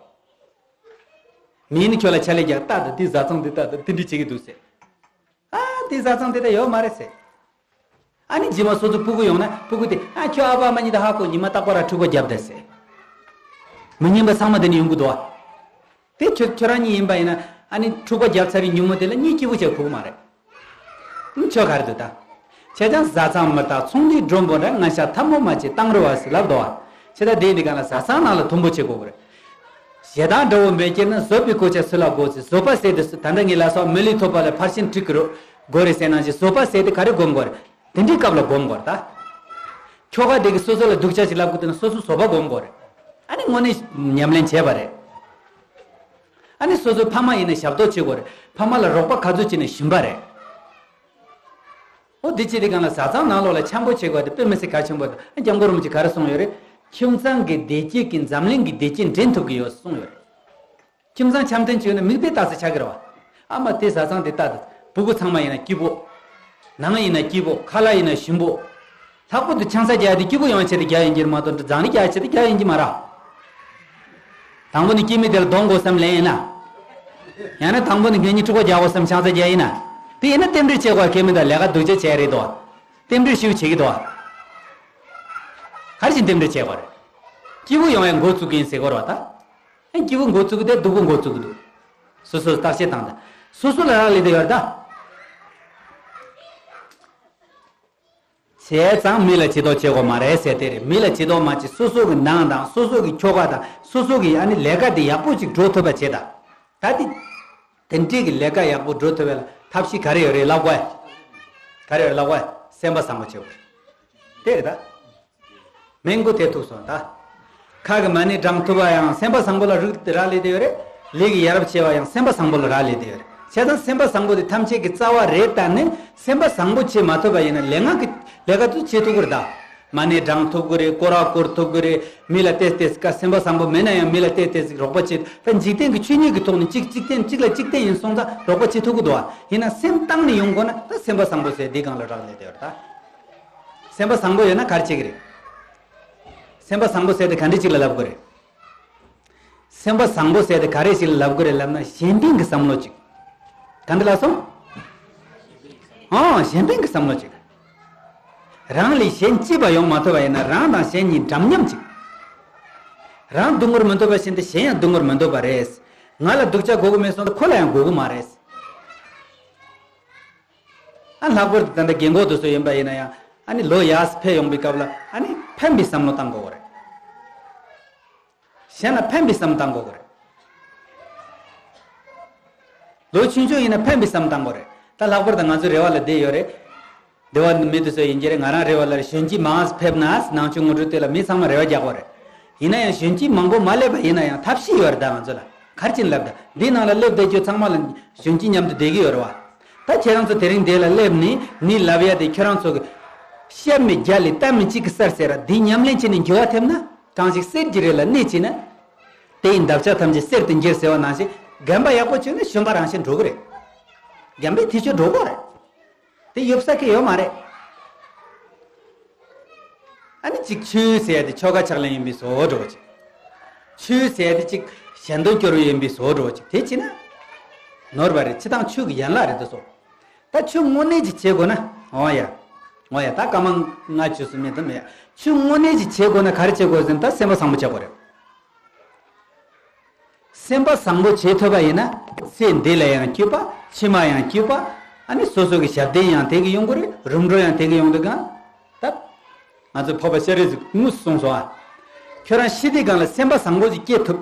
མིན་ནི་ཁྱོད་ལ་ཆ་ལས་རྒྱག་ལྟ་དང་། དེ་བཟའ་ཚང་དེ་ལྟ་དང་། དེ་འདྲ་བྱེད་ཀྱི་འདུག་ཟེར། ཨ་དེ་བཟའ་ཚང་དེ་ལྟ་ཡོད་མ་རེད་ཟེར། ཨ་ནི་རྗེས་མ་སོ་སོ་སྤུ་གུ་ཡོང་ན་སྤུ་གུ་དེ་ཨ་ཁྱོད་ཨ་ཕ་ཨ་མ་གཉིས་དང་ཧ་གོ། ཉི་མ་རྟག་པར་འཁྲུག་པ་རྒྱབ་བསྡད་ཟེར། མི་སྙན་པ་ཚང་མ་དེ་ནས་ཡོང་གི་འདུག་ཨ། དེ་ཁྱོད་ཁྱོད་རང་གཉིས་ཡིན་པ་ཡིན་ན་ཨ་ནི་འཁྲུག་པ་རྒྱབ་ཚར་བའི་ཉིན་མོ་དེ་ལ་གཉིད་སྐྱིད་པོ་བྱེད་ཐུབ་ཀྱི་མ་རེད། ཨུམ་ཁྱོད་ག་རེ་འདུག་ད། ཁྱེད་ཅག་བཟའ་ཚང་མི་རྟག་ཚོང་འདུས་མགྲོན་པོ་འདྲ། ང་ཤ་ཐལ་མོ་མ་བྱེད་བཏང་རུ་བ་ཟེར་ལབ་འདུག་བ། ཁྱེད་ད་དེ་འདི་ག་ལ་བཟའ་ཚང་ནང་ལ་མཐུན་པོ་བྱེད་དགོས་ཀྱི་རེད། ཞེ་སྡང་དགྲ་བོ་འབེབས་ཀྱིས་ན། བཟོད་པའི་གོ་ཆ་སུ་ལ་དགོས་ཟེར། བཟོད་པ་ཟེར་དེ་སུ་ད་ལྟ་ངས་ལབ་སོང་། མི་ལུས་ཐོབ་པ་ལ་ཕར་ཕྱིན་ཁྲིད་ཀྱི་རུ་དགོས་རེད་ཟེར་ནང་བཞིན་བཟོད་པ་ཟེར་དེ་ག་རེ་སྒོམ་དགོས་རེད། དེ་འདྲའི་སྐབས་ལ་སྒོམ་དགོས་རེད་ད། ཁྱོ་ག་དེ་གིས་སོ་སོ་ལ་སྡུག་ཅག་ཅིག་ལབ་དགོས་དུས་ན་སོ་སོ་བཟོད་པ་སྒོམ་དགོས་རེད། ཨ་ནི་དངོས་གནས་ཉམས་ལེན་བྱས་པ་རེད། ཨ་ནི་སོ་སོའི་ཕ་མ་ཡིན་ན་ཞབས་ཏོག་བྱེད་དགོས་རེད། ཕ་མ་ལ་རོགས་པ་ག་ཚོད་བྱས་ནས་ཞུམ་པ་རེད། ཨོ་དེ་བྱེད་དུས་སྒང་ལ་བཟའ་ཚང་ནང་ལོགས་ལ་འཆམ་པོ་བྱེད་དགོས་དེ་དཔེ་མི་སྲིད་གལ་ཆེན་པོ་རེད། ཨ་སྐྱབས་མགོན་རིན་པོ་ཆེས་ག་རེ་གསུངས་ཡོད་རེད། ཁྱིམ་ཚང་གི་བདེ་སྐྱིད་ཀྱིས་འཛམ་གླིང་གི་བདེ་སྐྱིད་འདྲེན་ཐུབ་ཀྱི་ཡོད་གསུངས་ཡོད་རེད། ཁྱིམ་ཚང་འཆམ་མཐུན་བྱུང་ན་མིག་དཔེ་ལྟ་ས་ཆགས་ཀྱི་རེད་བ། ཨ་མ་དེ་བཟའ་ཚང་དེ་ལྟ་དང་། སྤུ་གུ་ཚང་མ་ཡིན་ན་སྐྱིད་པོ། ནང་ཡིན་ན་སྐྱིད་པོ། ཁ་ལག་ཡིན་ན་ཞིམ་པོ། ལྷག་པར་དུ་ཆང་ས་རྒྱག་དེ་སྐྱིད་པོ་ཡོང་ཆེད་དུ་རྒྱག་ཡིན་གྱི་མ་གཏོགས་འཛང་རེས་རྒྱག་ཆེད་དུ་རྒྱག་ཡིན་གྱི་མ་རེད། དང་པོ་ནི་སྐྱེ་དམན་དེ་ལ་གདོང་དགོས་བསམ་ལེན་ཡིན་ན། ཡང་ན་དང་པོ་ནི་ངེད་གཉིས་འཁྲུག་པ་རྒྱག་དགོས་བསམ་ཆང་ས་རྒྱག་ཡིན་ན། དེ་ཡིན་ན་རྟེན་འབྲེལ་བྱེད་དགོས་ཁེལ་མི་འདུག་ལས་ཀ་སྡུག་ཅག་བྱས་རེད་དོ། རྟེན་འབྲེལ་ཞིག་བྱེད་ཀྱི་འདུག་ག་རེ་བྱས་རྟེན་འབྲེལ་བྱེད་དགོས་རེད། སྐྱིད་པོ་ཡོང་བའི་འགོ་བཙུགས་ཀྱི་ཡིན་ཟེར་དགོས་རེད་བ་ད། ཨ་སྐྱིད་པོ་འགོ་བཙུགས་ཀྱི་དེ་སྡུག་པོ་འགོ་བཙུགས་ཀྱི་འདུག་སོ་སོས་བརྟག་དཔྱད་བཏང་དང་། སོ་སོ་ལ་རག་ལས་དེ་ཡོད་རེད་ད། བྱས་ཙང་མི་ལ་ཇུས་གཏོགས་བྱེད་དགོས་མ་རེད་ཟེར་དེ་རེད། མི་ལ་ཇུས་གཏོགས་མ་བྱེད། སོ་སོ་གི་ནང་དང་སོ་སོ་གི་ཁྱོ་ག་དང་སོ་སོ་གི་ཨ་ནི་ལས་ཀ་དེ་ཡག་པོ་ཅིག་འགྲོ་ཐུབ་པ་བྱེད་དང་། ད་དེ། དེ་འདྲའི་གི་ལས་ཀ་ཡག་པོ་འགྲོ་ཐུབ་པའི་ཐབས་ཤེས་ག་རེ་ཡོད་རེད་ལབ་དགོས། ག་རེ་ཡོད་རེད་ལབ་དགོས། སེམས་པ་བཟང་པོ་བྱེད་དགོས་རེད། དེ་རེད་ད། མིང་གོ་དེ་ཐུག་སོང་ད། ཁ་གི་མ་ཎི་བགྲང་ཐུབ་པ་ཡང་སེམས་པ་བཟང་པོ་ལ་རག་རག་ལས་དེ་ཡོད་རེད། ལས་ཀྱི་ཡ་རབས་ཆེ་བ་ཡང་སེམས་པ་བཟང་པོ་ལ་རག་ལས་དེ་ཡོད་རེད། བྱས་ཙང་སེམས་པ་བཟང་པོ་དེ་ཐམས་ཅད་ཀྱི་རྩ་བ་རེད། ད་ནི་སེམས་པ་བཟང་པོ་བྱེད་མ་ཐུབ་པ་ཡིན་ན་ལས་ངན་གྱི་ལས་ཀ་དུ་བྱེད་ཐུབ་ཀྱི་རེད་ད། མ་ཎི་བགྲང་ཐུབ་ཀྱི་རེད། སྐོར་ར་སྐོར་ཐུབ་ཀྱི་རེད། མི་ལ་ཏེས་ཏེས་ཀ་སེམས་པ་བཟང་པོ་མེད་ན་ཡང་མི་ལ་ཏེས་ཏེས་རོགས་པ་བྱེད། ད་འཇིག་རྟེན་གྱི་ཆོས་ཉིད་ཀྱི་ཐོག་ནས་གཅིག་གཅིག་བརྟེན་གཅིག་ལ་གཅིག་བརྟེན་ཡིན་སོང་ཙང་རོགས་པ་བྱེད་ཐུབ་ཀྱི་འདུག་བ། ཡིན་ན་སེམས་བཏང་ནས་ཡོང་དགོས་ན་ད་སེམས་པ་བཟང་པོ་ཟེར་འདི་སྒང་ལ་རག་ལས་དེ་ཡོད་རེད་ད། སེམས་པ་བཟང་པོ་ཡོད་ན་ག་རེ་བྱེད་ཀྱི་རེད། སེམས་པ་བཟང་པོ་ཟེར་དེ་ག་འདྲ་ཅིག་ལ་ལབ་དགོས་རེད། སེམས་པ་བཟང་པོ་ཟེར་དེ་ག་རེ་ཞིག་ལ་ལབ་དགོས་རེད་ལབ་ན་གཞན་ཕན་གྱི་བསམ་བློ་ཅིག་ག་འདྲ་ལབ་སོང་། ཨང་། གཞན་ཕན་གྱི་བསམ་བློ་ཅིག་རང་ལས་གཞན་གཅེས་པ་ཡོང་མ་ཐུབ་པ་ཡིན་ན་རང་དང་གཞན་གཉིས་འདྲ་མཉམ་ཅིག་རང་སྡུག་བསྔལ་མི་འདོད་པ་བཞིན་དུ་གཞན་ཡང་སྡུག་བསྔལ་མི་འདོད་པ་རེད། ང་ལ་སྡུག་ཅག་དགོས་ཀྱི་མེད་སོང་ཙང་ཁོ་ལ་ཡང་དགོས་ཀྱི་མ་རེད། ཨ་ལྷག་པར་དུ་ད་ལྟ་རྒན་གོག་དེ་ཚོ་ཡིན་པ་ཡིན་ན་ཡང་ཨ་ནི་ལོ་ཡར་ཕེབས་ཡོང་པའི་སྐབས་ལ་ཨ་ནི་ཕན་པའི་བསམ་བློ་བཏང་དགོས་རེད། གཞན་ལ་ཕན་པའི་བསམ་བཏང་དགོས་རེད། ལོ་ཆུང་ཆུང་ཡིན་ན་ཕན་པའི་བསམ་བཏང་དགོས་རེད། ད་ལྷག་པར་དུ་ང་ཚོའི་རེ་བ་ལ་བསྡད་ཡོད་རེད། སྡེ་བ་མི་དེ་ཚོ་ཡིན་གྱི་རེད། ང་རང་རེ་བ་ལ་གཞོན་སྐྱེས་མང་ཕེབས་ན་ནང་ཆོས་ངོ་སྤྲོད་དེ་ལ་མི་ཚང་མ་རེ་བ་རྒྱག་དགོས་རེད། ཡིན་ན་ཡང་གཞོན་སྐྱེས་མང་པོ་མ་སླེབས་པ་ཡིན་ན་ཡང་ཐབས་ཤེས་ཡོད་རེད། ད་ང་ཚོ་ལ་ག་རེ་བྱས་ནས་ལབ་ད་འདི་ནང་ལ་སླེབས་བསྡད་རྒྱུ་ཚང་མ་ལ་གཞོན་སྐྱེས་མཉམ་དུ་བསྡད་ཀྱི་ཡོད་རེད་བ། ད་ཁྱེད་རང་ཚོ་དེ་རིང་འདི་ལ་སླེབས་ནས་ནི་ལབ་ཡ་དེ་ཁྱོད་རང་ཚོ་གི་བཤད་མི་རྒྱ་ལས་ལྟ་མི་གཅིག་གི་སར་ཟེར་ར་འདི་ཉམས་ལེན་བྱས་ནས་འགྱུར་བ་ཐེབས་ན་གང་ཞིག་གསེར་གྱི་རི་ལ་གནས་བྱས་ན། དེ་ཡི་འདབ་ཆགས་ཐམས་ཅད་གསེར་དུ་འགྱུར་ཟེར་བ་ནང་བཞིན་རྒན་པ་ཡག་པོ་བྱུང་ན་གཞོན་པ་རང་བཞིན་འགྲོ་གི་རེད། རྒན་པའི་དུས་ཚོད་འགྲོ་གི་རེད། དེ་ཡོད་ས་གི་ཡོད་མ་རེད། ཨ་ནི་གཅིག་ཆོས་ཟེར་ཡ་དེ་ཆོ་ག་ཕྱག་ལེན་ཡིན་པའི་བཟོ་འདྲ་བོ་ཅིག་ཆོས་ཟེར་ཡ་དེ་གཅིག་ཞལ་འདོན་སྐྱོར་བ་ཡིན་པའི་བཟོ་འདྲ་བོ་ཅིག་དེ་བྱས་ན་ནོར་བ་རེད། སྤྱིར་བཏང་ཆོས་ཀྱི་ཡན་ལག་རེད་དོ་སོ། ད་ཆོས་དངོས་གནས་ཅིག་བྱེད་དགོས་ན། འོ་ཡ། འོ་ཡ། ད་སྐར་མ་ལྔ་བཅུ་སུ་མེད་དུ་མེད། ཆོས་དངོས་གནས་ཅིག་བྱེད་དགོས་ན་ག་རེ་བྱེད་དགོས་ཟེར་ན་ད་སེམས་པ་བཟང་པོ་བྱེད་དགོས་རེད། སེམས་པ་བཟང་པོ་བྱེད་ཐུབ་པ་ཡིན་ན་ཚེ་འདི་ལ་ཡང་སྐྱིད་པ། ཕྱི་མ་ཡང་སྐྱིད་པ། ཨ་ནི་སོ་སོ་གི་ཞབས་བརྟན་ཡང་དེ་གི་ཡོང་གི་རེད། རིམ་གྲོ་ཡང་དེ་གི་ཡོང་གི་གང་། ད་ང་ཚོ་འཕགས་པ་ཤཱ་རིའི་གཟུགས་དངོས་སུ་གསུངས་སོང་ཨ། ཁྱོད་རང་ཤི་དུས་སྒང་ལ་སེམས་པ་བཟང་པོ་ཞིག་སྐྱེ་ཐུབ།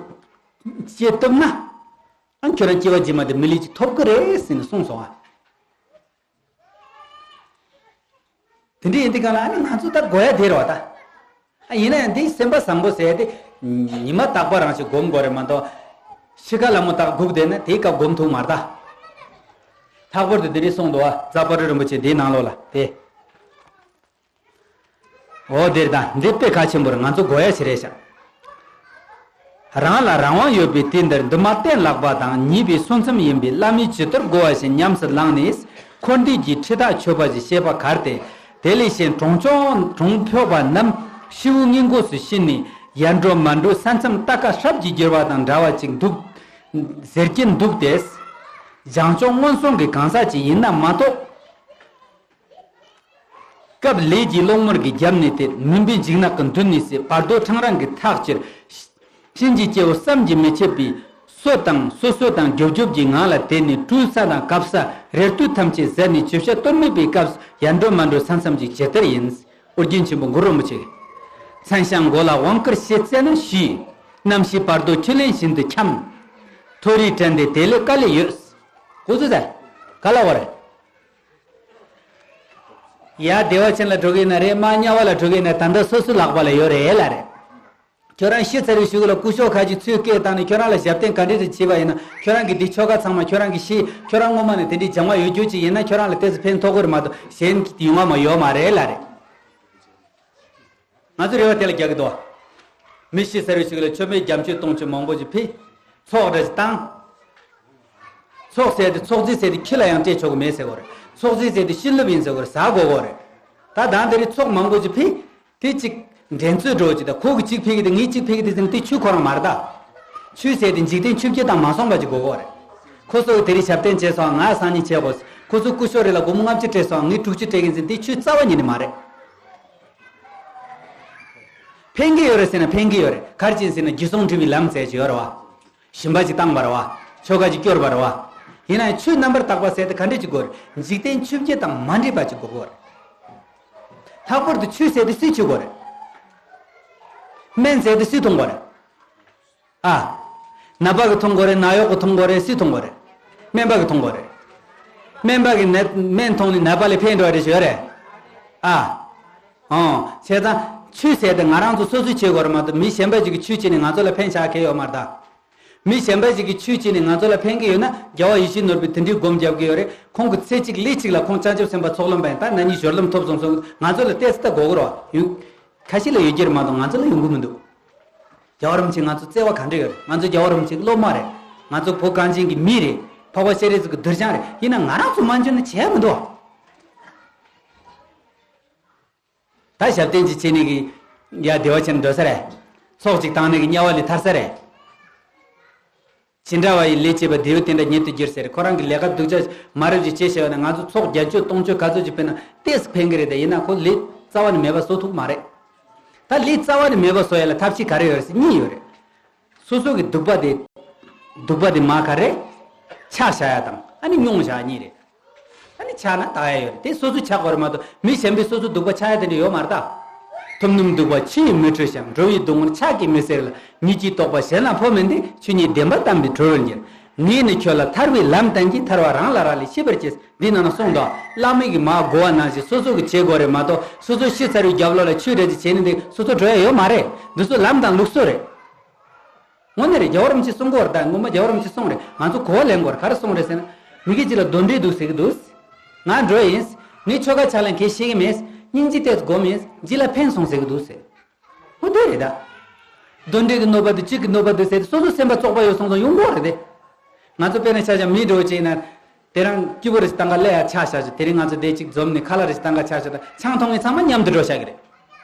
སྐྱེ་ཐུབ་ན། ཨ་ཁྱོད་རང་སྐྱེ་བ་རྗེས་མ་དེ་མི་ལུས་ཅིག་ཐོབ་ཀྱི་རེད་ཟེར་ནས་གསུངས་སོང་ཨ། དེ་འདྲ་ཡིན་དུས་སྒང་ལ་ཨ་ནི་ང་ཚོ་ད་དགོས་ཡ་དེ་རེད་བ་ད། ཨ་ཡིན་ན་ཡང་འདི་སེམས་པ་བཟང་པོ་ཟེར་དེ་ཉི་མ་རྟག་པ་རང་ཞིག་སྒོམ་དགོས་རེད་མ་གཏོགས། ཤི་ཁ་ལ་མོ་རྟག་སྒུག་བསྡད་ན་དེའི་སྐབས་སྒོམ་ཐུབ་མ་རེད་ད། ལྷག་པར་དུ་དེ་རིང་གསུངས་འདུག་བ་རྫ་དཔལ་སྤྲུལ་རིན་པོ་ཆེ་འདིའི་ནང་ལོགས་ལ་དེ། འོ་དེར་ད་འདི་དཔེ་ཁ་ཆེན་པོར་ང་ཚོ་དགོས་ཡ་ཞིག་རེད་ཤག་རང་ལ་རང་དབང་ཡོད་པའི་དུས་འདིར་འདུན་མ་གཏན་བརླག་པ་དང་ཉེས་པའི་སོ་མཚམས་ཡིན་པའི་བླ་མའི་བྱི་དོར་བསྒོ་བ་བཞིན་ཉམས་སུ་བླངས་ནས་འཁོར་འདས་ཀྱི་འཁྲི་ཐག་ཆོད་པ་ཞིག་བྱེད་པ་གལ་ཏེ། དེ་ལས་གཞན་གྲོང་ཆོང་གྲོང་འཕོས་པ་རྣམས་ཤི་བོའི་སྔོན་འགོག་སུ་ཤི་ནས་ཡར་འགྲོ་མར་འགྲོ་ས་མཚམས་རྟ་ཁ་སྲབ་ཀྱིས་བསྒྱུར་བ་དང་འདྲ་བ་ཅིག་འདུག་ཟེར་གྱིན་འདུག་སྟེ། བྱང་ཕྱོགས་སྔོན་སོང་གི་གང་ཟག་ཅིག་ཡིན་ན་མ་གཏོགས། སྐབས་ལས་ཀྱི་གློག་དམར་གྱི་རྒྱབ་ནས་དེར་མུན་པའི་འཇིགས་ནག་གི་མདུན་ནས་སྲིད་བར་དོ་འཕྲང་རང་གི་ཐག་ཅིར། གཤིན་རྗེའི་སྐྱེ་བོ་བསམ་གྱིས་མི་ཁྱབ་པའི་སོ་དང་སོ་སོ་དང་རྒྱོབ་རྒྱོབ་ཀྱི་ངང་ལ་དེད་ནས་སྤྲུལ་ས་དང་གབ་ས་རེ་ལྟོས་ཐམས་ཅད་ཟད་ནས་བཅུ་ཤ་གཏོར་མེད་པའི་སྐབས་སུ་ཡར་འགྲོ་མར་འགྲོ་ས་མཚམས་ཀྱི་ཇི་ལྟར་ཡིན། ཨོ་རྒྱན་ཆེན་པོ་གུ་རུ་རིན་པོ་ཆེ། མཚན་ཞྭ་མགོ་ལ་དབང་བསྐུར་ཞེས་བསྩལ་ན་ཞུས། གནམ་གཤིས་བར་དོ་ཆུ་ལེན་བཞིན་དུ་འཁྱམས། མཐོ་རིས་བྲན་ཏེ་དེ་ལས་དཀའ་ལས་ཡོད། ཁོ་ཚོ་ཟེར། ག་ལ་བར། ཡ་བདེ་བ་ཅན་ལ་འགྲོ་གི་ཡིན་ན་རེད། མ་དམྱལ་བ་ལ་འགྲོ་གི་ཡིན་ན་ད་ལྟ་སོ་སོའི་ལག་པ་ལ་ཡོད་རེད་ལ་རེད། ཁྱོད་རང་ཤི་ཚར་བའི་གཞུག་ལ་སྐུ་ཞབས་ཁ་ཅིག་ཚུར་སྐད་བཏང་ནས་ཁྱོད་རང་ལ་ཞབས་བརྟན་ག་འདྲ་ཞིག་བྱས་པ་ཡིན་ན་ཁྱོད་རང་གི་འདི་ཆོ་ག་ཚང་མ་ཁྱོད་རང་གི་ཤི་ཁྱོད་རང་སྔོན་མ་ནས་དེ་འདྲའི་སྦྱང་བ་ཡོད་རྒྱུ་ཅིག་ཡིན་ན་ཁྱོད་རང་ལ་ཏོག་ཙམ་ཕན་ཐོགས་ཀྱི་རེད་མ་གཏོགས་གཞན་གྱི་ཡོང་བ་མ་ཡོད་མ་རེད་ལ་རེད། ང་ཚོ་རེ་བ་དེ་ལ་རྒྱག་གི་འདུག་མི་ཤི་ཚར་བའི་གཞུག་ལ་མཆོད་མེ་རྒྱ་མཆོད་སྟོང་མཆོད་མང་པོ་ཞིག་ཕུལ། ཚོགས་འདྲ་ཞིག་བཏང་། ཚོགས་ཟེར་དེ་ཚོགས་རྫས་ཟེར་དེ་ཁྱི་ལ་ཡང་སྤྲད་ཆོག་གི་མེད་ཟེར་གོ་རེད། ཚོགས་རྫས་ཟེར་དེ་ཤིན་ལུབ་ཡིན་ཟེར་གོ་རེད། ཟ་དགོས་གོ་རེད། ད་དང་དེ་རིང་ཚོགས་མང་པོ་ཞིག་ཕུལ། དེ་གཅིག་འགྲན་རྩོད་འགྲོ་གི་ད་ཁོ་གི་གཅིག་ཕུལ་གི་དེ་ངའི་གཅིག་ཕུལ་གི་དེ་ཟེར་ན་དེ་ཆོས་ཁོ་རང་མ་རེད་ད། ཆོས་ཟེར་དེ་འཇིག་རྟེན་ཆོས་བརྒྱད་དང་མ་སོང་བ་ཅིག་དགོས་གོ་རེད། ཁོ་ཚོ་གི་དེ་རིང་ཞབས་བརྟན་བྱས་སོང་། ང་སང་ཉིན་བྱས་གོ། ཁོ་ཚོ་སྐུ་ཞབས་རེ་ལ་སྒོར་མོ་ལྔ་བཅུ་སྤྲད་སོང་། ངས་དྲུག་ཅུ་སྤྲད་གི་ཟེར་ན་དེ་ཆོས་རྩ་བ་ཉིད་ནས་མ་རེད། ཕན་གྱི་ཡོད་རེད་ཟེར་ན་ཕན་གྱི་ཡོད་རེད། ག་རེ་བྱས་ཟེར་ན་རྒྱུ་སྲུང་འབྲི་བའི་ལམ་ཟེར་གྱི་ཡོད་རེད་བ། ཞིང་པ་ཅིག་བཏང་བ་རེད་བ། ཆོ་ག་ཅིག་སྐྱོར་བ་རེད་བ། ཡིན་ན་ཡང་ཆོས་རྣམ་པར་དག་པ་ཟེར་དེ་ག་འདྲས་ཅིག་དགོས་རེད། འཇིག་རྟེན་ཆོས་བརྒྱད་དང་མ་འདྲེས་པ་ཅིག་དགོས་དགོས་རེད། ལྷག་པར་དུ་ཆོས་ཟེར་དེ་སུས་ཆོས་དགོས་རེད། སྨན་ཟེར་དེ་སུས་འཐུང་དགོས་རེད། ཨ། ནད་པ་གིས་འཐུང་དགོས་རེད། ནད་གཡོག་གིས་འཐུང་དགོས་རེད། སུས་འཐུང་དགོས་རེད། སྨན་པ་གིས་མཐོང་དགོས་རེད། སྨན་པ་གིས་ནད་སྨན་མཐོང་ནས་ནད་པ་ལ་ཕན་འགྲོ་བ་རེད་ཞུ་ཡ་རེད། ཨ། ཨོ། བྱས་ཙང་ཆོས་ཟེར་དེ་ང་རང་ཚོ་སོ་སོས་བྱེད་དགོས་རེད་མ་གཏོགས་མི་གཞན་པ་ཞིག་གིས་ཆོས་བྱས་ནས་ང་ཚོ་ལ་ཕན་ཆགས་ཀྱི་ཡོད་མ་རེད་ད། མི་གཞན་པ་ཞིག་གིས་ཆོས་བྱས་ནས་ང་ཚོ་ལ་ཕན་གྱི་ཡོད་ན་རྒྱལ་བ་ཡིད་བཞིན་ནོར་བུས་དེ་འདྲའི་སྒོམ་རྒྱབ་ཀྱི་ཡོད་རེད། ཁོང་གི་ཚེ་གཅིག་ལུས་གཅིག་ལ་ཁོང་བྱང་ཆུབ་སེམས་དཔའ་ཚོགས་ལམ་པ་ཡིན། ད་ན་ནིང་ཞོར་ལམ་ཐོབ་སོང་སོང་། ང་ཚོ་ལ་ཏོག་ཙམ་ད་དགོས་ཀྱི་རེད་བ། ཡུན། ཁ་ཤས་ལ་ཡོད་ཀྱི་རེད་མ་གཏོགས་ང་ཚོ་ལ་ཡོང་གི་མི་འདུག་རྒྱལ་བ་རིན་པོ་ཆེ་ང་ཚོ་བརྩེ་བ་ག་འདྲ་ཡོད་རེད། ང་ཚོ་རྒྱལ་བ་རིན་པོ་ཆེ་སློབ་མ་རེད། ང་ཚོ་བོད་གངས་ཅན་གྱི་མི་རེད། འཕགས་པ་སྤྱན་རས་གཟིགས་ཀྱི་གདུལ་བྱ་རེད། ཡིན་ན་ང་རང་ཚོ་མ་འཇོན་ན་བྱས་མི་འདུག་ད་ཞབས་བརྟན་ཅིག་བྱས་ནས་གི་ཡ་བདེ་བ་ཅན་འགྲོ་ས་རེད། ཚོགས་ཅིག་བཏང་ནས་གི་དམྱལ་བ་ལས་ཐར་ས་རེད། ཇི་འདྲ་བ་ཡི་ལས་བྱས་པ་དེ་ཡོད་དེ་འདྲ་ཉིད་དུ་འགྱུར་ཟེར། ཁོ་རང་གི་ལས་ཀ་སྡུག་ཅག་མ་རབས་ཅིག་བྱས་བྱས་པ་ན་ང་ཚོ་ཚོགས་བརྒྱད་ཅུ་སྟོང་ཅུ་ག་ཚོད་ཅིག་ཕུལ་ན་ཏོག་ཙམ་ཕན་གི་རེད་དེ། ཡིན་ན་ཁོ་ལས་རྩ་བ་ནས་མེད་པ་བཟོ་ཐུབ་མ་རེད། ད་ལས་རྩ་བ་ནས་མེད་པ་བཟོ་ཡ་ལ་ཐབས་ཤེས་ག་རེ་ཡོད་རེད་ཟེར་གཉིས་ཡོད་རེད། སོ་སོ་གི་སྡིག་པ་དེ། སྡིག་པ་དེ་མར་ག་རེ། ཕྱག་བྱ་ཡ་དང་ཨ་ནི་སྙུང་བྱ་ཡ་གཉིས་རེད། ཨ་ནི་ཕྱག་ན་དག་ཡ་ཡོད་རེད་དེ། སོ་སོ་ཕྱག་དགོས་རེད་མ་གཏོགས་མི་གཞན་པས་སོ་སོ་སྡིག་པ་ཕྱག་ཡ་དེ་འདྲ་ཡོད་མ་རེད་ད། ཐུབ་རྣམས་སྡིག་པ་ཆུ་ཡིས་མི་འཁྲུ་ཞིང་། འགྲོ་བའི་སྡུག་བསྔལ་ཕྱག་གིས་མི་སེལ་ལ། ཉིད་ཀྱིས་རྟོགས་པ་གཞན་ལ་འཕོ་མིན་ཏེ། ཆོས་ཉིད་བདེན་པ་དམ་པས་གྲོལ་བར་འགྱུར། ངས་ནི་ཁྱོད་ལ་ཐར་བའི་ལམ་བསྟན་གྱིས། ཐར་བ་རང་ལ་རག་ལས་ཤེས་པར་གྱིས། འདི་ནང་ན་གསུངས་འདུག་བླ་མ་གིས་མར་བསྒོ་བ་ནང་བཞིན་སོ་སོ་གིས་བྱེད་དགོས་རེད་མ་གཏོགས་སོ་སོ་ཤི་ཚར་བའི་རྒྱབ་ལོགས་ལ་ཆོས་འདྲ་ཅིག་བྱས་ནས་འདི་སོ་སོ་འགྲོ་ཡ་ཡོད་མ་རེད། འདི་ཚོ་ལམ་དང་ལུགས་སྲོལ་རེད། དངོས་གནས་རེད། རྒྱལ་བ་རིན་པོ་ཆེས་གསུང་གི་ཡོད་རེད་ད། སྔོན་མ་རྒྱལ་བ་རིན་པོ་ཆེས་གསུངས་རེད། ང་ཚོ་གོ་བ་ལེན་དགོས་རེད། ག་རེ་གསུངས་རེད་ཟེར་ན། མི་དགེ་བཅུ་ལ་གདོན་འདྲེ་འདུག་ཟེར་གི་འདུག་ང་འགྲོ་ཡིན། ངས་ཆོ་ག་ཕྱག་ལེན་གང་ཡང་ཤེས་ཀྱི་མེད། སྙིང་རྗེ་ཏོག་ཙམ་སྒོམ་ཡིན། རྗེས་ལ་ཕན་སོང་ཟེར་གི་འདུག་ཟེར། འོ་དེ་རེད་ད། གདོན་འདྲེ་གི་གནོད་པ་འདུག་གཅིག་གི་གནོད་པ་འདུག་ཟེར་ཏེ་སོ་སོ་སེམས་པ་བཙོག་པ་ཡོད་སོང་སོང་ཡོང་གི་རེད་དེ། ང་ཚོ་དཔེར་ན་ཆ་བཞག་མི་འདྲ་བོ་ཅིག་ཡིན་ན། དེ་རིང་སྐྱིད་པོ་རེ་ཞིག་བཏང་ག་སླེབས་ཡ་ཆ་བཞག་ཅིག་དེ་རིང་ང་ཚོ་བསྡད་ཅིག་འཛོམས་ནས་ཁ་ལག་རེ་ཞིག་བཏང་ག་ཆ་བཞག་ད་ཆང་འཐུང་མཁན་ཚང་མ་མཉམ་དུ་འགྲོ་བཞག་གི་རེད།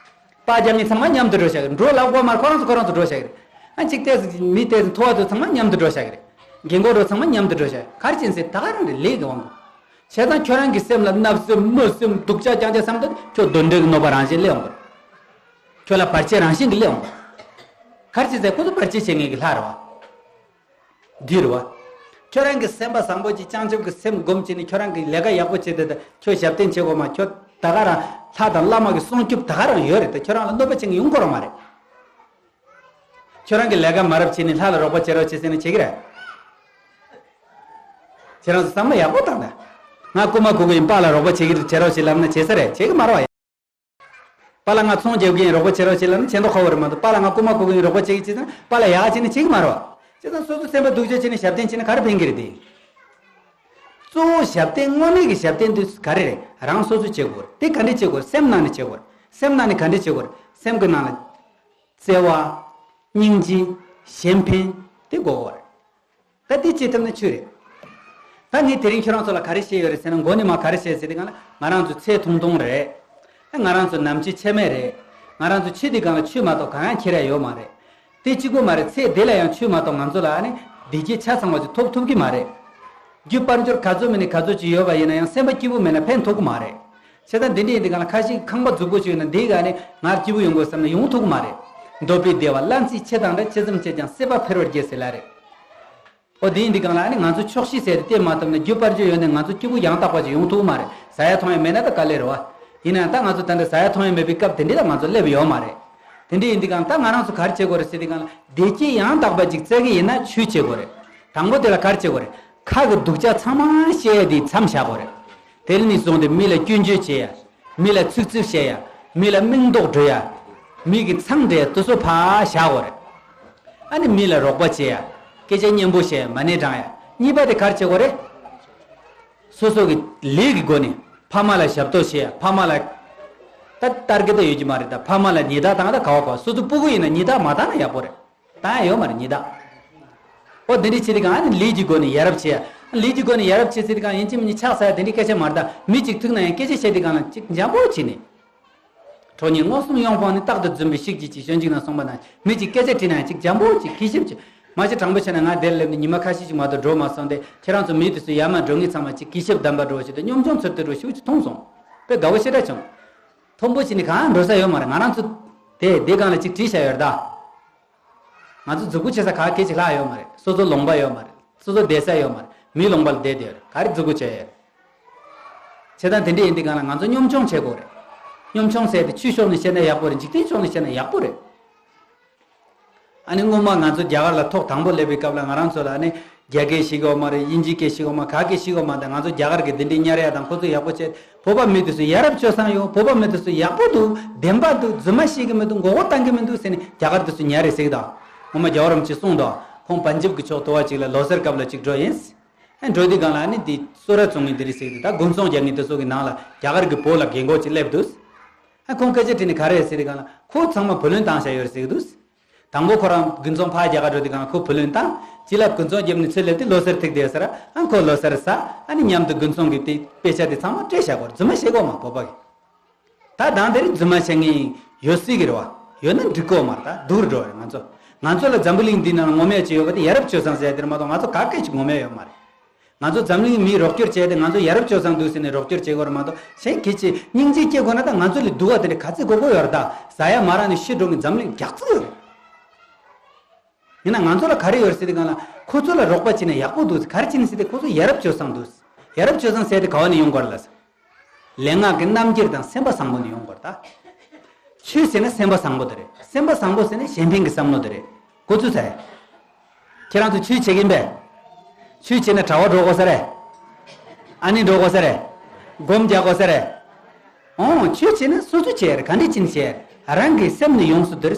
པར་རྒྱག་མཁན་ཚང་མ་མཉམ་དུ་འགྲོ་བཞག་གི་རེད། འགྲོ་ལབ་དགོས་མ་རེད། ཁོ་རང་ཚོ་ཁོ་རང་ཚོ་འགྲོ་བཞག་གི་རེད། ཨ་གཅིག་ཏོག་ཙམ་མི་ཏོག་ཙམ་མཐོ་བ་དེ་ཚང་མ་མཉམ་དུ་འགྲོ་བཞག་གི་རེད། རྒན་གོག་འདྲ་ཚང་མ་མཉམ་དུ་འགྲོ་བཞག་ག་རེ་བྱས་ཟེར་ད་ག་རང་རེད་ལས་ཀྱི་དབང་གིས། བྱས་ཙང་ཁྱོད་རང་གི་སེམས་ལ་བརྣབ་སེམས་དམུ་སེམས་སྡུག་ཅག་རྐྱང་ཅག་བསམ་དུས་ཁྱོད་གདོན་འདྲེ་གི་གནོད་པ་རང་བཞིན་སླེབས་འོང་གི་རེད། ཁྱོད་ལ་བར་ཆད་རང་བཞིན་གྱིས་སླེབས་འོང་གི། ག་རེ་བྱས་ཟེར་ཁོ་ཚོ་བར་ཆད་བྱེད་མཁན་གྱི་ལྷ་རེད་བ། འདི་རེད་བ། ཁྱོད་རང་གི་སེམས་པ་བཟང་པོ་ཅིག་བྱང་ཆུབ་ཀྱི་སེམས་སྒོམ་བྱས་ནས་ཁྱོད་རང་གི་ལས་ཀ་ཡག་པོ་བྱེད་དེ་ད་ཁྱོད་ཞབས་བརྟན་བྱེད་དགོས་མ། ཁྱོད་ད་ག་རང་ལྷ་དང་བླ་མ་གི་སྲུང་སྐྱོབ་ད་ག་རང་ཡོད་རེད་དེ། ཁྱོད་རང་ལ་གནོད་པ་བྱེད་མཁན་ཡོང་གི་རང་མ་རེད། ཁྱོད་རང་གི་ལས་ཀ་མ་རབས་བྱས་ནས་ལྷ་ལ་རོགས་པ་བྱེད་རོགས་བྱེད་ཟེར་ནས་བྱེད་ཀྱི་རེད། ཁྱེད་རང་ཚོ་བསམ་བློ་ཡག་པོ་བཏང་ད། ང་རྐུ་མ་རྐུ་གི་ཡིན་པཱ་ལགས་རོགས་པ་བྱེད་ཀྱི་རེད་བྱེད་རོགས་བྱེད་ལབ་ན་བྱེད་ས་རེད། བྱེད་ཀྱི་མ་རེད་བ། པཱ་ལགས་ང་ཚོང་རྒྱབ་ཀྱི་ཡིན་རོགས་པ་བྱེད་རོགས་བྱེད་ལབ་ན་བྱེད་མདོག་ཁ་པོ་རེད་མ་གཏོགས། པཱ་ལགས་ང་རྐུ་མ་རྐུ་གི་ཡིན་རོགས་པ་བྱེད་ཀྱི་བྱེད་ཙང་པཱ་ལགས་ཡག་བྱས་ནས་བྱེད་ཀྱི་མ་རེད་བ། བྱས་ཙང་སོ་སོ་སེམས་པ་སྡུག་ཅག་བྱས་ནས་ཞབས་བརྟན་བྱས་ན་ག་རེ་ཕན་གྱི་རེད་དེ། གཙོ་བོ་ཞབས་བརྟན་དངོས་གནས་ཀྱི་ཞབས་བརྟན་དུས་ག་རེ་རེད། རང་སོ་སོ་བྱེད་དགོས་རེད། དེ་ག་འདྲས་བྱེད་དགོས་རེད། སེམས་ནང་ནས་བྱེད་དགོས་རེད། སེམས་ནང་ནས་ག་འདྲས་བྱེད་དགོས་རེད། སེམས་ཀྱི་ནང་ལ། བརྩེ་བ། སྙིང་རྗེ། གཞན་ཕན། དེ་དགོས་ཀྱི་རེད། ད་དེ་བྱེད་ཐུབ་ན་ཆོས་རེད། ད་ངས་དེ་རིང་ཁྱོད་རང་ཚོ་ལ་ག་རེ་བཤད་ཡོད་རེད་ཟེར་ན། མགོ་ནས་མར་ག་རེ་བཤད་ཟེར་དུས་སྒང་ལ་ང་རང་ཚོ་ཚེ་ཐུང་ཐུང་རེད། ད་ང་རང་ཚོ་ནམ་འཆི་ཆ་མེད་རེད། ང་རང་ཚོ་འཆི་དུས་སྒང་ལ་ཆོས་མ་གཏོགས་གང་ཡང་ཁྱེར་ཡ་ཡོད་མ་རེད། དེ་གཅིག་པོ་མ་རེད། ཚེ་འདི་ལ་ཡང་ཆོས་མ་གཏོགས་ང་ཚོ་ལ་ཨ་ནི་བདེ་སྐྱིད་ཆ་ཚང་བ་ཅིག་ཐོབ་ཐུབ་ཀྱི་མ་རེད། རྒྱུ་དཔལ་འབྱོར་ག་ཚོད་མིན་ནས་ག་ཚོད་ཅིག་ཡོད་པ་ཡིན་ན་ཡང་སེམས་པ་སྐྱིད་པོ་མེད་ན་ཕན་ཐོགས་ཀྱི་མ་རེད། བྱས་ཙང་འདི་འདྲ་ཡིན་དུས་སྒང་ལ་ཁ་ཤས་ཁང་པ་རྫིག་པོ་ཞིག་ཡོད་ན་འདི་ག་ནས་ང་སྐྱིད་པོ་ཡོང་དགོས་བསམ་ན་ཡོང་ཐུབ་ཀྱི་མ་རེད། འདོད་པའི་བདེ་བ་སླ་རྩེས་ཆེ་དང་འདྲ། ཆེ་ཙམ་བྱས་ཀྱང་སྲེད་པ་འཕེལ་བར་བགྱི་ཟེར་ལ་རེད། ཨོ་དེ་ཡིན་དུས་སྒང་ལ་ཨ་ནི་ང་ཚོ་ཆོག་ཤེས་ཟེར་དེ་བསྟེན་མ་ཐུབ་ན་རྒྱུ་དཔལ་འབྱོར་ཡོད་ནས་ང་ཚོ་སྐྱིད་པོ་ཡང་དག་པ་ཅིག་ཡོང་ཐུབ་ཀྱི་མ་རེད། ཟ་ཡ་འཐུང་ཡ་མེད་ན་ད་དཀའ་ལས་རེད་བ། ཡིན་ན་ཡང་ད་ང་ཚོ་ད་ལྟ་ཟ་ཡ་འཐུང་ཡ་མེད་པའི་སྐབས་དེ་འདྲ་ལ་ང་ཚོ་སླེབས་ཡོད་མ་རེད། དེ་འདྲ་ཡིན་དུས་སྒང་ད་ང་རང་ཚོ་ག་རེ་བྱེད་དགོས་རེད་ཟེར་དུས་སྒང་ལ་བདེ་སྐྱིད་ཡང་དག་པ་ཅིག་བཙལ་གི་ཡིན་ན་ཆོས་བྱེད་དགོས་རེད། དང་པོ་དེ་ལ་ག་རེ་བྱེད་དགོས་རེད། ཁ་གི་སྡུག་ཅག་ཚང་མ་བཤད་ཡ་དེ་མཚམས་བཞག་དགོས་རེད། དེ་ནས་བཟུང་སྟེ་མི་ལ་སྐྱོན་བརྗོད་བྱེད་ཡ། མི་ལ་ཚིག་རྩུབ་བཤད་ཡ། མི་ལ་མིང་འདོགས་འགྲོ་ཡ། མི་གི་མཚང་འདྲེ་དེ་ཚོ་ཕར་བཞག་དགོས་རེད། ཨ་ནི་མི་ལ་རོགས་པ་བྱེད་ཡ། སྐད་ཆ་སྙན་པོ་བཤད་ཡ། མ་ཎི་བགྲང་ཡ། གཉིས་པ་དེ་ག་རེ་བྱེད་དགོས་རེད། སོ་སོ་གི་ལས་ཀྱི་སྒོ་ནས་ཕ་མ་ལ་ཞབས་ཏོག་བྱེད་ཡ། ཕ་མ་ལ་ད་ལྟ་གི་ད་ཡོད་ཀྱི་མ་རེད། ད་ཕ་མ་ལ་ཉེས་རྡུང་བཏང་ད་ག་བ་ག་བ། སོ་སོ་སྤུ་གུ་ཡིན་ན་ཉེས་རྡུང་མ་བཏང་ན་ཡག་པོ་རེད། བཏང་ཡ་ཡོད་མ་རེད་ཉེས་རྡུང་། ཨོ་དེ་འདྲའི་བྱེད་དུས་སྒང་ཨ་ནི་ལས་ཀྱི་སྒོ་ནས་ཡ་རབས་བྱེད་ཡ། ལས་ཀྱི་སྒོ་ནས་ཡ་རབས་བྱེད་ཟེར་དུས་སྒང་ཡིན་གཅིག་མིན་གཅིག་ཆགས་ས་ཡ་དེ་འདྲའི་སྐད་ཆ་མ་རེད། ད་མི་གཅིག་ཐུག་ན་ཡང་སྐད་ཆ་བཤད་དུས་སྒང་ལ་གཅིག་འཇམ་པོ་བྱས་ནས། ཁྲོ་གཉེར་མངོན་སུམ་དབྱུང་སྤངས་ནས། རྟག་ཏུ་འཛིན་པའི་ཤེས་བགྱིད་ཅིང་། གཞན་གཅིག་ན་གསུངས་པ་ན། མི་གཅིག་སྐད་ཆ་དྲིས་ན་ཡང་གཅིག་འཇམ་པོ་གཅིག་གུས་ཞབས་གཅིག་མ་གཞི་དྲང་པོ་བྱས་ན་ང་འདིར་སླེབས་ནས་ཉི་མ་ཁ་ཤས་ཤིག་མ་གཏོགས་འགྲོ་མ་སོང་སྟེ། ཁྱེད་རང་ཚོ་མི་དེ་ཚོ་ཡར་མར་འགྲོ་མཁན་ཚང་མ་གཅིག་གུས་ཞབས་ལྡན་པ་འདྲ་བོ་ཞིག་དང་གཉོམ་ཆུང་ཚུལ་དུ་འགྲོ་ཞིག་མཐོང་སོང་། དཔེ་དགའ་བོ་ཞེ་དྲག་བྱུང་། མཐོན་པོ་བྱས་ནས་གང་འགྲོ་ས་ཡོད་མ་རེད། ང་རང་ཚོ་དེ་དེ་སྒང་ལ་གཅིག་བྲིས་བཞག་ཡོད་རེད་ད། ང་ཚོ་རྫིག་པོ་བྱེད་ས་ག་གེ་ཅིག་ལྷག་ཡོད་མ་རེད། སོ་སོ་ལུང་པ་ཡོད་མ་རེད། སོ་སོ་བསྡད་ས་ཡོད་མ་རེད། མིའི་ལུང་པ་ལ་བསྡད་བསྡད་ཡོད་རེད། ག་རེ་རྫིག་པོ་བྱས་ཡོད་རེད། བྱས་ཙང་དེ་འདྲ་ཡིན་དུས་སྒང་ལ་ང་ཚོ་གཉོམ་ཆུང་བྱེད་དགོས་རེད། གཉོམ་ཆུང་ཟེར་དེ་ཆོས་ཕྱོགས་ནས་བཤད་ན་ཡག་པོ་རེད། འཇིག་རྟེན་ཕྱོགས་ནས་བཤད་ན་ཡག་པོ་རེད། ཨ་ནི་སྔོན་མ་ང་ཚོ་རྒྱ་གར་ལ་ཐོག་དང་པོ་སླེབས་པའི་སྐབས་ལ་ང་རང་ཚོ་ལ་ཨ་ནི་ རྒྱ་སྐད་ཤེས་ཀྱི་ཡོད་མ་རེད། དབྱིན་ཇིའི་སྐད་ཤེས་ཀྱི་ཡོད་མ་རེད། ག་སྐད་ཤེས་ཀྱི་ཡོད་མ་རེད། ང་ཚོ་རྒྱ་གར་གྱི་འདི་འདྲའི་ཉར་ཡ་དང་ཁོ་ཚོ་ཡག་པོ་བྱས། བོད་པ་མི་དེ་ཚོ་ཡ་རབས་སྤྱོད་བཟང་ཡོད། བོད་པ་མི་དེ་ཚོ་ཡག་པོ་འདུག་བདེན་པ་འདུག་རྫུན་མ་བཤད་ཀྱི་མི་འདུག་མགོ་སྐོར་བཏང་གི་མི་འདུག་ཟེར་ནས་རྒྱ་གར་དེ་ཚོ་ཉར་རེད་ཟེར་གི་འདུག་ངོ་མ་རྒྱལ་བ་རིན་པོ་ཆེས་གསུངས་འདུག་ཁོང་པན་ཇབ་ཀྱི་ཕྱོགས་དུ་བ་ཅིག་ལ་ལོ་སར་སྐབས་ལ་ཅིག་འགྲོ་ཡིན། ཨ་འགྲོ་དུས་སྒང་ལ་ཨ་ནི་དེ་གསོལ་རས་བཙོང་མཁན་དེ་རེད་ཟེར་གི་འདུག་ད་དགུན་ཚོང་རྒྱག་མཁན་དེ་ཚོ་གི་ནང་ལ་རྒྱ་གར་གྱི་བོད་ལ་རྒན་གོག་ཅིག་སླེབས་འདུག་ཨ་ཁོང་སྐད་ཆ་དྲིས་ནས་ག་རེ་ཟེར་དུས་སྒང་ལ་ཁོ་ཚང་མ་བུ་ལོན་བཏང་བཞག་ཡོད་རེད་ཟེར་གི་འདུག་དང་པོ་ཁོ་རང་དགུན་ཚོང་ཕར་རྒྱག་ག་འགྲོ་དུས་སྒང་ལ་ཁོ་བུ་ལོན་བཏང་། བྱིན་རླབས་དགུན་ཚོང་བརྒྱབ་ནས་ཚུར་སླེབས་ཏེ་ལོ་སར་ཐུག་བསྡད་ཟེར། ཨ་ཁོ་ལོ་སར་ཟ། ཨ་ནི་མཉམ་དུ་དགུན་ཚོང་གི་དེ་དཔེ་ཆ་དེ་ཚང་མ་སྤྲད་བཞག་གོ་རྫུན་མ་བཤད་གོ་མ་བོད་པ་གི་ད་དང་དེ་རིང་རྫུན་མ་བཤད་མཁན་ཡོད་སྲིད་ཀྱི་རེད་བ། ཡོད་ན་འགྲིག་གོ་མ་རེད། ད་སྡུག་རུ་འགྲོ་བ་རེད། ང་ཚོ་ང་ཚོ་ལ་འཛམ་བུ་གླིང་འདི་ནང་ངོམ་ཡ་ཅིག་ཡོད་པ་དེ་ཡ་རབས་སྤྱོད་བཟང་ཟེར་ཡ་དེ་རེད་མ་གཏོགས་ང་ཚོ་ག་སྐད་ཅིག་ངོམ་ཡ་ཡོད་མ་རེད། ང་ཚོ་འཛམ་གླིང་མིས་རོགས་སྐྱོར་བྱས་ཏེ་ང་ཚོ་ཡ་རབས་སྤྱོད་བཟང་འདུག་ཟེར་ནས་རོགས་སྐྱོར་བྱེད་དགོས་རེད་མ་གཏོགས་གཞན་གལ་ཆེ་སྙིང་རྗེ་སྐྱེ་དགོས་ན་ད་ང་ཚོ་ལས་སྡུག་པ་དེ་འདྲ་ག་ཚོད་དགོས་དགོས་ཡོད་རེད། ད་ཟ་ཡ་མ་རག་ནས་ཤི་འགྲོ་མཁན་འཛམ་གླིང་རྒྱག་ཚུལ་ཡོད་རེད། ཡིན་ན་ང་ཚོ་ལ་ག་རེ་ཡོད་རེད་ཟེར་དུས་སྒང་ལ་ཁོ་ཚོ་ལ་རོགས་པ་བྱས་ན་ཡག་པོ་འདུག་ག་རེ་བྱས་ནས་ཟེར་ཏེ་ཁོ་ཚོ་ཡ་རབས་སྤྱོད་བཟང་འདུག་ཡ་རབས་སྤྱོད་བཟང་ཟེར་ཏེ་ག་བ་ནས་ཡོང་དགོས་རེད་ལ། ལས་སྔགས་ཀྱི་རྣམ་འགྱུར་དང་སེམས་པ་བཟང་པོ་ནས་ཡོང་དགོས་རེད་ད། ཆོས་ཟེར་ན་སེམས་པ་བཟང་པོ་དེ་རེད། སེམས་པ་བཟང་པོ་ཟེར་ན་གཞན་ཕན་གྱི་བསམ་བློ་དེ་རེད། འགོ་ཚུགས་ཚར། ཁྱེད་རང་ཚོ་ཆོས་བྱེད་ཀྱིན་པས། ཆོས་བྱེད་ན་གྲྭ་པ་འགྲོ་དགོས་ས་རེད། ཨ་ནི་འགྲོ་དགོས་ས་རེད། སྒོམ་རྒྱག་དགོས་ས་རེད། ཨོ་ཆོས་བྱེད་ན་སོ་སོ་བྱེད་ཡ་རེད། ག་འདྲས་བྱས་ནས་བྱེད་ཡ་རེད། རང་གི་སེམས་ནས་ཡོངས་སུ་འདུལ།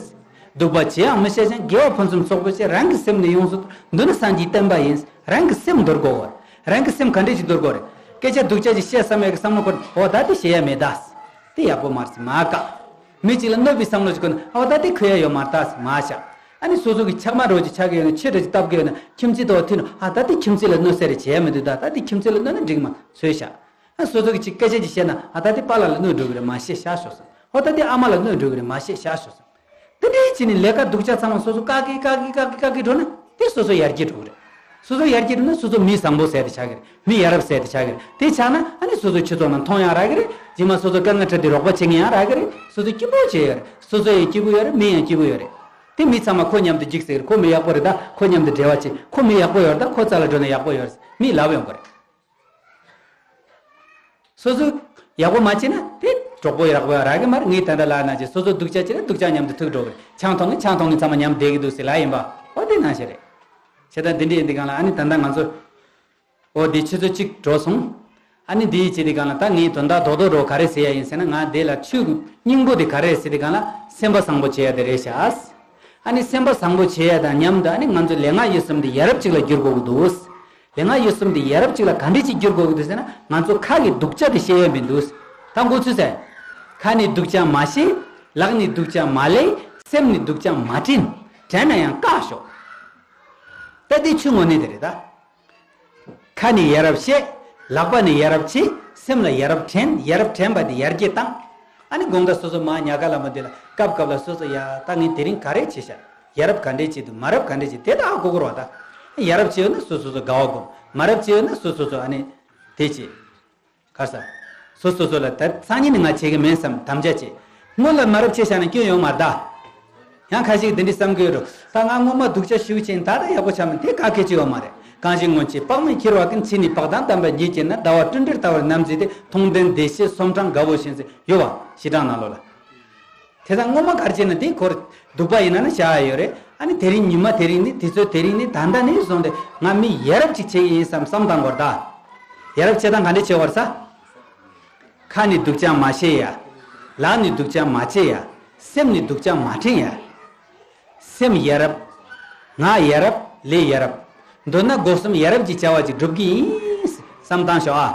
སྡིག་པ་ཅི་ཡང་མི་བྱེད་ཅིང་། དགེ་བ་ཕུན་སུམ་ཚོགས་པར་སྤྱད། རང་གི་སེམས་ནས་ཡོངས་སུ་འདུལ། འདི་ནི་སངས་རྒྱས་བསྟན་པ་ཡིན། རང་གི་སེམས་འདུལ་དགོས་པ་རེད། རང་གི་སེམས་ག་འདྲས་ཅིག་འདུལ་དགོས་རེད། སྐད་ཆ་སྡུག་ཅག་ཅིག་བཤད་བསམ་ཡ་གི་བསམ་བློ་འཁོར་ན་ཨོ་ད་དེ་བཤད་ཡ་མེད་ད། དེ་ཡག་པོ་མ་རེད་ཟེར་མ་བཀག་མི་གཅིག་ལ་གནོད་པའི་བསམ་བློ་ཞིག་འཁོར་ན་ཨོ་ད་དེ་གོ་ཡ་ཡོད་མ་རེད་ད་ཟེར་མ་བཤད། ཨ་ནི་སོ་སོ་གི་ཆག་མ་རོགས་ཀྱི་ཆག་གི་ཡོད་ན་ཆོས་འདྲ་ཅིག་བཏབ་གི་ཡོད་ན་ཁྱིམ་མཚེས་ཐོག་ཐུག་ན་ཨ་ད་དེ་ཁྱིམ་མཚེས་ལ་གནོད་ས་རེད། བྱས་མི་འདུག་ད་ད་དེ་ཁྱིམ་མཚེས་ལ་གནོད་ན་འགྲིག་མ་ཚོད་བཤད། ཨ་སོ་སོ་གི་ཅིག་སྐད་ཆ་ཅིག་བཤད་ན་ཨ་ད་དེ་པཱ་ལགས་ལ་གནོད་འགྲོ་གི་རེད་མ་བཤད་བཞག་ཤོག་ཟེར། ཨོ་ད་དེ་ཨ་མ་ལ་གནོད་འགྲོ་གི་རེད་མ་བཤད་བཞག་ཤོག་ཟེར། དེ་འདྲའི་བྱས་ནས་ལས་ཀ་སྡུག་ཅག་ཚང་མ་སོ་སོ་བཀག་གི་བཀག་གི་བཀག་གི་བཀག་གི་འགྲོ་ན་དེ་སོ་སོ་ཡར་རྒྱས་འགྲོ་གི་རེད། སོ་སོ་ཡར་རྒྱས་འགྲོ་ན་སོ་སོ་མི་བཟང་པོ་ཟེར་དེ་ཆགས་ཀྱི་རེད། མི་ཡ་རབས་ཟེར་དེ་ཆགས་ཀྱི་རེད། དེ་ཆགས་ན་ཨ་ནི་སོ་སོ་ཁྱུ་ཚོགས་ནང་མཐོང་ཡང་རག་གི་རེད། རྗེས་མ་སོ་སོ་དཀའ་ངལ་འཕྲད་དུས་རོགས་པ་བྱེད་མཁན་ཡང་རག་གི་རེད། སོ་སོ་སྐྱིད་པོ་བྱེད་ཡ་རེད། སོ་སོ་ཡང་སྐྱིད་པོ་ཡོད་རེད། མི་ཡང་སྐྱིད་པོ་ཡོད་རེད། དེ་མི་ཚང་མ་ཁོ་མཉམ་དུ་འཇིགས་ཟེར་གི་རེད། ཁོ་མི་ཡག་པོ་རེད་ད་ཁོ་མཉམ་དུ་འབྲེལ་བ་བྱེད། ཁོ་མི་ཡག་པོ་ཡོད་རེད་ད་ཁོ་རྩ་ལ་འགྲོ་ན་ཡག་པོ་ཡོད་རེད། མི་ལབ་ཡོང་གི་རེད། སོ་སོ་ཡག་པོ་མ་བྱས་ན་དེ་གྲོགས་པོ་ཡག་པོ་ཡང་རག་གི་མ་རེད། ངས་ད་ལྟ་ལབ་ན་ཅི་སོ་སོ་སྡུག་ཅག་བྱས་ན་སྡུག་ཅག་མཉམ་དུ་ཐུག་འགྲོ་གི་རེད། ཆང་འཐུང་གི་ཆང་འཐུང་གི་ཚང་མ་མཉམ་བསྡད་ཀྱི་འདུག་ཟེར་ལབ་ཡིན་པ། ཨོ་དེ་ནང་བཞིན་རེད། བྱས་ཙང་འདི་འདྲ་ཡིན་དུས་སྒང་ལ་ཨ་ནི་ད་ལྟ་ང་ཚོ་ཨོ་འདི་ཆུ་ཚོད་གཅིག་འགྲོ་སོང་། ཨ་ནི་འདི་བྱེད་དུས་སྒང་ལ་ད་ངས་དོན་དག་རྡོག་རྡོག་རོ་ག་རེ་ཟེར་ཡ་ཡིན་ཟེར་ན་ང་འདི་ལ་ཆོས་ཀྱི་སྙིང་པོ་དེ་ག་རེ་ཟེར་དུས་སྒང་ལ་སེམས་པ་བཟང་པོ་བྱེད་ཡ་དེ་རེད་ཤག་ཨ་ནི་སེམས་པ་བཟང་པོ་བྱེད་ཡ་དང་མཉམ་དུ་ཨ་ནི་ང་ཚོ་ལས་སྔགས་ཡིད་གསུམ་དེ་ཡ་རབས་གཅིག་ལ་བསྒྱུར་དགོས་ཀྱི་འདུག་ལས་སྔགས་ཡིད་གསུམ་དེ་ཡ་རབས་གཅིག་ལ་ག་འདྲས་ཅིག་བསྒྱུར་དགོས་ཀྱི་འདུག་ཟེར་ན་ང་ཚོ་ཁ་གི་སྡུག་ཅག་དེ་བཤད་ཡ་མི་འདུག་ད་འགོ་ཚུགས་ཚར། ཁ་ནས་སྡུག་ཅག་མ་བཤད། ལག་ནས་སྡུག་ཅག་མ་ལས། སེམས་ནས་སྡུག་ཅག་མ་དྲན། དྲན་ན་ཡང་བཀག་ཤོག་ད་དེ་ཆོས་དངོས་གནས་དེ་རེད་ད། ཁ་ནས་ཡ་རབས་བཤད། ལག་པ་ནས་ཡ་རབས་བྱེད། སེམས་ལ་ཡ་རབས་དྲན། ཡ་རབས་དྲན་པ་དེ་ཡར་རྒྱས་བཏང་། ཨ་ནི་དགོང་དག་སོ་སོ་མར་ཉལ་ཁ་ལ་མ་འདི་ལ་སྐབས་སྐབས་ལ་སོ་སོ་ཡ་ད་ངས་དེ་རིང་ག་རེ་བྱས་ཤག་ཡ་རབས་ག་འདྲས་བྱས་འདུག་མ་རབས་ག་འདྲས་བྱས་དེ་ད་ཧ་གོ་གོ་ར་བ་ད། ཡ་རབས་བྱས་ཡོད་ན་སོ་སོ་སོ་དགའ་བ་སྒོམ། མ་རབས་བྱས་ཡོད་ན་སོ་སོ་སོ་ཨ་ནི་དེ་བྱེད། ག་ས། སོ་སོ་སོ་ལ་ད་སང་ཉིན་ནས་ང་བྱེད་ཀྱི་མིན་བསམ་དམ་བཅའ་བྱེད། སྔོན་ལ་མ་རབས་བྱས་བཞག་ན་སྐྱོན་ཡོང་མ་རེད་ད། ཡང་ཁ་ཤས་ཀྱིས་འདི་འདྲ་བསམ་གྱི་ཡོད་འགྲོ། ད་ང་སྔོན་མ་སྡུག་ཅག་ཞེ་པོ་བྱས་ནས་ད་ལྟ་ཡག་པོ་ཆགས་མིན་དེ་ག་གེ་ཅིག་ཡོད་མ་རེད། གང་ཞིག་སྔོན་ཆད་དཔག་མེད་འཁྱེར་བ་ཀུན། ཕྱིས་ནས་བག་དང་ལྡན་པ་ཉིད་ཀྱིས་ནི། ཟླ་བ་སྤྲིན་བྲལ་ལྟ་བུར་ནམ་མཛེས་ཏེ། མཐོང་ལྡན་བདེ་གཤེགས་སོམ་སྦྲང་དགའ་བོ་བཞིན་ཟེར་ཡོད་པ་ཞེས་གྲངས་ནང་ལོགས་ལ། དེ་དང་སྔོན་མ་གར་བྱས་ན་དེ་འཁོར་སྡུག་པ་ཡིན་ན་ནི་བྱ་ཡ་ཡོད་རེད། ཨ་ནི་དེ་རིང་ཉི་མ་དེ་རིང་ནི་དུས་ཚོད་དེ་རིང་ནི་ད་ལྟ་ནས་བཟུང་སྟེ་ང་མི་ཡ་རབས་ཅིག་བྱེད་ཀྱི་ཡིན་བསམ་བསམ་བཏང་དགོས་རེད་ད། ཡ་རབས་བྱེད་སྟངས་ག་འདྲས་བྱེད་དགོས་རེད་ས། ཁ་ནས་སྡུག་ཅག་མ་བཤད་ཡ། ལག་ནས་སྡུག་ཅག་མ་བྱེད་ཡ། སེམས་ནས་སྡུག་ཅག་མ་དྲན་ཡ། སེམས་ཡ་རབས། ངག་ཡ་རབས། ལས་ཡ་རབས། མདོར་ན་སྒོ་གསུམ་ཡ་རབས་ཀྱི་བྱ་བ་ཅིག་སྒྲུབ་ཀྱི་ཡིན་བསམ་བཏང་ཤོག་ཨ།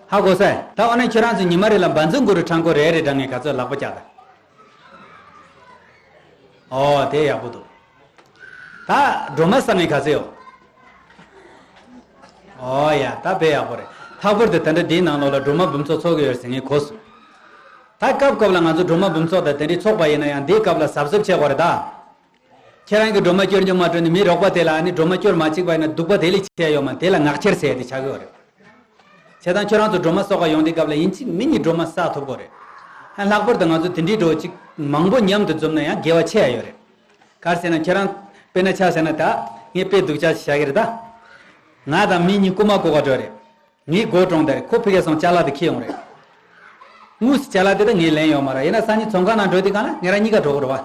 ཧ་གོ་སོང་། ད་འོ་ན་ཁྱོད་རང་ཚོ་ཉི་མ་རེ་ལ་འབའ་འཛུམ་གུ་རུ་ཕྲེང་སྐོར་རེ་རེ་འདྲ་ངས་ག་ཚོད་ལག་པ་བཀྱག་ད། ཨོ་དེ་ཡག་པོ་འདུག་ད་སྒྲོལ་མ་བསགས་ངས་ག་ཚོད་ཡོད། ཨོ་ཡ་ད་དཔེ་ཡག་པོ་རེད། ལྷག་པར་དུ་ད་ལྟ་འདིའི་ནང་ལོགས་ལ་སྒྲོལ་མ་འབུམ་ཚོགས་ཚོགས་ཀྱི་ཡོད་ཟེར་ངས་གོ་སོང་། ད་སྐབས་སྐབས་ལ་ང་ཚོ་སྒྲོལ་མ་འབུམ་ཚོགས་དང་དེ་འདྲའི་ཚོགས་པ་ཡིན་ན་ཡང་འདིའི་སྐབས་ལ་གཟབ་གཟབ་བྱེད་དགོས་རེད་ད། ཁྱེད་རང་གིས་སྒྲོལ་མ་སྐྱོར་མྱོང་མ་འགྲོ་ནས་མི་རོགས་པ་དེ་ལ་ཨ་ནི་སྒྲོལ་མ་སྐྱོར་མ་བཅུག་པ་ཡིན་ན་སྡུག་པ་དེ་ལས་ཆེ་ཡ་ཡོད་མ་རེད། དེ་ལ་ངག་འཁྱལ་ཟེར་ཡ་དེ་ཆགས་ཀྱི་ཡོད་རེད། བྱས་ཙང་ཁྱོད་རང་ཚོ་སྒྲོལ་མ་གསོག་ག་ཡོང་དུས་སྐབས་ལ་ཡིན་གཅིག་མིན་གཉིས་སྒྲོལ་མ་བསགས་ཐུབ་དགོས་རེད། ཨ་ལྷག་པར་དུ་ང་ཚོ་དེ་འདྲའི་འགྲོ་གཅིག་མང་པོ་མཉམ་དུ་འཛོམས་ན་ཡང་དགེ་བ་ཆེ་ཡ་ཡོད་རེད། ག་རེ་ཟེར་ན་ཁྱེད་རང་དཔེར་ན་ཆ་བཞག་ན་ད་ངས་དཔེ་སྡུག་ཅག་ཅིག་བཞག་གི་རེད་ད། ང་དང་མི་གཉིས་རྐུན་མ་རྐུ་ག་འགྲོ་རེད། ངའི་སྒོ་དྲོངས་དེར་ཁོ་ཕ་གིར་སོང་ཅ་ལག་དེ་འཁྱེར་ཡོང་རེད། དངོས་སུ་ཅ་ལག་དེ་ད་ངས་ལེན་ཡོད་མ་རེད། ཡིན་ན་སང་ཉིན་ཚོང་ཁང་ནང་འགྲོ་དུས་སྒང་ལ་ངེད་རང་གཉིས་ཀ་འགྲོ་གི་རེད་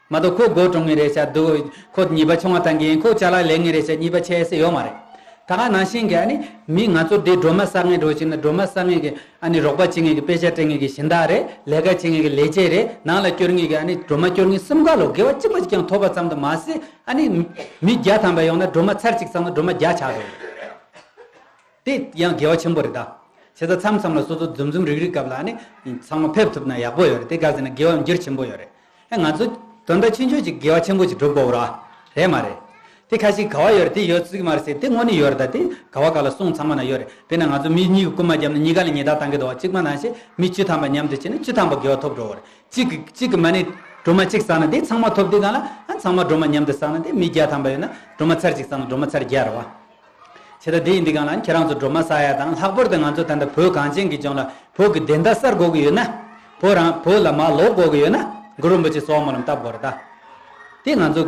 བ། མ་གཏོགས་ཁོ་སྒོ་གྲོང་གི་རེད་ཤག་འདུག་ཁོ་ཉེས་པ་ཆུང་བ་བཏང་གི་ཡིན། ཁོ་ཅ་ལག་ལེན་གི་རེད་ཤག་ཉེས་པ་ཆེ་ཟེར་ཡོད་མ་རེད། ད་ག་ནང་བཞིན་གྱི་ཨ་ནི་མི་ང་ཚོ་འདི་སྒྲོལ་མ་བསག་མཁན་འགྲོ་ཕྱིན་ན་སྒྲོལ་མ་བསག་མཁན་གྱི་ཨ་ནི་རོགས་པ་བྱེད་མཁན་གྱི་དཔེ་ཆ་སྤྲད་མཁན་གྱི་སྦྱིན་བདག་རེད། ལས་ཀ་བྱེད་མཁན་གྱི་ལས་བྱེད་རེད། ནང་ལ་སྐྱོར་མཁན་གྱི་ཨ་ནི་སྒྲོལ་མ་སྐྱོར་མཁན་གསུམ་ཀ་ལོ་དགེ་བ་གཅིག་པ་གཅིག་ཀྱང་ཐོབ་པ་ཙམ་དུ་མ་ཟད། ཨ་ནི་མི་བརྒྱ་ཐམ་པ་ཡོང་ན་སྒྲོལ་མ་ཚར་གཅིག་ཙམ་དུ་སྒྲོལ་མ་བརྒྱ་ཆགས་འགྲོ། དེ་ཡང་དགེ་བ་ཆེན་པོ་རེད་ད། བྱས་ཙང་མཚམས་མཚམས་ལ་སོ་སོ་འཛོམས་འཛོམས་རིག་རིག་སྐབས་ལ་ཨ་ནི་ཚང་མ་ཕེབས་ཐུབ་ན་ཡག་པོ་ཡོད་རེད། དེ་ག་ཟེར་ན་དགེ་བ་འགྱུར་ཆེན་པོ་ཡོད་རེད། ཨ་ང་ཚོ་དོན་དག་ཆུང་ཆུང་ཅིག་དགེ་བ་ཆེན་པོ་ཅིག་སྒྲུབ་དགོས་ར། རེད་མ་རེད། དེ་ཁ་ཤས་ག་བ་ཡོད་རེད། དེ་ཡོད་ཚིག་མ་རེད་ཟེར། དེ་དངོས་གནས་ཡོད་རེད། ད་དེ་ག་བ་ག་ལ་གསུང་ཚང་མ་ན་ཡོད་རེད། དཔེར་ན་ང་ཚོ་མི་གཉིས་ཀྱི་རྐུན་མ་བརྒྱབ་ན་གཉིས་ཀ་ལ་ཉེས་རྡུང་བཏང་གི་འདུག་བ། གཅིག་མ་ནང་བཞིན་མི་བཅུ་ཐམ་པ་མཉམ་དུ་བྱས་ན་བཅུ་ཐམ་པ་དགེ་བ་ཐོབ་འགྲོ་བ་རེད། གཅིག་གི་གཅིག་གི་མ་ཎི་སྒྲོལ་མ་གཅིག་བསགས་ན་དེ་ཚང་མ་ཐོབ། དེ་གང་ལ་ཨ་ཚང་མ་སྒྲོལ་མ་མཉམ་དུ་བསགས་ན་དེ་མི་བརྒྱ་ཐམ་པ་ཡོད་ན་སྒྲོལ་མ་ཚར་གཅིག་བསགས་ན་སྒྲོལ་མ་ཚར་བརྒྱ་རེད་བ། བྱས་ཙང་དེ་ཡིན་དུས་གང་ལ་ཁྱེད་རང་ཚོ་སྒྲོལ་མ་བསགས་ཡ་དང་། ལྷག་པར་དུ་ང་ཚོ་ད་ལྟ་བོད་གངས་ཅན་གྱི་ལྗོངས་ལ་བོད་ཀྱི་བདེན་མཐའ་གསལ་དགོས་ཀྱི་ཡོད་ན། བོད་རང་བོད་ལ་མར་ལོག་དགོས་ཀྱི་ཡོད་ན་གུ་རུ་རིན་པོ་ཆེ་གསོལ་བ་སྨོན་ལམ་བཏབ་དགོས་རེད་ད། དེ་ང་ཚོ་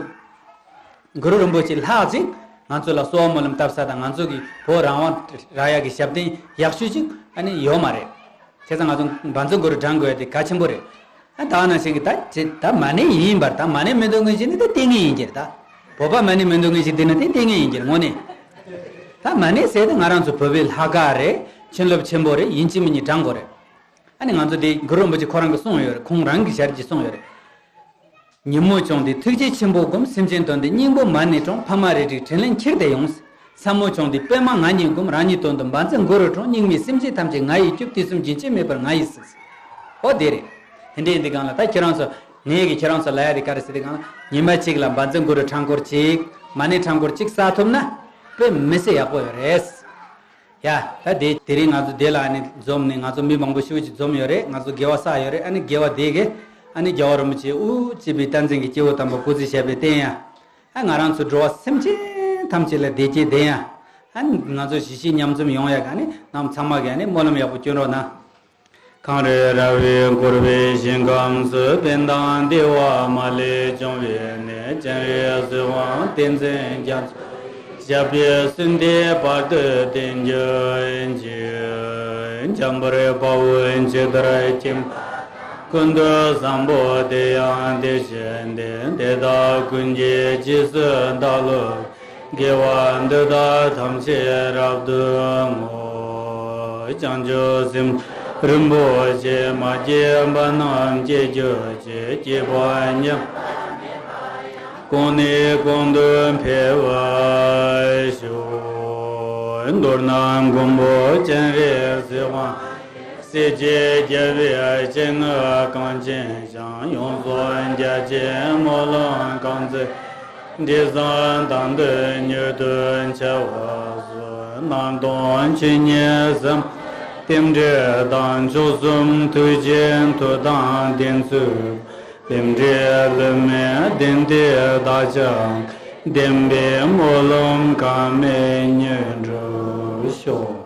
གུ་རུ་རིན་པོ་ཆེ་ལྷག་ཅིག་ང་ཚོ་ལ་གསོལ་བ་སྨོན་ལམ་བཏབ་ས་དང་། ང་ཚོ་གི་བོད་རང་དབང་རག་ཡ་གི་ཞབས་བརྟན་ཡག་ཤོས་ཅིག་ཨ་ནི་ཡོད་མ་རེད། བྱས་ཙང་ང་ཚོ་བཛྲ་གུ་རུ་བགྲང་དགོས་ཡ་དེ་གལ་ཆེན་པོ་རེད། ཨ་ད་ནང་བཞིན་གྱི་ད་ཅི་ད་མ་ཎི་ཡིན་པར། ད་མ་ཎི་མི་འདོན་མཁན་ཞིག་ནི་དེ་ལྟས་ངན་ཡིན་གྱི་རེད་ད། བོད་པ་མ་ཎི་མི་འདོན་མཁན་ཞིག་བསྡད་ན་དེ་ལྟས་ངན་ཡིན་གྱི་རེད་དངོས་གནས། ད་མ་ཎི་ཟེར་དེ་ང་རང་ཚོ་བོད་པའི་ལྷག་དཀར་རེད། བྱིན་རླབས་ཆེན་པོ་རེད། ཡིན་གཅིག་མིན་གཉིས་བགྲང་དགོས་རེད། ཨ་ནི་ང་ཚོ་དེ་གུ་རུ་རིན་པོ་ཆེ་ཁོ་རང་གིས་གསུངས་ཡོད་རེད། ཁོང་རང་གི་ཞལ་གྱིས་གསུངས་ཡོད་རེད། ཉོན་མོངས་བྱུང་སྟེ་ཐུགས་རྗེ་ཆེན་པོ་བསྒོམ། སེམས་ཅན་དོན་དུ་སྙིང་པོ་མ་ཎི་བགྲང་། ཕ་མ་རེ་སྒྲིག་དྲིན་ལན་འཁྱེར་ཏེ་ཡོང་། ཚ་མོ་བྱུང་སྟེ་པད་མ་ང་ཉིད་བསྒོམ། རང་ཉིད་དོན་དུ་བཛྲ་གུ་རུ་བགྲང་། སྙིགས་མའི་སེམས་ཅན་ཐམས་ཅད་ང་ཡིས་སྐྱོབ། དུས་གསུམ་རྒྱུན་ཆད་མེད་པར་ང་ཡིས་གཟིགས། ཨོ་དེ་རེད། དེ་འདྲ་ཡིན་དུས་གང་ལ་ད་ཁྱེད་རང་ཚོ་ངས་ཀྱིས་ཁྱེད་རང་ཚོ་ལབ་ཡ་དེ་ག་རེ་ཟེར་དུས་གང་ལ། ཉི་མ་གཅིག་ལ་བཛྲ་གུ་རུ་ཕྲེང་སྐོར་གཅིག་མ་ཎི་ཕྲེང་སྐོར་གཅིག་བསགས་ཐུབ་ན་དཔེ་མི་སྲིད་ཡག་པོ་ཡོད་རེད། ཡ། ད་དེ་དེ་རིང་ང་ཚོ་དེ་ལ་ཨ་ནི་འཛོམས་ནས་ང་ཚོ་མི་མང་པོ་ཞེ་པོ་ཅིག་འཛོམས་ཡོད་རེད། ང་ཚོ་དགེ་བ་བསགས་ཡོད་རེད། ཨ་ནི་དགེ་བ་དེ་གས་ཨ་ནི་རྒྱལ་བ་རིན་པོ་ཆེ་དབུ་གཅིག་པའི་བསྟན་འཛིན་གྱི་སྐྱེས་བུ་དམ་པ་སྐུ་ཚེ་ཞབས་པད་བརྟན་ཡ། ཨ་ང་རང་ཚོ་འགྲོ་བ་སེམས་ཅན་ཐམས་ཅད་ལ་བདེ་སྐྱིད་ལྡན་ཡ། ཨ་ནི་ང་ཚོ་གཞིས་བྱེས་མཉམ་འཛོམས་ཡོང་ཡ་ག་ནི་རྣམས་ཚང་མ་གས་ཨ་ནི་སྨོན་ལམ་ཡག་པོ་སྐྱོན་རོགས་གནང་། གངས་རི་ར་བས་བསྐོར་བའི་ཞིང་ཁམས་སུ། ཕན་དང་བདེ་བ་མ་ལུས་འབྱུང་བའི་གནས། སྤྱན་རས་གཟིགས་དབང་བསྟན་འཛིན་རྒྱ་མཚོ། ཞབས་པད་བསིལ་མཐའི་བར་དུ་བརྟན་གྱུར་ཅིག་འཇམ་དཔལ་དཔའ་བོས་ཇི་ལྟར་མཁྱེན་པ་དང་། ཀུན་ཏུ་བཟང་པོ་དེ་ཡང་དེ་བཞིན་ཏེ། དེ་དག་ཀུན་གྱི་རྗེས་སུ་བདག་སློབ། དགེ་བ་འདི་དག་ཐམས་ཅད་རབ་ཏུ་བསྔོ། བྱང་ཆུབ་སེམས་རིན་པོ་ཆེ། མ་སྐྱེས་པ་རྣམས་སྐྱེ་གྱུར་ཅིག་སྐྱེས་པ་ཉམས་པ་མེད་པ་ཡང་། གོང་ནས་གོང་དུ་འཕེལ་བར་ཤོག་མདོར་ན་མགོན་པོ་སྤྱན་རས་གཟིགས་དབང་། སྲས་བཅས་རྒྱལ་བའི་སྤྱན་སྔར་གངས་ཅན་ཞིང་། ཡོངས་སུ་རྒྱ་ཆེའི་སྨོན་ལམ་གང་ཚེ། འབྲས་བཟང་དང་དུ་མྱུར་དུ་འཆར་བར་ཤོག་རྣམ་དག་ཆོས་ཉིད་ཟབ་མོ་རྟེན་འབྲེལ་དང་། མཆོག་གསུམ་ཐུགས་རྗེའི་མཐུ་དང་ལྡན་ཚུལ། རྟེན་འབྲེལ་ལུས་མེད་བདེན་མཐའི་བདག་ཅག་བདེན་པའི་སྨོན་ལམ་གང་མེད་མྱུར་འགྲུབ་ཤོག